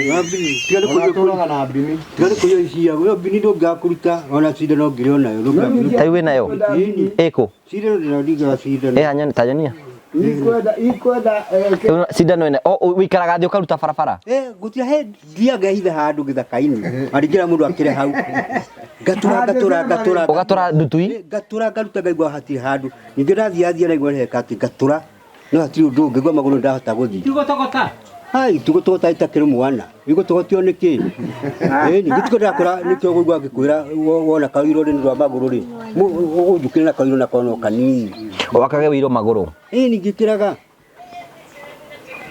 Tiga nĩ Ona tũraga na mbini. Tiga nĩ kũiywo icia, we mbini ndũngĩaga kũruta ona cindano ngĩrĩ onayo ndũngĩaga Ta rĩu wĩnayo? Ĩkũ? Cindano ndĩra cindano. Ĩ ta nyonia. Ikwenda ikwenda Cindano ĩna ũikaraga thĩ ũkaruta barabara? Gũtirĩ he thiaga hitha handũ gĩthaka-inĩ. Aringĩra mũndũ akĩrĩ hau. Ngatura ngatura ngatura. Ũgatura ndutui? Ngatura ngaruta ngaigua hatirĩ handũ. Ningĩ ndathiĩ athiĩ naigua heka atĩ ngatura. No hatirĩ ũndũ ũngĩ ngwa magũrũ ndahota gũthiĩ. Tigũtogota. Hai tugũtogota itakĩrĩ mwana. Igũtogotio nĩkĩ? Ĩni gĩtiko ndakũra nĩkĩo ũgũigua ngĩkwĩra wona kaũirũ rĩ rwa magũrũ rĩ. Ũgũnjũkĩre na kaũirũ nako no kanini. Wakage wĩiro magũrũ. Ĩni ngĩkĩraga.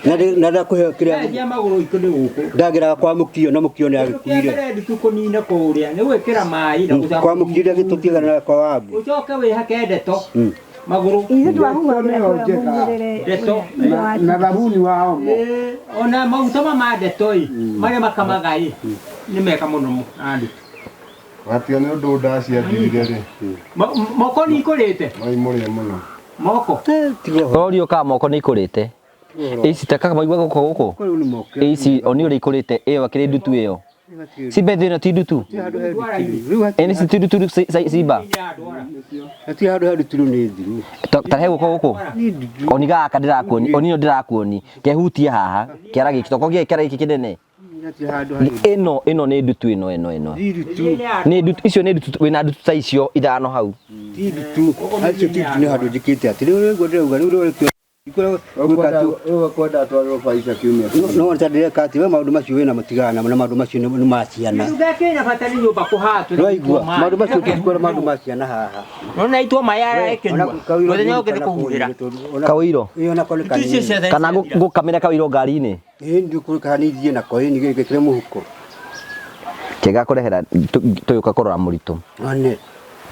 Na na ndakũhe kĩrĩa Cia magũrũ itũ nĩ gũkũ. ndagĩraga kwa mũkio na mũkio nĩ agĩkuire. Kĩrĩa ndutu kũnina kũrĩa nĩ gwĩkĩra maĩ na gũcoka Kwa mũkio ndĩa gĩtũtiagana na kwa wabu. ũcoke wĩhake ndeto magũrũ. Ithuĩ twahuha Ndeto. Na thabuni wa omo. Ona maguta ma ma ndeto ĩ marĩa makamaga ĩ nĩ mega mũno na ndutu. Gatiga nĩ ũndũ ndaciathirire rĩ. Moko nĩ ikũrĩte? Mai mũrĩe mũno. Moko. Ũrorio kana moko nĩ ikũrĩte. Ici ta kaka maigua gũkũ gũkũ. Ici oni ũrĩa ikũrĩte ĩyo akĩrĩ ndutu ĩyo. Simba ĩno ti ndutu. Ĩno ici ti ndutu simba. Hatirĩ handũ he ndutu rĩu nĩ thiru. Ta he gũkũ gũkũ. Oni gaka ndĩrakuoni, oni ĩno ndĩrakuoni. Kehutie haha. Kĩara gĩkĩ toko kĩara gĩkĩ kĩnene. Ĩno ĩno nĩ ndutu ĩno ĩno ĩno. Nĩ ndutu icio nĩ ndutu wĩna ndutu ta icio ithano hau. Ti ndutu. Acio ti ndutu nĩ handũ njĩkĩte atĩ rĩu nĩguo ndĩrauga rĩu rĩu Ũkwenda atwarĩrwo baisa kiumia. No ta ndĩreka atĩ we maũndũ macio wĩna mũtigana namo na maũndũ macio nĩ ma ciana. Kĩndũ gĩa kĩna bata nĩ nyũmba kũhatwo. Nĩwaigua maũndũ macio tũtikwenda maũndũ ma ciana haha. Nona itwo maĩ arekĩnyua. Mũthenya ũngĩ nĩ kũhuhĩra. Kawĩiro. Ĩyo nako nĩ kanini. Kana ngũkamĩra kawĩiro ngari-inĩ. Ĩĩ ndikũrĩka nĩ ithiĩ nako ĩĩ nĩ mũhuko. Kĩega kũrehera tũgĩũka kũrora mũritũ. One.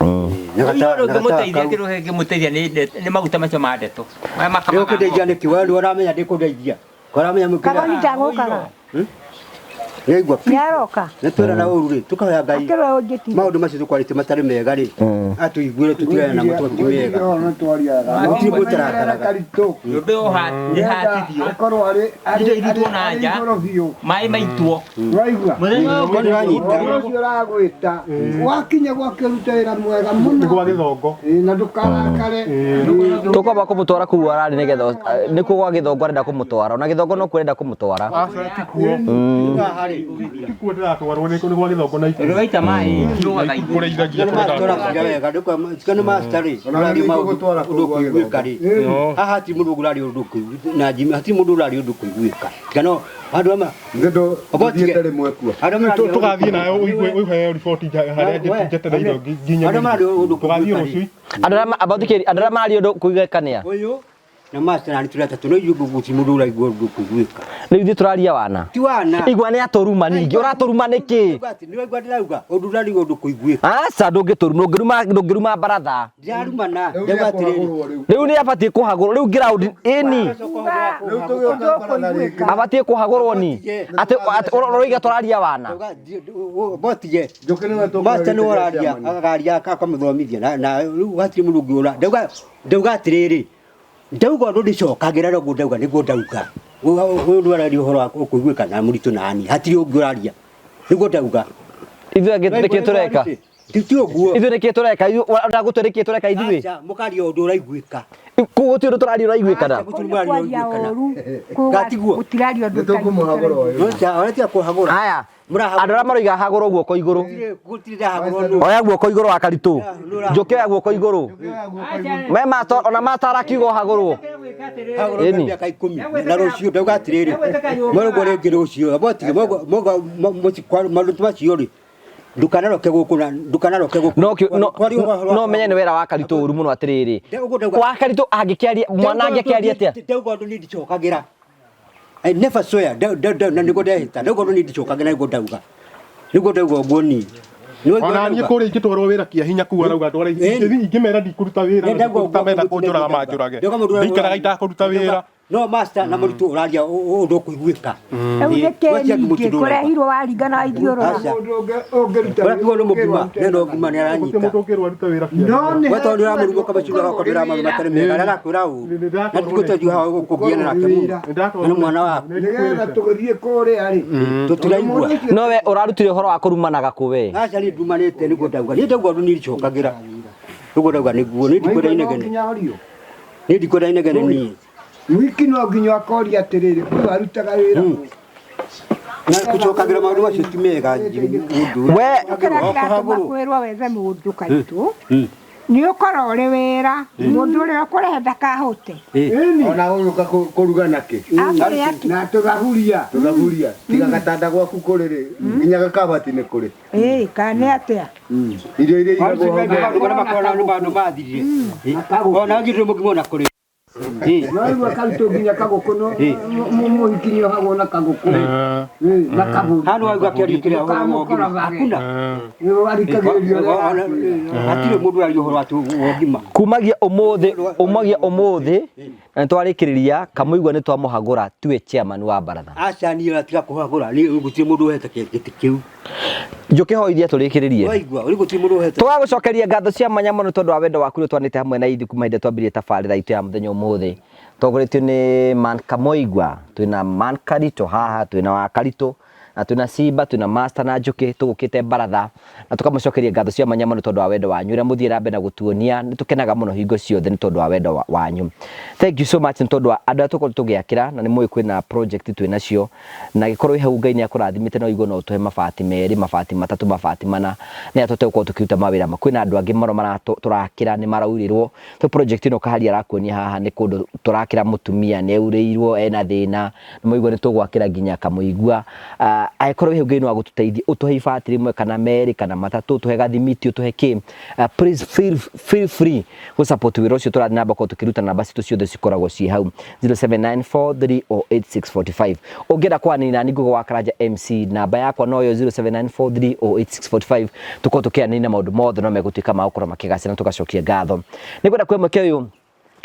Kawĩiro ũngĩmũteithia kĩndũ kĩngĩmũteithia nĩ maguta macio ma ndeto. Maya makamaga. Ndĩkũndeithia nĩkĩ we ndũramenya ndĩkũndeithia. Ũramenya mũkĩra. Kagoni ndagũkaga. Nĩaigua. Nĩaroka. Nĩ twĩra na ũru rĩ tũkahoya Ngai. Akĩrwo ũnjĩtire. Maũndũ macio tũkwarĩtie matarĩ mega rĩ atũiguĩre tũtigane namo tondũ ti mega. Gũtirĩ mũtarakaraga. Nyũmba ĩyo nĩhatithio. Akorwo arĩ Indo irutwo na nja. Maĩ maitwo. Waigua. Mũthenya ũyũ ũngĩ Nĩwanyita. Ũcio ũragwĩta. Wakinya gwake ruta wĩra mwega mũno. Nĩ gwa gĩthongo. Na ndũkarakare. Tũkwamba kũmũtwara kũu ararĩ nĩgetha nĩkuo gwa gĩthongo arenda kũmũtwara ona gĩthongo nokuo arenda kũmũtwara. Aca tikuo. Tikuo ndĩratwarwo nĩ gwa gĩthongo na ikuru. Ũrĩa waita maĩ kiugaga igũrũ. Kũrĩithagia Tũrakuria wega ndũka nĩ master rĩ ũraria maũndũ ũndũ ũkũiguĩka rĩ haha hatirĩ mũndũ ũraria ũndũ ũkũiguĩka na Jimmy hatirĩ mũndũ ũraria ũndũ ũkũiguĩka tiga no andũ ama Thiĩte rĩmwe kuo. Tũgathiĩ nawe ũigue ũheo riboti harĩa njetereirwo nginya. Andũ mararia ũndũ Tũgathiĩ rũciũ. Andũ arĩa andũ arĩa mararia ũndũ kũiguĩka nĩa? Ũyũ na master na nĩ atatũ no ithuĩ gũtirĩ mũndũ ũraigua ũndũ ũkũiguĩka. Rĩu ithuĩ tũraria wana. Ti wana. Igua nĩ atũruma ningĩ ũratũruma nĩkĩ? Nĩwaigua ndĩrauga ũndũ ũraria ũndũ kũiguĩka. Aca ndũngĩtũruma ndũngĩruma ndũngĩruma baratha. Ndirarumana ndauga atĩrĩrĩ. Rĩu nĩ abatiĩ kũhagũrwo rĩu ground ĩni. Abatiĩ kũhagũrwo ni. Atĩ ũroiga tũraria wana. Botige. Master nĩ ũraria akaria akamũthomithia na rĩu hatirĩ mũndũ ũngĩ ũra ndauga ndauga atĩrĩrĩ ndauga ũndũ ndĩcokagĩra noguo ndauga nĩguo ndauga ũyũ nĩ araria ũhoro wa kũiguĩka na mũritũ nani hatirĩ ũngĩ ũraria nĩguo ndauga. Ithuĩ angĩ nĩkĩ tũreka? Ti ũguo. Ithuĩ nĩkĩ tũreka? Ndagũtwĩra nĩkĩ tũreka ithuĩ? Aca mũkaria ũndũ ũraiguĩka. Kũu gũtirĩ ũndũ tũraria ũraiguĩka na. Gatiguo. Gũtiraria ũndũ Ũratia kũhagũra. Haya. Andũ arĩa maroiga hagũrwo guoko igũrũ. Gũtirĩ ndahagũrwo nũ. Oya guoko igũrũ wa karitũ. Njũkĩ oya guoko igũrũ. Me mato ona matara kiugo hagũrwo. Hagũrwo mĩaka ikũmi na rũciũ ndauga atĩrĩrĩ mwerũguo rĩngĩ rũciũ botige maũndũ macio rĩ ndukanaroke gũkũ na ndukanaroke gũkũ No no menye nĩ wĩra wa karitũ ũru mũno atĩrĩrĩ. Wa karitũ angĩkĩaria mwana angĩkĩaria atĩa? Ndauga ũndũ niĩ ndicokagĩra. I never swear na nĩguo ndehĩta ndauga ũndũ niĩ ndicokagĩra nĩguo ndauga nĩguo ndauga ũguo niĩ. Ona niĩ kũrĩa ingĩtwarwo wĩra kĩa hinya kũu arauga ndware ingĩmera ndikũruta wĩra ndikũruta menda kũnjũraga manjũrage ndikaraga itakũruta wĩra no master na mũrutwo ũraria ũndũ ũkũiguĩka. Rĩu nĩkĩ ningĩ kũrehirwo waringana wa ithiũrũra. Ũrĩa kiugo nĩ mũgima nĩ no ngima nĩ aranyita. We tondũ ũramũruma ũkamacura gakwambĩra maũndũ matarĩ mega arĩa arakwĩra ũũ na ndigũtwenjua haha kũgiana nake mũno na nĩ mwana waku. Nĩgetha tũgĩthiĩ kũrĩa rĩ. Tũtiraigua. No we ũrarutire ũhoro wa kũrumanaga kũ we? Aca niĩ ndumanĩte nĩguo ndauga niĩ ndauga ũndũ niĩ ndicokagĩra nĩguo ndauga nĩguo niĩ ndikwenda inegene niĩ ndikwenda inegene niĩ. Wiki no nginya akoria atĩrĩrĩ ũyũ arutaga wĩra kũ? Na gũcokagĩra maũndũ macio ti mega mũndũ. We Kĩrĩa kĩratũma kwĩrwo wethe mũndũ kaitũ nĩ ũkorwo ũrĩ wĩra mũndũ ũrĩa ũkũrehe ndakahote Ona gũgĩũka kũruga nakĩ? Akũrĩa kĩ? Na tũthaburia, tũthaburia. Tiga gatanda gwaku kũrĩ rĩ, nginya gakabati nĩ kũrĩ. Ĩĩ, kana nĩ atĩa? Irio iria igagwo hau mbere. Maũndũ marĩa makoragwo nĩ maũndũ mathirire. Ona ngirire mũkimo na kũrĩ. Noigua karutwo nginya kagũkũ no mũhiki nĩohagwo na kagũkũ na kabũri. Hano waigua kĩario kĩrĩa ũhoro wa ũgima. Hakuna. Arikagĩrĩrio ũrĩa Hatirĩ mũndũ ũraria ũhoro wa ũgima. Kumagia ũmũthĩ, umagia ũmũthĩ na nĩtwarĩkĩrĩria Kamũigua nĩtwamũhagũra tuwe chairman wa baratha. Aca niĩ tiga kũhagũra, niĩ gũtirĩ mũndũ ũhete gĩtĩ kĩu. Njũkĩ hoithia tũrĩkĩrĩrie. Waigua, rĩu gũtirĩ mũndũ ũhete. Tũgagũcokeria ngatho cia mwanya mũno tondũ wa wendo waku ũrĩa twanĩte hamwe na ithuĩ kuma hĩndĩ ĩrĩa twambirie tabarĩra itũ ya mũthenya ũmũthĩ. Tongoretio nĩ Man Kamoigwa, twĩna Man Karitũ haha, twĩna wa Karitũ, na twĩna Simba, twĩna Master na Njũkĩ, tũgũkĩte baratha na tũkamũcokeria ngatho cia mwanya mũno tondũ wa wendo wanyu ũrĩa mũthiĩ na mbere na gũtuonia. Nĩ tũkenaga mũno hingo ciothe nĩ tondũ wa wendo wanyu. Thank you so much nĩ tondũ wa andũ arĩa tũkoretwo tũgĩakĩra, na nĩ mũĩ kwĩna project twĩnacio, na gĩkorwo wĩ hau Ngai nĩ akũrathimĩte no ũigue no ũtũhe mabati merĩ, mabati matatũ, mabati mana, nĩ tũhote gũkorwo tũkĩruta mawĩra ma. Kwĩna andũ angĩ mũno tũrakĩra nĩ maraurĩrwo. So project ĩno Kaharia arakuonia haha nĩ kũndũ tũrakĩra mũtumia nĩ aurĩirwo ena thĩna, nĩ mwaigua nĩ tũgwakĩra nginya Kamũigua. Angĩkorwo wĩ hau Ngai no agũtũteithie ũtũhe ibati rĩmwe kana merĩ kana matatũ, ũtũhe gathimiti, ũtũhe kĩ, please feel free gũ support wĩra ũcio tũrathiĩ na mbere gũkorwo tũkĩruta. Namba citũ ciothe cikoragwo ciĩ hau 0794308645. Ũngĩenda kwaranĩria nani Ngũgĩ wa Karanja MC, namba yakwa noyo 0794308645. Tũkorwo tũkĩaranĩria na maũndũ mothe no megũtuĩka ma gũkorwo makĩgacĩra na tũgacokia ngatho. Nĩngwenda kuoya mweke ũyũ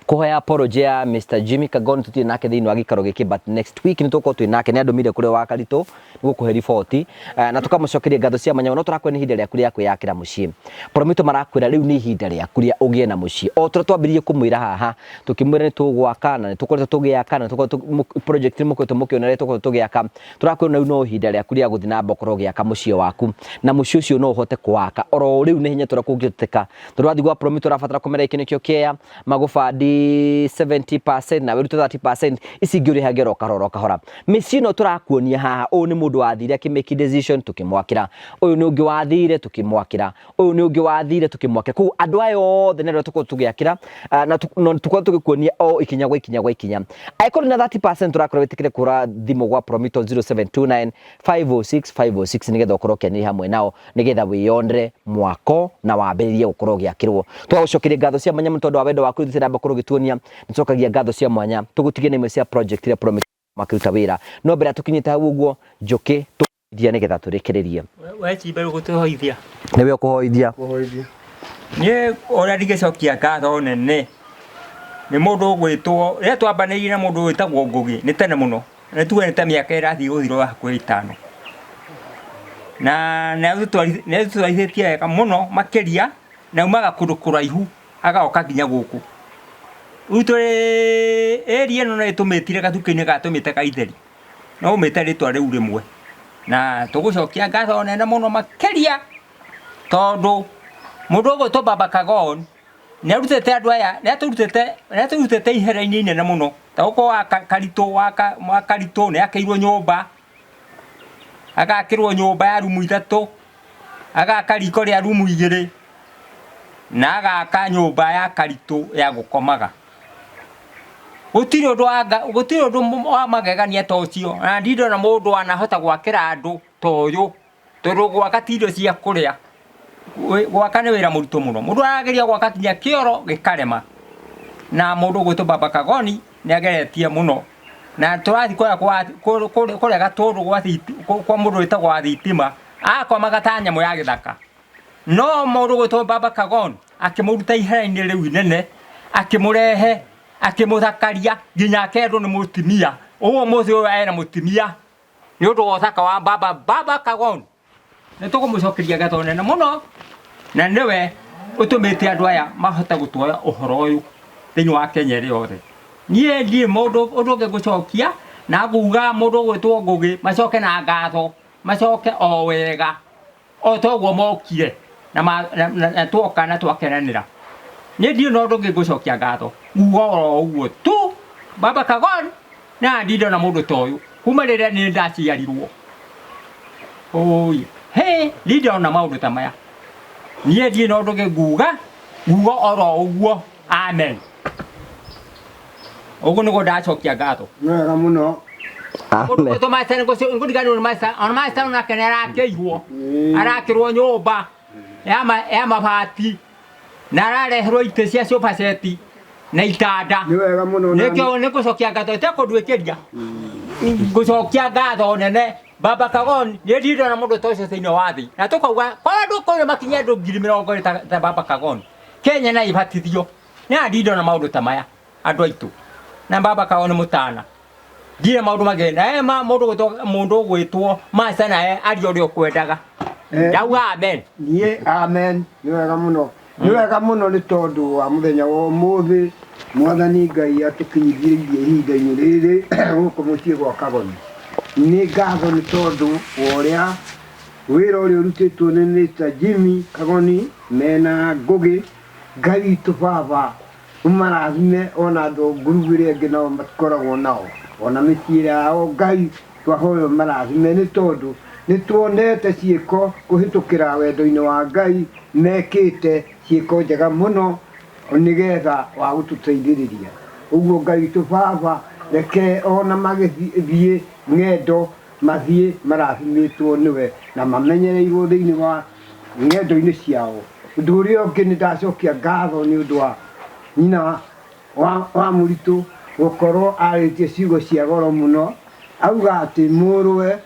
kũhoya apology ya Mr Jimmy Kagoni, tũtirĩ nake thĩinĩ wa gĩikaro gĩkĩ, but next week nĩ tũgũkorwo twĩ nake. Nĩ andũmire kũrĩ wa Karitũ nĩ gũkũhe riboti, na tũkamũcokeria ngatho cia mwanya. No tũrakwĩra nĩ ihinda rĩaku rĩa kwĩyakĩra mũciĩ. Promito marakwĩra rĩu nĩ ihinda rĩaku rĩa ũgĩe na mũciĩ. O tũrĩa twambĩrĩirie kũmwĩra haha, tũkĩmwĩra nĩ tũgwaka na nĩ tũkoretwo tũgĩaka na nĩ tũkoretwo project nĩ mũkoretwo mũkĩona ũrĩa tũkoretwo tũgĩaka. Tũrakwĩra rĩu no ihinda rĩaku rĩa gũthiĩ na mbere ũkorwo ũgĩaka mũciĩ waku, na mũciĩ ũcio no ũhote kũwaka oro rĩu na ihenya ta ũrĩa kũngĩhoteka. Tondũ wathiĩ gwa Promito ũrabatara kũmera gĩkĩ nĩkĩo kĩea, magũbandi 70% na wĩrute 30%, ici ingĩ ũrĩhage oro kahora oro kahora. Mĩciĩ ĩno tũrakuonia haha, ũyũ nĩ mũndũ wathire akĩ make decision tũkĩmwakĩra, ũyũ nĩ ũngĩ wathire tũkĩmwakĩra, ũyũ nĩ ũngĩ wathire tũkĩmwakĩra. Koguo andũ aya othe nĩ arĩa tũkoragwo tũgĩakĩra, na tũkoragwo tũgĩkuonia o ikinya gwa ikinya gwa ikinya. Angĩkorwo na 30% tũrakorwo wĩtĩkĩre kũhũra thimũ gwa Promito 0729 506 506 nĩgetha ũkorwo ũkĩanĩrĩra hamwe nao, nĩgetha wĩyonere mwako na wambĩrĩrie gũkorwo ũgĩakĩrwo. Tũgagũcokeria ngatho cia mwanya mũno tondũ wa wendo waku ũthiĩte na mbere gũkorwo ũgĩtuonia. Nĩtũcokagia ngatho cia mwanya tũgũtigie na imwe cia project iria Promito makĩruta wĩra. No mbere ya tũkinyĩte hau ũguo, Njũkĩ tũhoithia nĩgetha tũrĩkĩrĩrie. We Chimba ũgũtũhoithia. Nĩwe ũkũhoithia. Kũhoithia. Niĩ ũrĩa ndingĩcokia ngatho nene nĩ mũndũ ũgwĩtwo, rĩrĩa twambanĩirie na mũndũ wĩtagwo Ngũgĩ nĩ tene mũno, nĩ tuge nĩ ta mĩaka ĩrathiĩ gũthira hakuhĩ ĩtano. Na nĩ atũtwarithĩtie wega mũno makĩria, na aumaga kũndũ kũraihu agoka nginya gũkũ. Rĩu tũrĩ area ĩno no ĩtũmĩtire gatuka-inĩ ga tũmĩte ka Itheri, no ũmĩte rĩtwa rĩu rĩmwe. Na tũgũcokia ngatho nene mũno makĩria, tondũ mũndũ ũgwĩtwo Baba Kagon nĩ arutĩte andũ aya, nĩ atũrutĩte, nĩ atũrutĩte ihera-inĩ inene mũno. Ta gũkũ wa Karitũ, wa Karitũ nĩ akĩirwo nyũmba, agakĩrwo nyũmba ya rumu ithatũ, agaka riko rĩa rumu igĩrĩ, na agaka nyũmba ya Karitũ ya gũkomaga. Gũtirĩ ũndũ wa gũtirĩ ũndũ wa magegania ta ũcio, na ndirĩ ndona mũndũ wanahota gwakĩra andũ ta ũyũ, tondũ gwaka ti irio cia kũrĩa. Gwaka nĩ wĩra mũritũ mũno. Mũndũ arageria gwaka nginya kĩoro gĩkarema. Na mũndũ ũgwĩtwo Baba Kagoni nĩ ageretie mũno. Na tũrathiĩ kũrĩa kwa, kũrĩa Gatũndũ gwa kwa mũndũ wĩtagwo wa thitima, akomaga ta nyamũ ya gĩthaka. No mũndũ ũgwĩtwo Baba Kagon akĩmũruta ihera-inĩ rĩu inene, akĩmũrehe, akĩmũthakaria nginya akendwo nĩ mũtumia. Ũguo ũmũthĩ ũyũ ena mũtumia nĩ ũndũ wa ũthaka wa Baba Kagon. Nĩ tũkũmũcokeria ngatho nene mũno, na nĩwe ũtũmĩte andũ aya mahote gũtwara ũhoro ũyũ thĩinĩ wa Kenya ĩrĩ yothe. Niĩ ndirĩ mũndũ ũndũ ũngĩ ngũcokia, na nguga mũndũ ũgwĩtwo Ngũgĩ macoke na ngatho, macoke o wega o ta ũguo mokire na twoka na twakenanĩra. Niĩ ndirĩ na ũndũ ũngĩ ngũcokia ngatho, nguga oro ũguo tu. Baba Kagon, na ndirĩ ndona mũndũ ta ũyũ kuma rĩrĩa niĩ ndaciarirwo. Ũi, hĩ, niĩ ndĩrona maũndũ ta maya. Niĩ ndirĩ na ũndũ ũngĩ nguga, nguga oro ũguo. Amen. Ũguo nĩguo ndacokia ngatho. Nĩ wega mũno. Amen. Ũndũ master ngũriganĩrwo nĩ master, ona master onake nĩ arakĩirwo. Arakĩrwo nyũmba ya ma- ya mabati na arareherwo itĩ cia sofa set na itanda. Nĩ wega mũno na Nĩkĩo nĩ gũcokia ngatho itekũnduĩkĩria. Ngũcokia ngatho nene Baba Kagon nĩ ndirĩ ndona mũndũ ta ũcio thĩinĩ wa thĩ. Na tũkauga korwo andũ kũrĩ makinye andũ 20,000 ta, ta Baba Kagon. Kenya na ĩbatithio. Nĩ ndirĩ ndona maũndũ ta maya andũ aitũ. Na Baba Kagon nĩ mũtana. Ndirĩ maũndũ mangĩ. Na he ma mũndũ ũgwĩtwo mũndũ ũgwĩtwo master naye aria ũrĩa ũkwendaga. Ndauga amen. Niĩ amen. Nĩ wega mũno. Nĩ wega mũno nĩ tondũ wa mũthenya wa ũmũthĩ mwathani Ngai atũkinyithĩirie ihinda-inĩ rĩrĩ gũkũ mũciĩ gwa Kagoni. Nĩ ngatho nĩ tondũ wa ũrĩa wĩra ũrĩa ũrutĩtwo nĩ Mr. Jimmy Kagoni mena Ngũgĩ. Ngai witũ Baba ũmarathime ona andũ ngurubu ĩrĩa ĩngĩ nao makoragwo nao ona mĩciĩ yao Ngai twahoya ũmarathime nĩ tondũ nĩ tuonete ciĩko kũhĩtũkĩra wendo-inĩ wa Ngai mekĩte ciĩko njega mũno nĩgetha wa gũtũteithĩrĩria. Ũguo Ngai witũ Baba reke ona magĩthiĩ ng'endo mathiĩ marathimĩtwo nĩwe na mamenyereirwo thĩinĩ wa ng'endo-inĩ ciao. Ũndũ ũrĩa ũngĩ nĩ ndacokia ngatho nĩ ũndũ wa nyina wa, wa mũritũ gũkorwo arĩtie ciugo cia goro mũno, auga atĩ mũrũwe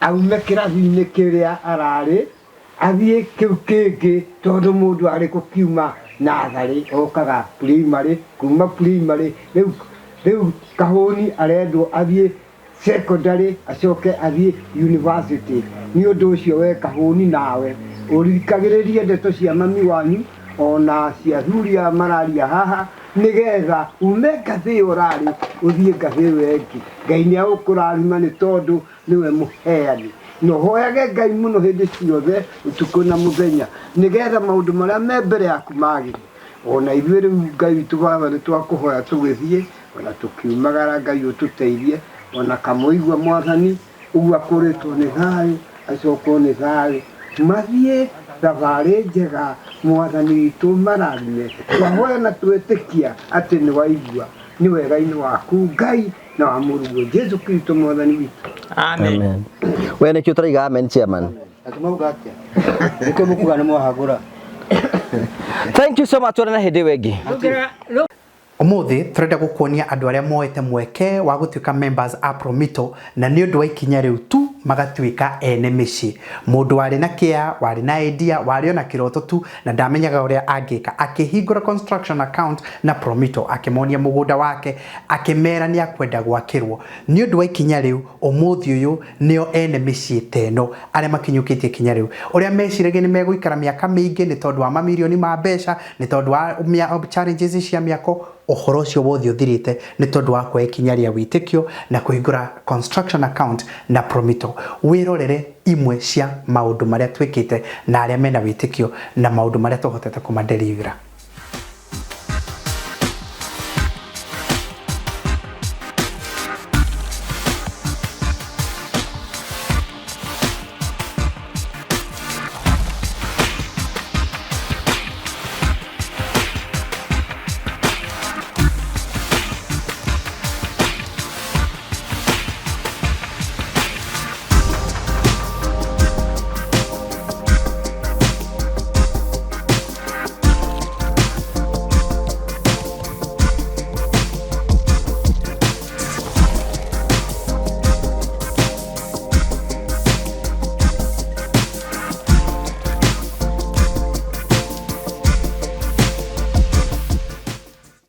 aume kĩrathi-inĩ kĩrĩa ararĩ athiĩ kĩu kĩngĩ tondũ mũndũ arĩ gũkiuma natharĩ okaga primary, kuma primary rĩu, rĩu kahũni arendwo athiĩ secondary acoke athiĩ university. Nĩ ũndũ ũcio we kahũni nawe ũrikagĩrĩrie ndeto cia mami wanyu ona cia athuri aya mararia haha nĩgetha ume ngathĩ ĩyo ũrarĩ ũthiĩ ngathĩ ĩyo ĩngĩ. Ngai nĩ agũkũrathima nĩ tondũ nĩwe mũheani. Na ũhoyage Ngai mũno hĩndĩ ciothe ũtukũ na mũthenya nĩgetha maũndũ marĩa me mbere yaku magĩre. Ona ithuĩ rĩu Ngai witũ Baba nĩ twakũhoya tũgĩthiĩ Ona tũkiumagara Ngai ũtũteithie ona kamũigua mwathani ũguo akũrĩtwo nĩ thayũ acokwo nĩ thayũ mathiĩ thabarĩ njega mwathani witũ marathime twahoya na twetĩkia atĩ nĩ waigua nĩ wega-inĩ waku Ngai na wa mũrũguo Jesu Kristo mwathani witũ. Amen. Amen. We nĩkĩo tũraiga amen chairman. Atĩ mauga atĩa? Nĩkĩo mũkuga nĩ mwahagũra. Thank you so much tuonane hĩndĩ ĩyo ĩngĩ. Ndũngĩra- Ũmũthĩ tũrenda gũkuonia andũ arĩa moete mweke wa gũtuĩka members a Promito na nĩ ũndũ wa ikinya rĩu tu magatuĩka ene mĩciĩ. Mũndũ warĩ na kĩa, warĩ na idea, warĩ ona kĩroto tu na ndamenyaga ũrĩa angĩka, akĩhingũra construction account na Promito, akĩmonia mũgũnda wake, akĩmera nĩ akwenda gwakĩrwo. Nĩ ũndũ wa ikinya rĩu, ũmũthĩ ũyũ nĩo ene mĩciĩ ta ĩno arĩa makinyũkĩtie ikinya rĩu. Ũrĩa meciragia nĩ megũikara mĩaka mĩingĩ nĩ tondũ wa mamirioni ma mbeca, nĩ tondũ wa challenges cia mĩako, ũhoro ũcio wothe ũthirĩte nĩ tondũ wa kuoya ikinya rĩa wĩtĩkio na kũhingũra construction account na Promito. Wĩrorere imwe cia maũndũ marĩa twĩkĩte na arĩa mena wĩtĩkio na maũndũ marĩa tũhotete kũma deliver.